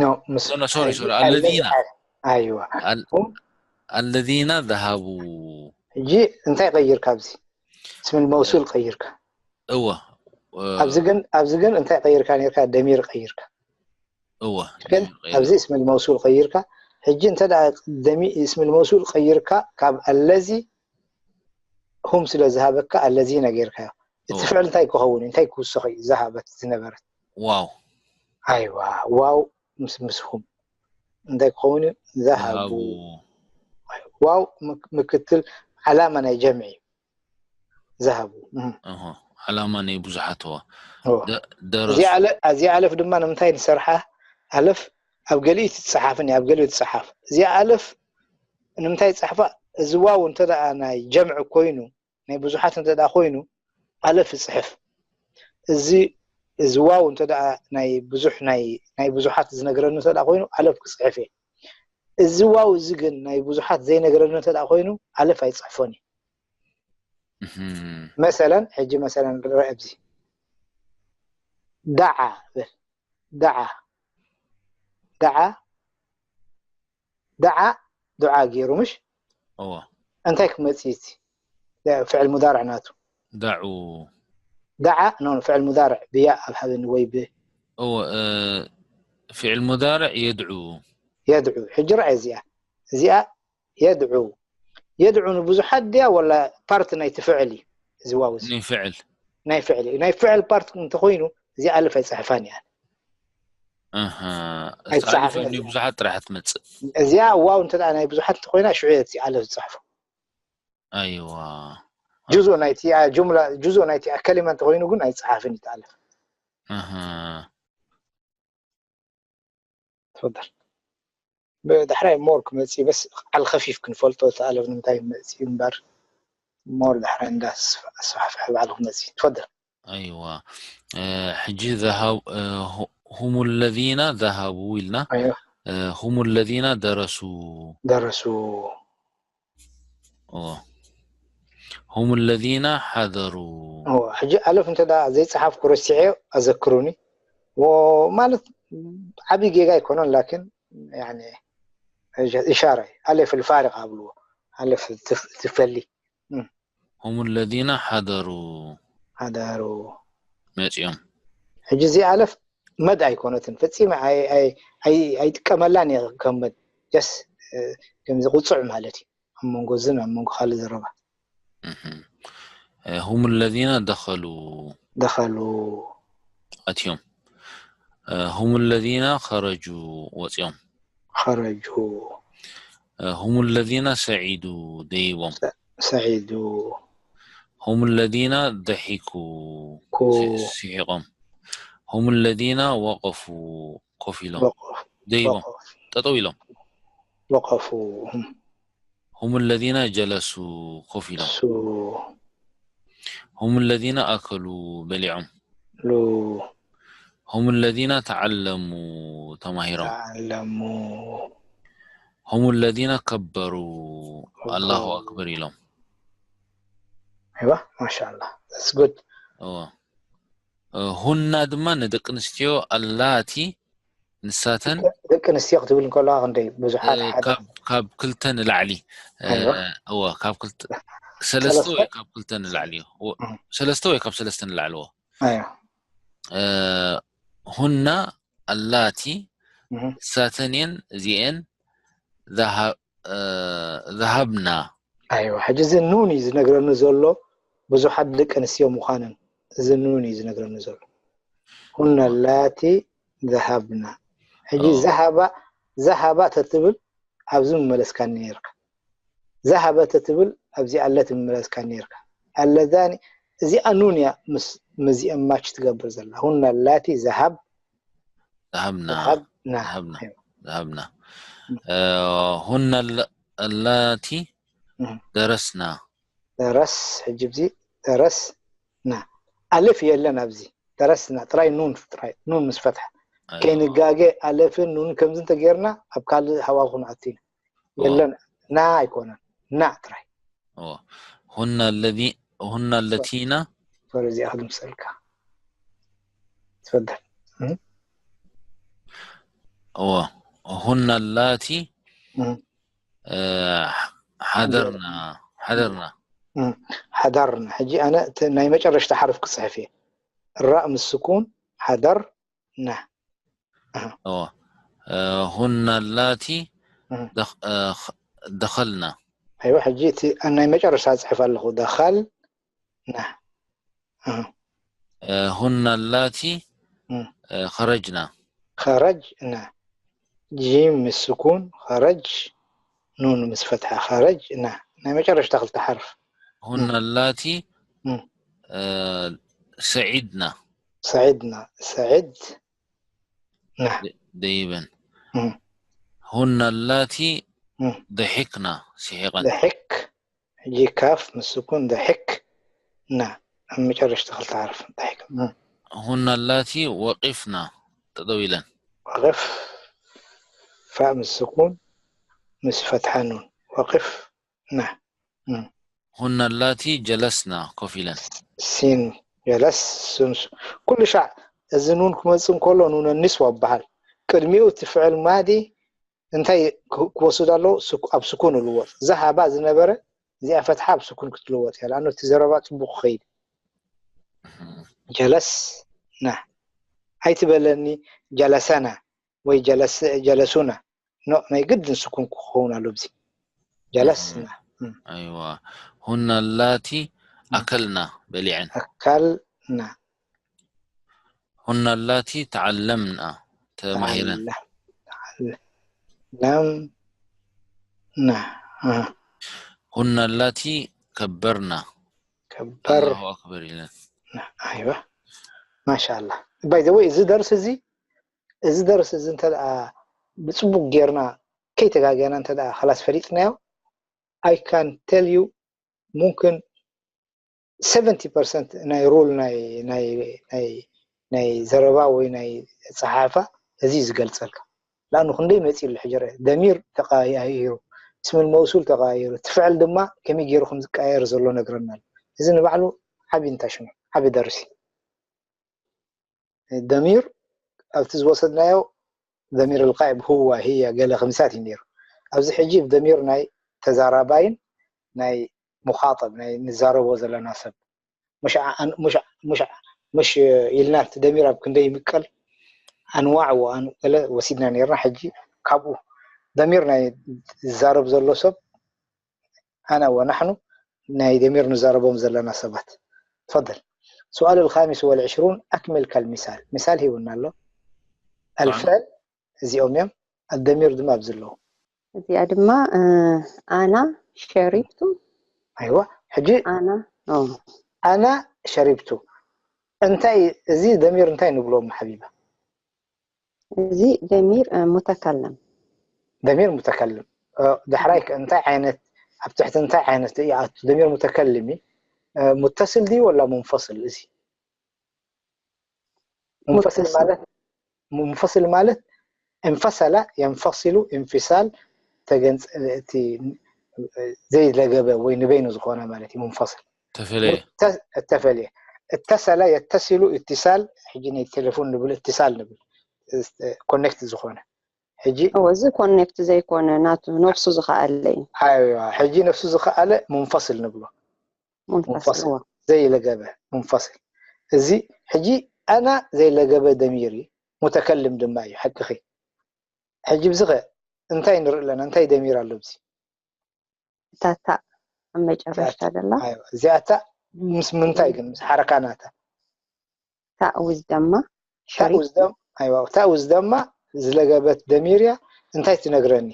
ኖ ምስ ሶሪ ሶሪ اللذين ኣይዋ اللذين ذهبوا ሕጂ እንታይ ቀይርካ ኣብዚ ስም الموصول ቀይርካ እወ ኣብዚ ግን ኣብዚ ግን እንታይ ቀይርካ ነርካ ደሚር ቀይርካ እወ ግን ኣብዚ ስም الموصول ቀይርካ ሕጂ እንተ ደኣ ደሚ ስም الموصول ቀይርካ ካብ الذي هم ስለ ዝሃበካ الذين ጌርካዮ እቲ ፍዕል እንታይ ክኸውን እንታይ ክውሰኽ እዩ ዝሃበት ዝነበረት واو ኣይዋ واو ምስ ምስ هم እንታይ ክኸውን እዩ ذهبوا واو ምክትል علامة ናይ جمع እዩ ذهبوا علامة ናይ ብዙሓት እዋ እዚኣ ኣለፍ ድማ ንምንታይ ንሰርሓ ኣለፍ ኣብ ገሊኡ ትፀሓፍን ኣብ ገሊኡ ትፀሓፍ እዚኣ ኣለፍ ንምንታይ ፀሕፋ እዚ واو እንተ ናይ جمع ኮይኑ ናይ ብዙሓት እንተ ኮይኑ ኣለፍ ይፅሕፍ እዚ እዚ واو እንተ ናይ ብዙሕ ናይ ናይ ብዙሓት ዝነግረኒ እንተ ኮይኑ ኣለፍ ክፅሕፍ እየ እዚ واو እዚ ግን ናይ ብዙሓት ዘይነግረኒ እንተ ኮይኑ ኣለፍ ኣይፅሕፎን እዩ مثلا ሕጂ مثلا ርአ ኣብዚ دعا በል دعا دعا دعا ዱዓ ገይሩ ምሽ እወ እንታይ ክመፅእ እቲ ፍዕል ሙዳርዕ ናቱ دعوا دعا ኖ ፍዕል ሙዳርዕ ብያ ኣብ ሃበኒ ወይ ብ እወ ፍዕል ሙዳርዕ يدعو يدعو ሕጂ ርኣይ እዚኣ እዚኣ يدعو يدعو ንብዙሓት ድያ ወላ ፓርት ናይቲ ፍዕል እዩ እዚ واو እዚ ናይ ፍዕል ናይ ፍዕል እዩ ናይ ፍዕል ፓርት እንተኮይኑ እዚኣ ኣለፍ ኣይፅሕፋን እያ ኣሃ ኣይትፅሓፍን እዚኣ ብዙሓት ጥራሕ ትመፅእ እዚኣ واو እንተ ናይ ብዙሓት እንተኮይና ሽዑ እያ ኣለፍ ዝፅሕፎ ኣይዋ جزء ናይቲ ጁምላ جزء ናይቲ ከሊማ እንተኮይኑ ግን ኣይፅሓፍን እዩ ኣለፍ ኣሃ تفضل ዳሕራይ more ክመፅእ በስ على خفيف ክንፈልጦ ተኣለፍ ንምንታይ መፅእ እምበር more ዳሕራይ እንዳ ኣስፋሕፍሐ ባዕሉ ክመፅእ تفضل ኣይዋ ሕጂ ذهب هم الذين ذهبوا ኢልና ኣይዋ هم الذين درسوا درسوا እወ هم الذين حضروا ሕጂ ኣለፍ እንተ ዘይፀሓፍኩ ረሲዐዮ ኣዘክሩኒ ማለት ዓብዪ ጌጋ ኣይኮነን ላኪን يعني إشارة ألف الفارقة ኣብልዎ ኣለፍ ትፈሊ هم الذين حضروا حضروا መፂኦም ሕጂ እዚ ኣለፍ መድ ኣይኮነትን ፈፂመ ኣይጥቀመላን እየ ከም መድ ጀስ ከምዚ ቁፁዕ ማለት እዩ ኣብ መንጎ ዝን ኣብ መንጎ ካልእ ዘረባ هم الذين دخلوا دخلوا ኣትዮም هم الذين خرجوا ወፂኦም خرجوا هم الذين سعدوا ደይቦም سعدوا هم الذين ضحكوا كو ስሒቖም هم الذين وقفوا ኮፍ ኢሎም وقف ደይቦም وقف ጠጠው ኢሎም وقفوا هم هم الذين جلسوا ኮፍ ኢሎም سو هم الذين أكلوا በሊዖም لو هم الذين تعلموا ተማሂሮም تعلموا هم الذين كبروا الله أكبر ኢሎም أيوة ما شاء الله that's good እዎ እ፣ ሁና ድማ ንደቂ ኣንስትዮ ኣላቲ ንሳተን ደቂ ኣንስትዮ ክትብል እንከለዋ ክንደይ ብዙሓት እ፣ ሓደ ካብ ካብ ክልተ ንላዕሊ እ፣ ኣይዋ። እዎ ካብ ክልተ ሰለስተ ሰለስተ? ወይ ካብ ክልተ ንላዕሊ እዎ። እዎ፣ እም። ሰለስተ ወይ ካብ ሰለስተ ንላዕሊ እዎ። ኣይዋ። እ፣ ሁና ኣላቲ እህ። ንሳተን እየን እዚኤን ذهب- እ፣ ذهبنا ኣይዋ ሕጂ እዚ ኑን እዩ ዝነግረኒ ዘሎ ብዙሓት ደቂ ኣንስትዮ ምዃነን እዚ ኑን እዩ ዝነግረኒ ዘሎ ሁነ ላቲ ذهبنا ሕጂ ኦ። ذهب ذهب ተትብል ኣብዚ ምመለስካኒ ነይርካ ذهب ተትብል ኣብዚ ኣለት ምመለስካኒ ነይርካ ኣለዛኒ እዚኣ ኑን እያ ምስ ምስዚኦም ማች ትገብር ዘላ ሁነ ላቲ ذهب ذهبنا ذهبنا ذهبنا ኣይዋ። ذهبنا እ፣ ሁና ኣላ- ኣላቲ እህ። درسنا ደረስ ሕጂ ብዚ ደረስና ኣልፍ የለን ኣብዚ ደረስና ጥራይ ኑን ጥራይ ኑን ምስ ፈትሐ ኣይዋ። ከይንጋገ ኣለፍን ኑን ከምዚ እንተጌርና ኣብ ካልእ ሃዋው ክንኣቱ ኢና ኦ። የለን ና ኣይኮነን ና ጥራይ ኦ። ሁና الذي ሁና ኣለቲና ሶሪ እዚኣ ክድምሰልካ ትፈደል እዎ ሁና ኣላቲ እም። እ፣ ሓደርና ሓደርና ሓዳርና ሕጂ ኣነ እቲ ናይ መጨረሽታ ሓርፍ ክፅሕፍ እየ ራእ ምስ ስኩን ሓዳር ና እዎ እ፣ ሁና ኣላቲ እም። ደኽ- እ፣ ኽ- ደኸልና ኣይዋ ሕጂ እቲ ናይ መጨረሽታ ዝፅሕፍ ኣለኹ ደኻል ና እ፣ ሁና ኣላቲ እም። እ፣ ኸረጅና ኸረጅ ና ጂም ምስ ስኩን ኸረጅ ኑን ምስ ፈትሓ ኸረጅ ና ናይ መጨረሽታ ክልተ ሓርፍ ሁና ኣላቲ እም። እ፣ ሰዒድና ሰዒድና ሰዒድ ና ደይበን እም። ሁና ኣላቲ እም። ደሒክና ስሒቐን ደሕክ ሕጂ ካፍ ምስ ስኩን ደሕክ ና ኣብ መጨረሽታ ክልተ ሓርፍ ደሕክ እም። ሁና ኣላቲ ወቂፍና ጠጠው ኢለን ወቅፍ ፋእ ምስ ስኩን ምስ ፈትሓ ኑን ወቅፍ ና ሁና ኣላቲ ጀለስና ኮፍ ኢለን ሲን ጀለስ ሱን ኩሉ ሻዕ እዚ ኑን ክመፅእ እንከሎ ኑነ ኒስዋ ይበሃል ቅድሚኡ እቲ ፍዕል ማዲ እንታይ ክወስድ ኣለዎ ኣብ ስኩን ልወጥ ዘሃባ ዝነበረ እዚኣ ፈትሓ ኣብ ስኩን ክትልወጥ እያ ኣነ እቲ ዘረባ ፅቡቅ ክኸይድ ጀለስና ኣይትበለኒ ጀለሰና ወይ ጀለሱና ኖ ናይ ግድን ስኩን ክኸውን ኣሎ ብዚ ጀለስና ኣይዋ ሁና ኣላቲ ኣከልና በሊዐን ኣካልና ሁና ኣላቲ ተዓለምና ተማሂረን ለም ና ሁና ኣላቲ ከበርና ከበር ኣላሁ ኣክበር ኢለን ኣይዋ ማሻላ ባይ ዘ ወይ እዚ ደርሲ እዚ እዚ ደርሲ እዚ እንተ ብፅቡቅ ጌርና ከይተጋገና እንተ ከላስ ፈሊጥናዮ I can tell you ሙምክን ሰቨንቲ ፐርሰንት ናይ ሩል ናይ ናይ ናይ ናይ ዘረባ ወይ ናይ ፀሓፋ እዚ እዩ ዝገልፀልካ ላኣኑ ክንደይ መፂሉ ሕጂ ርአ ደሚር ተቀያይሩ ስምን መውሱል ተቀያይሩ እቲ ፍዕል ድማ ከመይ ገይሩ ከም ዝቀያየር ዘሎ ነግረና ኣሎ እዚ ንባዕሉ ዓብዪ እንታይ ሽሙ ዓብዪ ደርሲ ደሚር ኣብቲ ዝወሰድናዮ ደሚር ልቃይ ብህዋ ህያ ገለ ከምሳት እዩ ነይሩ ኣብዚ ሕጂ ደሚር ናይ ተዛራባይን ናይ ሙኻጠብ ናይ ንዛረቦ ዘለና ሰብ مش ع- مش ع- مش ع- مش ኢልና እቲ ደሚር ኣብ ክንደይ ይምቀል ኣንዋዕ ወኣን ገለ ወሲድና ነርና። ሕጂ ካብኡ ደሚር ናይ ዝዛረብ ዘሎ ሰብ ኣና ወናሕኑ ናይ ደሚር ንዛረቦም ዘለና ሰባት። تفضل. سؤال الخامس والعشرون، أكمل كالمثال. مثال ሂቡና ኣሎ። الفعل እዚኦም እዮም። الدمير ድማ ኣብዚ ኣለዉ። እዚኣ ድማ ኣና ሸሪብቱ ኣይዋ ሕጂ ኣና ኣና ሸሪብቱ እንታይ እዚ ደሚር እንታይ ንብሎ ሓቢባ? እዚ ደሚር ሙተከለም ደሚር ሙተከልም ዳሕራይ እንታይ ዓይነት ኣብ ትሕቲ እንታይ ዓይነት ይኣቱ? ደሚር ሙተከልም ሙተስል ድዩ ወላ ሙንፈስል? እዚ ሙንፈስል ማለት ሙንፈስል ማለት እንፈሰለ የንፈስሉ እንፊሳል ተገንጽ እቲ ዘይለገበ ወይ ንበይኑ ዝኾነ ማለት እዩ። ሙንፈስል ተፈለየ እተፈልየ እተሰለ የተሲሉ እትሳል ሕጂ ናይ ቴሌፎን ንብል እትሳል ንብል ኮኔክት ዝኾነ ሕጂ እወ እዚ ኮኔክት ዘይኮነ ናቱ ነፍሱ ዝኸኣለ እዩ ኣይዋ ሕጂ ነፍሱ ዝኸኣለ ሙንፈስል ንብሎ ሙንፈስል ሙንፈስል እወ ዘይለገበ ሙንፈስል እዚ ሕጂ ኣና ዘይለገበ ደሚር እዩ ሙተከልም ድማ እዩ ሓቅኺ ሕጂ ብዝኸ እንታይ ንርኢ ኣለና እንታይ ደሚር ኣሎ ብዚ እታ ታእ ኣብ መጨረሽታ ደላ ኣይዋ እዚኣታ ምስ ምንታይ ግን ምስ ሓረካ ናታ ታእ ውዝደማ ታእ ውዝደም ኣይዋ ታእ ውዝደማ ዝለገበት ደሚር እያ እንታይ ትነግረኒ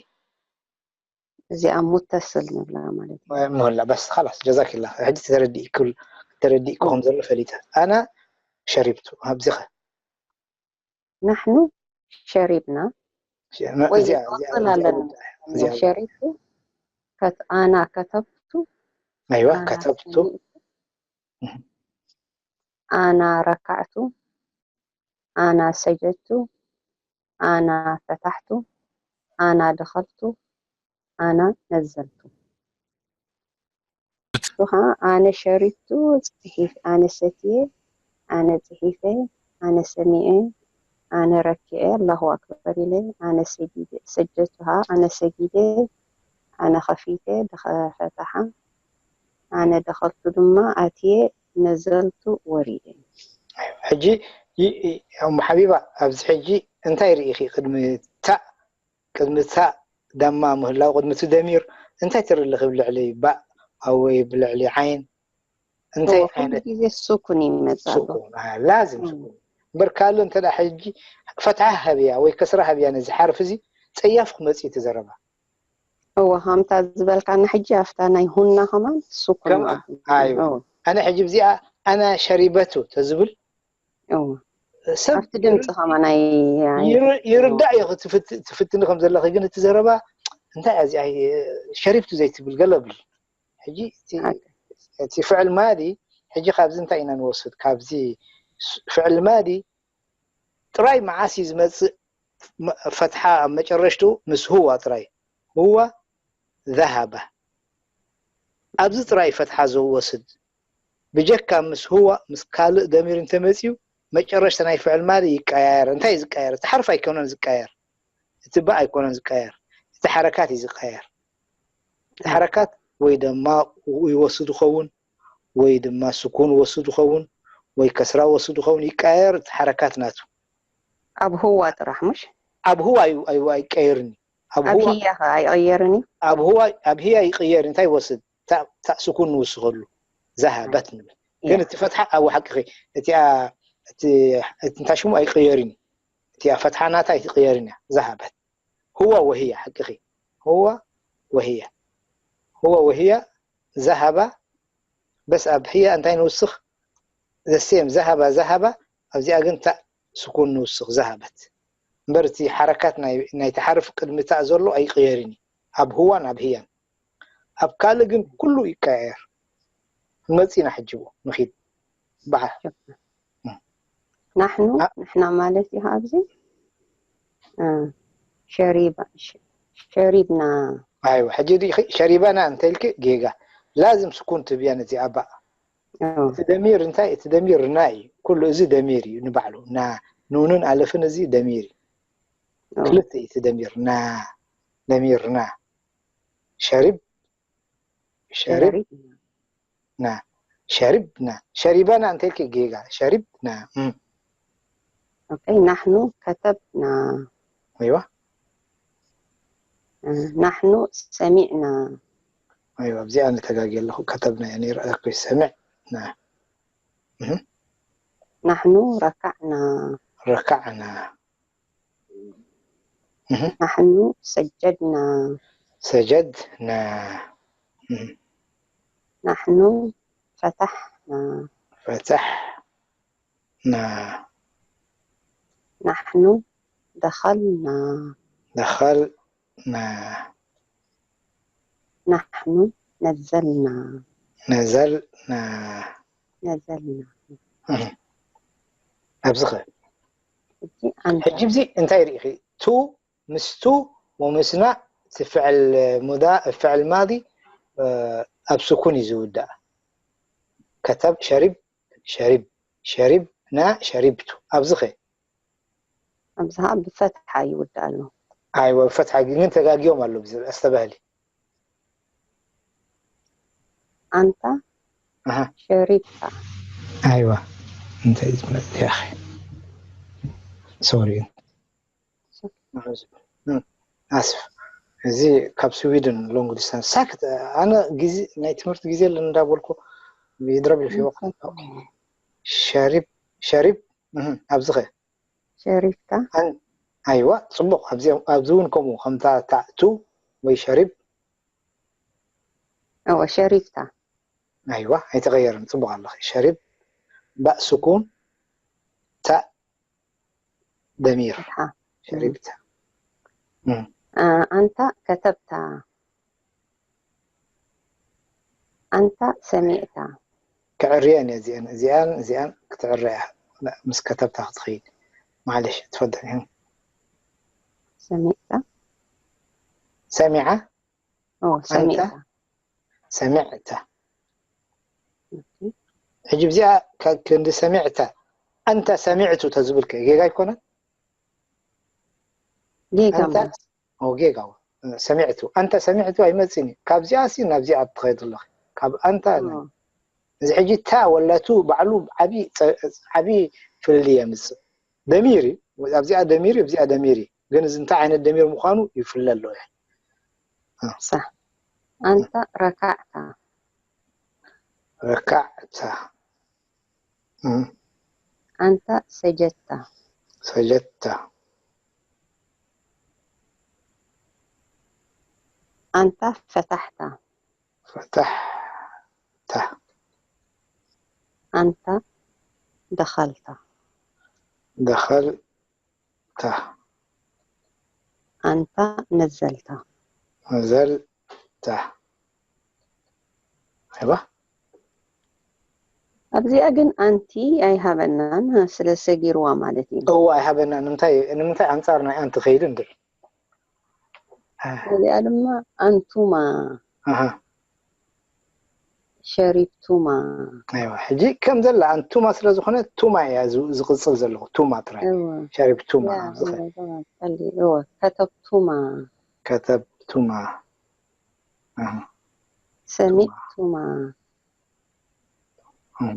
እዚኣ ሙተስል ንብላ ማለት እዩ ሞላ በስ خلاص ጀዛኪላ ሕጂ ተረዲእ ኩል ተረዲእ ክኾን ዘሎ ፈሊጠ ኣና ሸሪብቱ ኣብዚኸ ናሕኑ ሸሪብና ወይ እዚኣ ይቀጽል ኣለና ሸሪብቱ ከት ኣና ከተብቱ ኣይዋ ኣና ከተብቱ ሰሚዕቱ ኣና ረካዕቱ ኣና ሰጀቱ ኣና ፈታሕቱ ኣና ደኸልቱ ኣና ነዘልቱ እሱ ከዓ ኣነ ሸሪብቱ ጽሒፍ ኣነ ሰትየ ኣነ ጽሒፈ ኣነ ሰሚዐ ኣነ ረኪዐ ኣላሁ ኣክበር ኢለ ኣነ ሰጊደ ሰጀቱ ከዓ ኣነ ሰጊደ ኣነ ከፊተ ደኸ ፈታሓ ኣነ ደኸልቱ ድማ ኣትየ ነዘልቱ ወሪደ ሕጂ እሞ ሓቢባ ኣብዚ ሕጂ እንታይ ርኢኺ ቅድሚ ታእ ቅድሚ ታእ ዳማ ምህላው ቅድሚ እቲ ደሚር እንታይ ትርኢ ኣለኺ ብልዕሊ ባእ ኣወይ ብልዕሊ ዓይን እንታይ ኩሉ ዓይነት ግዜ ሱኩን ይመጽእ ኣሎ ሱኩን ላዝም ሱኩን እምበር ካልእ እንተ ደኣ ሕጂ ፈትሓ ሃብያ ወይ ከስራ ሃብያ ነዚ ሓርፊ እዚ ጸያፍ ክመጽእ እዩ እቲ ዘረባ እወ ከምታ ዝበልካና ሕጂ ኣብታ ናይ ሁና ከማን ሱኩን ከም ማለት እዩ። ኣይዋ እወ፣ ኣነ ሕጂ ብዚኣ ኣና ሸሪበቱ ተዝብል እወ። ሰብ ኣብቲ ድምፂ ከማን ኣይ ኣይ- ይር- ይርዳእ እዩ ትፍት- ትፍትኒ ከም ዘለኺ ግን እቲ ዘረባ እንታይ እያ እዚኣ ሸሪብቱ ዘይትብል ገለ ብል ሕጂ እቲ- እቲ ፍዕል ማዲ ሕጂ ካብዚ እንታይ ኢና ንወስድ ካብዚ ስ- ፍዕል ማዲ ጥራይ መዓስ እዩ ዝመፅእ መ- ፈትሓ ኣብ መጨረሽቱ ምስ ህዋ ጥራይ ህዋ ذهب ኣብዚ ጥራይ ፈትሓ ዝወስድ ብጀካ ምስ ህዋ ምስ ካልእ ደሚር እንተመፅዩ መጨረሽታ ናይ ፍዕል ማዲ ይቀያየር እንታይ እዩ ዝቀያየር እቲ ሓርፍ ኣይኮነን ዝቀያየር እቲ ባእ ኣይኮነን ዝቀያየር እቲ ሓረካት እዩ ዝቀያየር እቲ ሓረካት ወይ ደማቕ ይወስድ ይኸውን ወይ ድማ ስኩን ይወስድ ይኸውን ወይ ከስራ ይወስድ ይኸውን ይቀያየር እቲ ሓረካት ናቱ ኣብ ህዋ ጥራሕ ምሽ ኣብ ህዋ ኣዩ- ኣዩ- ኣይቀየርን እዩ ኣብ ኣብ ህዋ ህያ ከ ኣይቐየርን እዩ ኣብ ህዋ ኣብ ህያ ይቅየር እንታይ ይወስድ ታእ ታእ ስኩን ንውስኸሉ ዛሃበት ንብል ግን እቲ ፈትሓ ኣብ ሓቅኺ እቲኣ እቲ እቲ እንታይ ሽሙ ኣይቅየርን እዩ እቲኣ ፈትሓ ናታ ኣይትቅየርን እያ ዛሃበት ህዋ ወህያ ሓቅኺ ህዋ ወህያ ህዋ ወህያ ዛሃባ በስ ኣብ ህያ እንታይ ንውስኽ ዘሴም ዛሃባ ዛሃባ ኣብዚኣ ግን ታእ ስኩን ንውስኽ ዛሃበት እምበር እቲ ሓረካት ናይ- ናይቲ ሓርፍ ቅድሚ ታእ ዘሎ ኣይቅየርን እዩ ኣብ ህዋን ኣብ ህያን ኣብ ካልእ ግን ኩሉ ይቀያየር ንመፅእ ኢና ሕጂ ንኺድ በዓል ናሕኑ ና- ንሕና ማለት እዩ ኣብዚ እ፣ ሸሪባ ሸ- ሸሪብና ኣይዋ ሕጂ ዲኺ ሸሪባና እንተልኪ ጌጋ ላዝም ስኩን ትብያ ነዚኣ ባእ እ፣ እቲ ደሚር እንታይ እቲ ደሚር ና እዩ ኩሉ እዚ ደሚር እዩ ንባዕሉ ና ኑንን ኣለፍን እዚ ደሚር እዩ እ፣ ክልተ እዩ እቲ ደሚር ና ደሚር ና ሸሪብ ሸሪብ ሸሪብ ና ሸሪብ ና ሸሪባና እንተልኪ ጌጋ ሸሪብ ና እም። ኦኬ፣ ናሕኑ ከተብና። ኣይዋ እ፣ ናሕኑ ሰሚዕና። ኣይዋ እዚኣ ንተጋግየ ኣለኹ። ከተብና እያ ነይረ። ኦኬ፣ ሰሚዕና። እህ፣ ናሕኑ ረካዕና። ረካዕና። እህ፣ ናሕኑ ሰጀድና። ሰጀድና። እህ፣ ናሕኑ ፈታሕና። ፈታሕና። ናሕኑ ደኸልና። ደኸልና። ናሕኑ ነዘልና። ነዘልና። ነዘልና። እህ፣ ኣብዚ ኸ ሕጂ ኣንታ ሕጂ እዚ እንታይ ርኢኺ? ቱ ምስቱ ወምስና እቲ ፍዕል ሙዳ ፍዕል ማዲ እ፣ ኣብ ስኩን እዩ ዝውዳእ። ከተብ ሸሪብ ሸሪብ ሸሪብ ና ሸሪብቱ ኣብዚ ኸ ኣብዚ ኸዓ ብፈትሓ ይውዳእ ኣሎ። ኣይወ ፈትሓ ግን ተጋጊዮም ኣሎ ብዚ ኣስተባህሊ ኣንታ ኣሃ ሸሪብካ። ኣይዋ እንታይ ዝመጽእ ያኺ ሶሪ ኣስፍ እዚ ካብ ስዊድን ሎንግ ዲስታንስ ሳክት ኣነ ግዜ ናይ ትምህርቲ ግዜ ኣለኒ እንዳበልኩ ይድረብ ይፊወቅ ሸሪብ ሸሪብ እህ፣ ኣብዚ ኸ ሸሪብካ። ኣን- ኣይዋ ጽቡቕ ኣብዚ ኣብዚ እውን ከምኡ ከምታ ታእቱ ወይ ሸሪብ እወ ሸሪብታ። ኣይዋ ኣይተቐየርን ጽቡቕ ኣለኺ ሸሪብ ባእ ስኩን ታእ ደሚር ፈትሓ። ሸሪብታ እም፣ አ፣ ኣንታ ከተብታ። ኣንታ ሰሚዕታ። ክዕርየን እየ እዚአን እዚኣን እዚኣን ክትዕረያ ምስ ከተብታ ክትኸይድ ማለሽ ትፈል ሰሚዕታ። ሰሚዓ ኦ ሰሚዕታ። ሰሚዕታ ሕጂ ብዚኣ ክንዲ ሰሚዕታ ኣንታ ሰሚዕቱ ተዝብልከ ጌጋ ኣይኮነን ጌጋ ኣንታ ማለት ጌጋ ሰሚዕቱ ኣንታ ሰሚዕቱ ኣይመፅን እዩ ካብዚኣ ሲ ናብዚኣ ትኸይድ ኣለኺ ካብ ኣንታ ኦ፣ እዚ ሕጂ ታ ወላቱ ባዕሉ ዓቢ ፍልልይ የምፅእ ደሚር እዩ ኣብዚኣ ደሚር እዩ ኣብዚኣ ደሚር እዩ ግን እዚ እንታይ ዓይነት ደሚር ምዃኑ ይፍለ ኣሎ እዩ ሳሕ ኣንታ ረካዕታ። ረካዕታ እም፣ ኣንታ ሰጀታ። ሰጀታ ኣንታ ፈታሕታ። ፈታሕታ ኣንታ ደኸልታ። ደኸልታ ኣንታ ነዘልታ። ነዘልታ ኣይዋ ኣብዚኣ ግን ኣንቲ ኣይሃበናን ስለ ሰጊርዋ ማለት እዩ። እዎ ኣይሃበና ንምንታይ ንምንታይ ኣንፃር ናይ ኣንቲ ከይዱ እንድዒ እዚኣ ድማ ኣንቱማ ኣሃ ሸሪብቱማ። ኣይዋ ሕጂ ከም ዘላ ኣንቱማ ስለ ዝኾነ ቱማ እያ ዝ- ዝቕፅል ዘለኹ ቱማ ጥራይ እወ ሸሪብ ቱማ ያ ኣብዚ ኸ እወ እወ ቀሊል እወ ከተብቱማ ከተብ ቱማ ኣሃ ሰሚዕቱማ። እም፣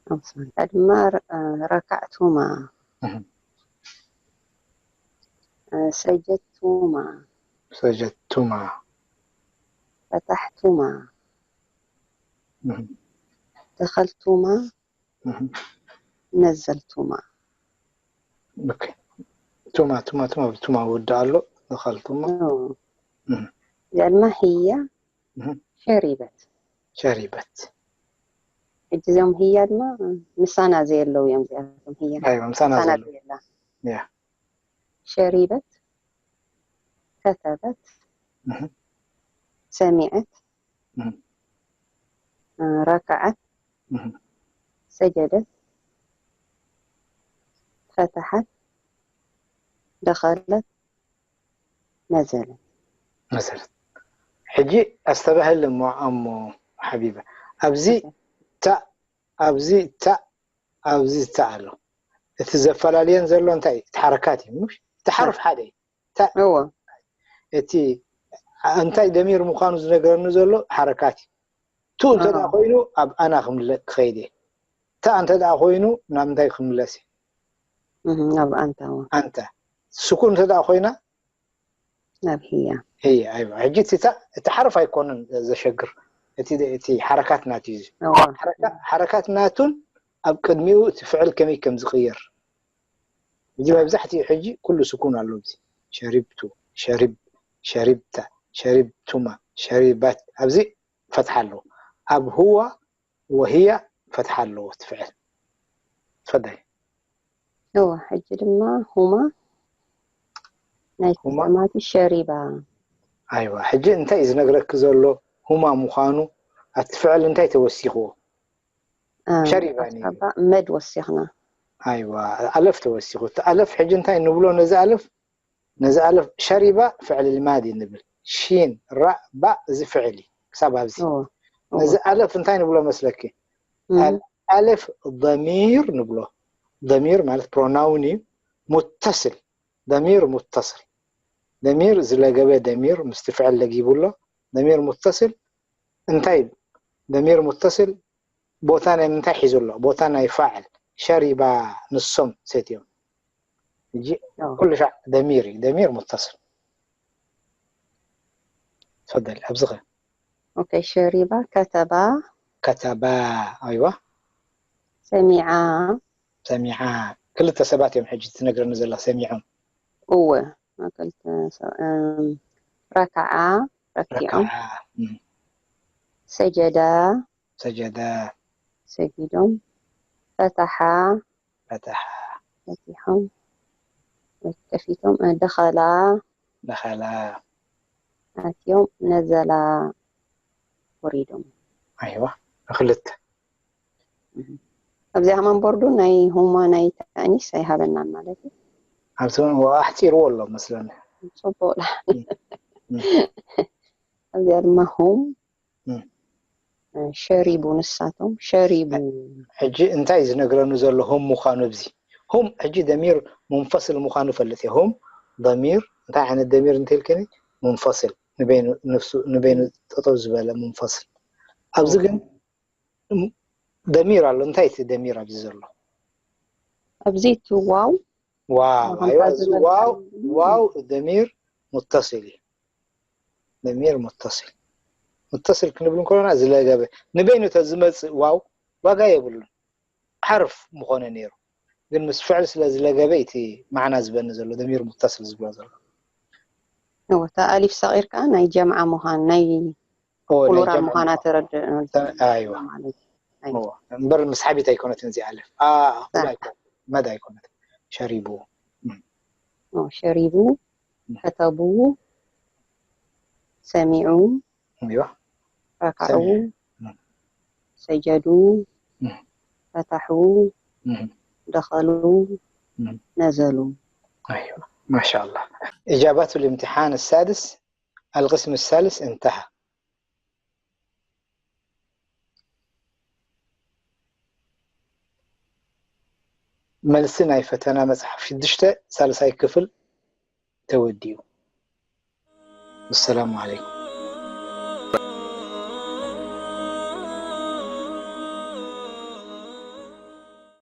ኣምሳልካ ድማ ረ- ረካዕቱማ እም፣ ሰጀቱማ ሰጀቱማ ፈታሕቱማ እም፣ ደኸልቱማ እም። ነዘልቱማ። ኦኬ። ቱማ ቱማ ቱማ ብቱማ ወዲ ኣሎ ደኸልቱማ ኦ፣ እም፣ እዚኣ ድማ ህያ እም፣ ሸሪበት። ሸሪበት ሕጂ እዚኦም ህያ ድማ ምሳና ዘየለዉ እዮም። እዚኣቶም ህያ ኣይዋ ምሳና ምሳና ዘሎ ዘየላ ያ ሸሪበት ከተበት እም፣ ሰሚዐት እም፣ ረከዐት እም፣ ሰጀደት ፈተሐት ደኸለት ነዘለት። መሰረት ሕጂ ኣስተባህል እሞ ኣሞ ሓቢበ ኣብዚ ታ ኣብዚ ታ ኣብዚ ታ ኣሎ እቲ ዘፈላልየን ዘሎ እንታይ እዩ? እቲ ሓረካት እዩ ምሽ እቲ ሓርፍ ሓደ እዩ ታ እዎ እቲ እንታይ ደሚር ምዃኑ ዝነገረኒ ዘሎ ሓረካት እዩ ቱ እንተ ደኣ ኣዎ። ኮይኑ ኣብ ኣና ክምለ- ክኸይድ እየ ታ እንተ ደኣ ኮይኑ ናብ እንታይ ክምለስ እዩ እህ፣ ናብ ኣንታ እውን። ኣንታ ስኩን እንተ ደኣ ኮይና ናብ ህያ። ህየ። ኣይዋ፣ ሕጂ እቲ ታ- እቲ ሓረፍ ኣይኮነን ዘሸግር፣ እቲ እቲ ሓረካት ናቱ እዩ። እዚ እዋ። ሓረካ- ሓረካት ናቱን ኣብ ቅድሚኡ እቲ ፍዕል ከመይ ከም ዝቕየር። እዚ መብዛሕትኡ ሕጂ ኩሉ ስኩን ኣሎ። እዚ ሸሪብቱ፣ ሸሪብ፣ ሸሪብታ፣ ሸሪብቱማ፣ ሸሪባት፣ ኣብዚ ፈትሓ ኣለዎ። ኣብ ሁዋ ወህያ ፈትሓ ኣለዎ እቲ ፍዕል። ትፈደል። እዋ፣ ሕጂ ድማ ሁማ ናይ ሁማ? ተማቲ ሸሪባ። ኣይዋ፣ ሕጂ እንታይ እዩ ዝነግረኪ ዘሎ? ሁማ ምዃኑ ኣብቲ ፍዕል እንታይ ተወሲኽዎ? እ፣ ሸሪባ ኣብቲ ነይሩ። ካባ መድ ወሲኽና። ኣይዋ፣ ኣለፍ ተወሲኹ። እቲ ኣለፍ ሕጂ እንታይ ንብሎ ነዚ ኣለፍ? ነዚ ኣለፍ ሸሪባ ፍዕል ልማዲ ንብል። ሺን፣ ራእ፣ ባእ፣ እዚ ፍዕል እዩ። ክሳብ ኣብዚ። እዎ፣ እዎ። ነዚ ኣለፍ እንታይ ንብሎ መስለኪ? እም፣ ኣል- ኣለፍ ضمير ንብሎ። ضمير ማለት ፕሮናውን እዩ። ሙተስል። ضمير ሙተስል። ضمير ዝለገበ ضمير ምስቲ ፍዕል ለጊቡ ኣሎ። ضمير ሙተስል እንታይ እዩ? ضمير ሙተስል ቦታ ናይ ምንታይ ሒዙ ኣሎ? ቦታ ናይ ፋዕል። ሸሪባ ንሶም ሰትዮም። ሕጂ እዎ። ኩሉ ሻዕ ضمير እዩ። ضمير ሙተስል። ተፈደል፣ ኣብዚ ኸ? ኦኬ፣ ሸሪባ፣ ከተባ፣ ከተባ፣ ኣይዋ። ሰሚዓ። ሰሚዓ። ክልተ ሰባት እዮም ሕጂ ትነግረኒ ዘላ ሰሚዖም። እወ፣ ክልተ ሰ-፣ እም፣ ረከዓ፣ ረኪዖም። ረከዓ፣ እም፣ ሰጀዳ፣ ሰጀዳ፣ ሰጊዶም። ፈተሓ፣ ፈተሓ፣ ፈቲሖም ወይ ከፊቶም። እ፣ ደኸላ፣ ደኸላ። ኣትዮም። ነዘላ፣ ወሪዶም። ኣይዋ፣ ክልተ። ኣብዚኣ ከማን ቦርዱ ናይ ሁማ ናይ ተኣኒስ ኣይሃበናን ማለት እዩ። ኣብቲ እውን ኣሕፂርዎ ኣሎ መስለኒ። ፅቡቅ። እም። ኣብዚኣ ድማ ሁም እም። ሸሪቡ፣ ንሳቶም ሸሪቡ። ሕጂ እንታይ እዩ ዝነግረኒ ዘሎ ሁም ምዃኑ? ኣብዚ ሁም ሕጂ ضمير منفصل ምዃኑ ፈልጥ እየ። ሁም ضمير እንታይ ዓይነት ضمير እንተልከኒ? منفصل፣ ንበይኑ ነፍሱ ንበይኑ ጠጠው ዝበለ منفصل። ኣብዚ ግን ضمير ኣሎ። እንታይ እቲ ضمير ኣብዚ ዘሎ? ኣብዚ እቲ ዋው ዋው ከምታ ኣይዋ፣ እዚ ዝበልካ ዋው እዩ። ዋው ضمير متصل እዩ። ضمير متصل، متصل ክንብል እንከሎና ዝለገበ ንበይኑ ተዝመፅእ ዋው ዋጋ የብሉን። ሓርፍ ምኾነ ነይሩ። ግን ምስ ፍዕል ስለ ዝለገበ እቲ ማዕና ዝበኒ ዘሎ ضمير متصل ዝብሎ ዘሎ። እወ፣ እታ ኣሊፍ ሰቒርካ ናይ ጀምዓ ምዃን፣ ናይ እወ፣ ናይ ፕሉራል ጀምዓ ምዃና ምዃን። ተረድእ ተ- ኣይዋ። ማለት እዩ። እወ፣ እምበር ምስ ሓቢት ኣይኮነትን እዚኣ ኣሊፍ። ኣ፣ ኣኹል ታ- ኣይኮነ-፣ መድ ኣይኮነትን። ሸሪቡ። እወ፣ ሸሪቡ፣ እም። ከተቡ፣ ሰሚዑ፣ እምቢባ። ረከዑ፣ ሰሚዑ። እም። ሰጀዱ፣ እም። ፈተሑ፣ እም። ደኸሉ፣ እም። ነዘሉ። ኣይዋ። ማሻ ኣላህ። إجابات الامتحان السادس، القسم الثالث انتهى. መልሲ ናይ ፈተና መጽሓፍ ሽዱሽተ ሳልሳይ ክፍል ተወዲኡ። ወሰላሙ ዓለይኩም።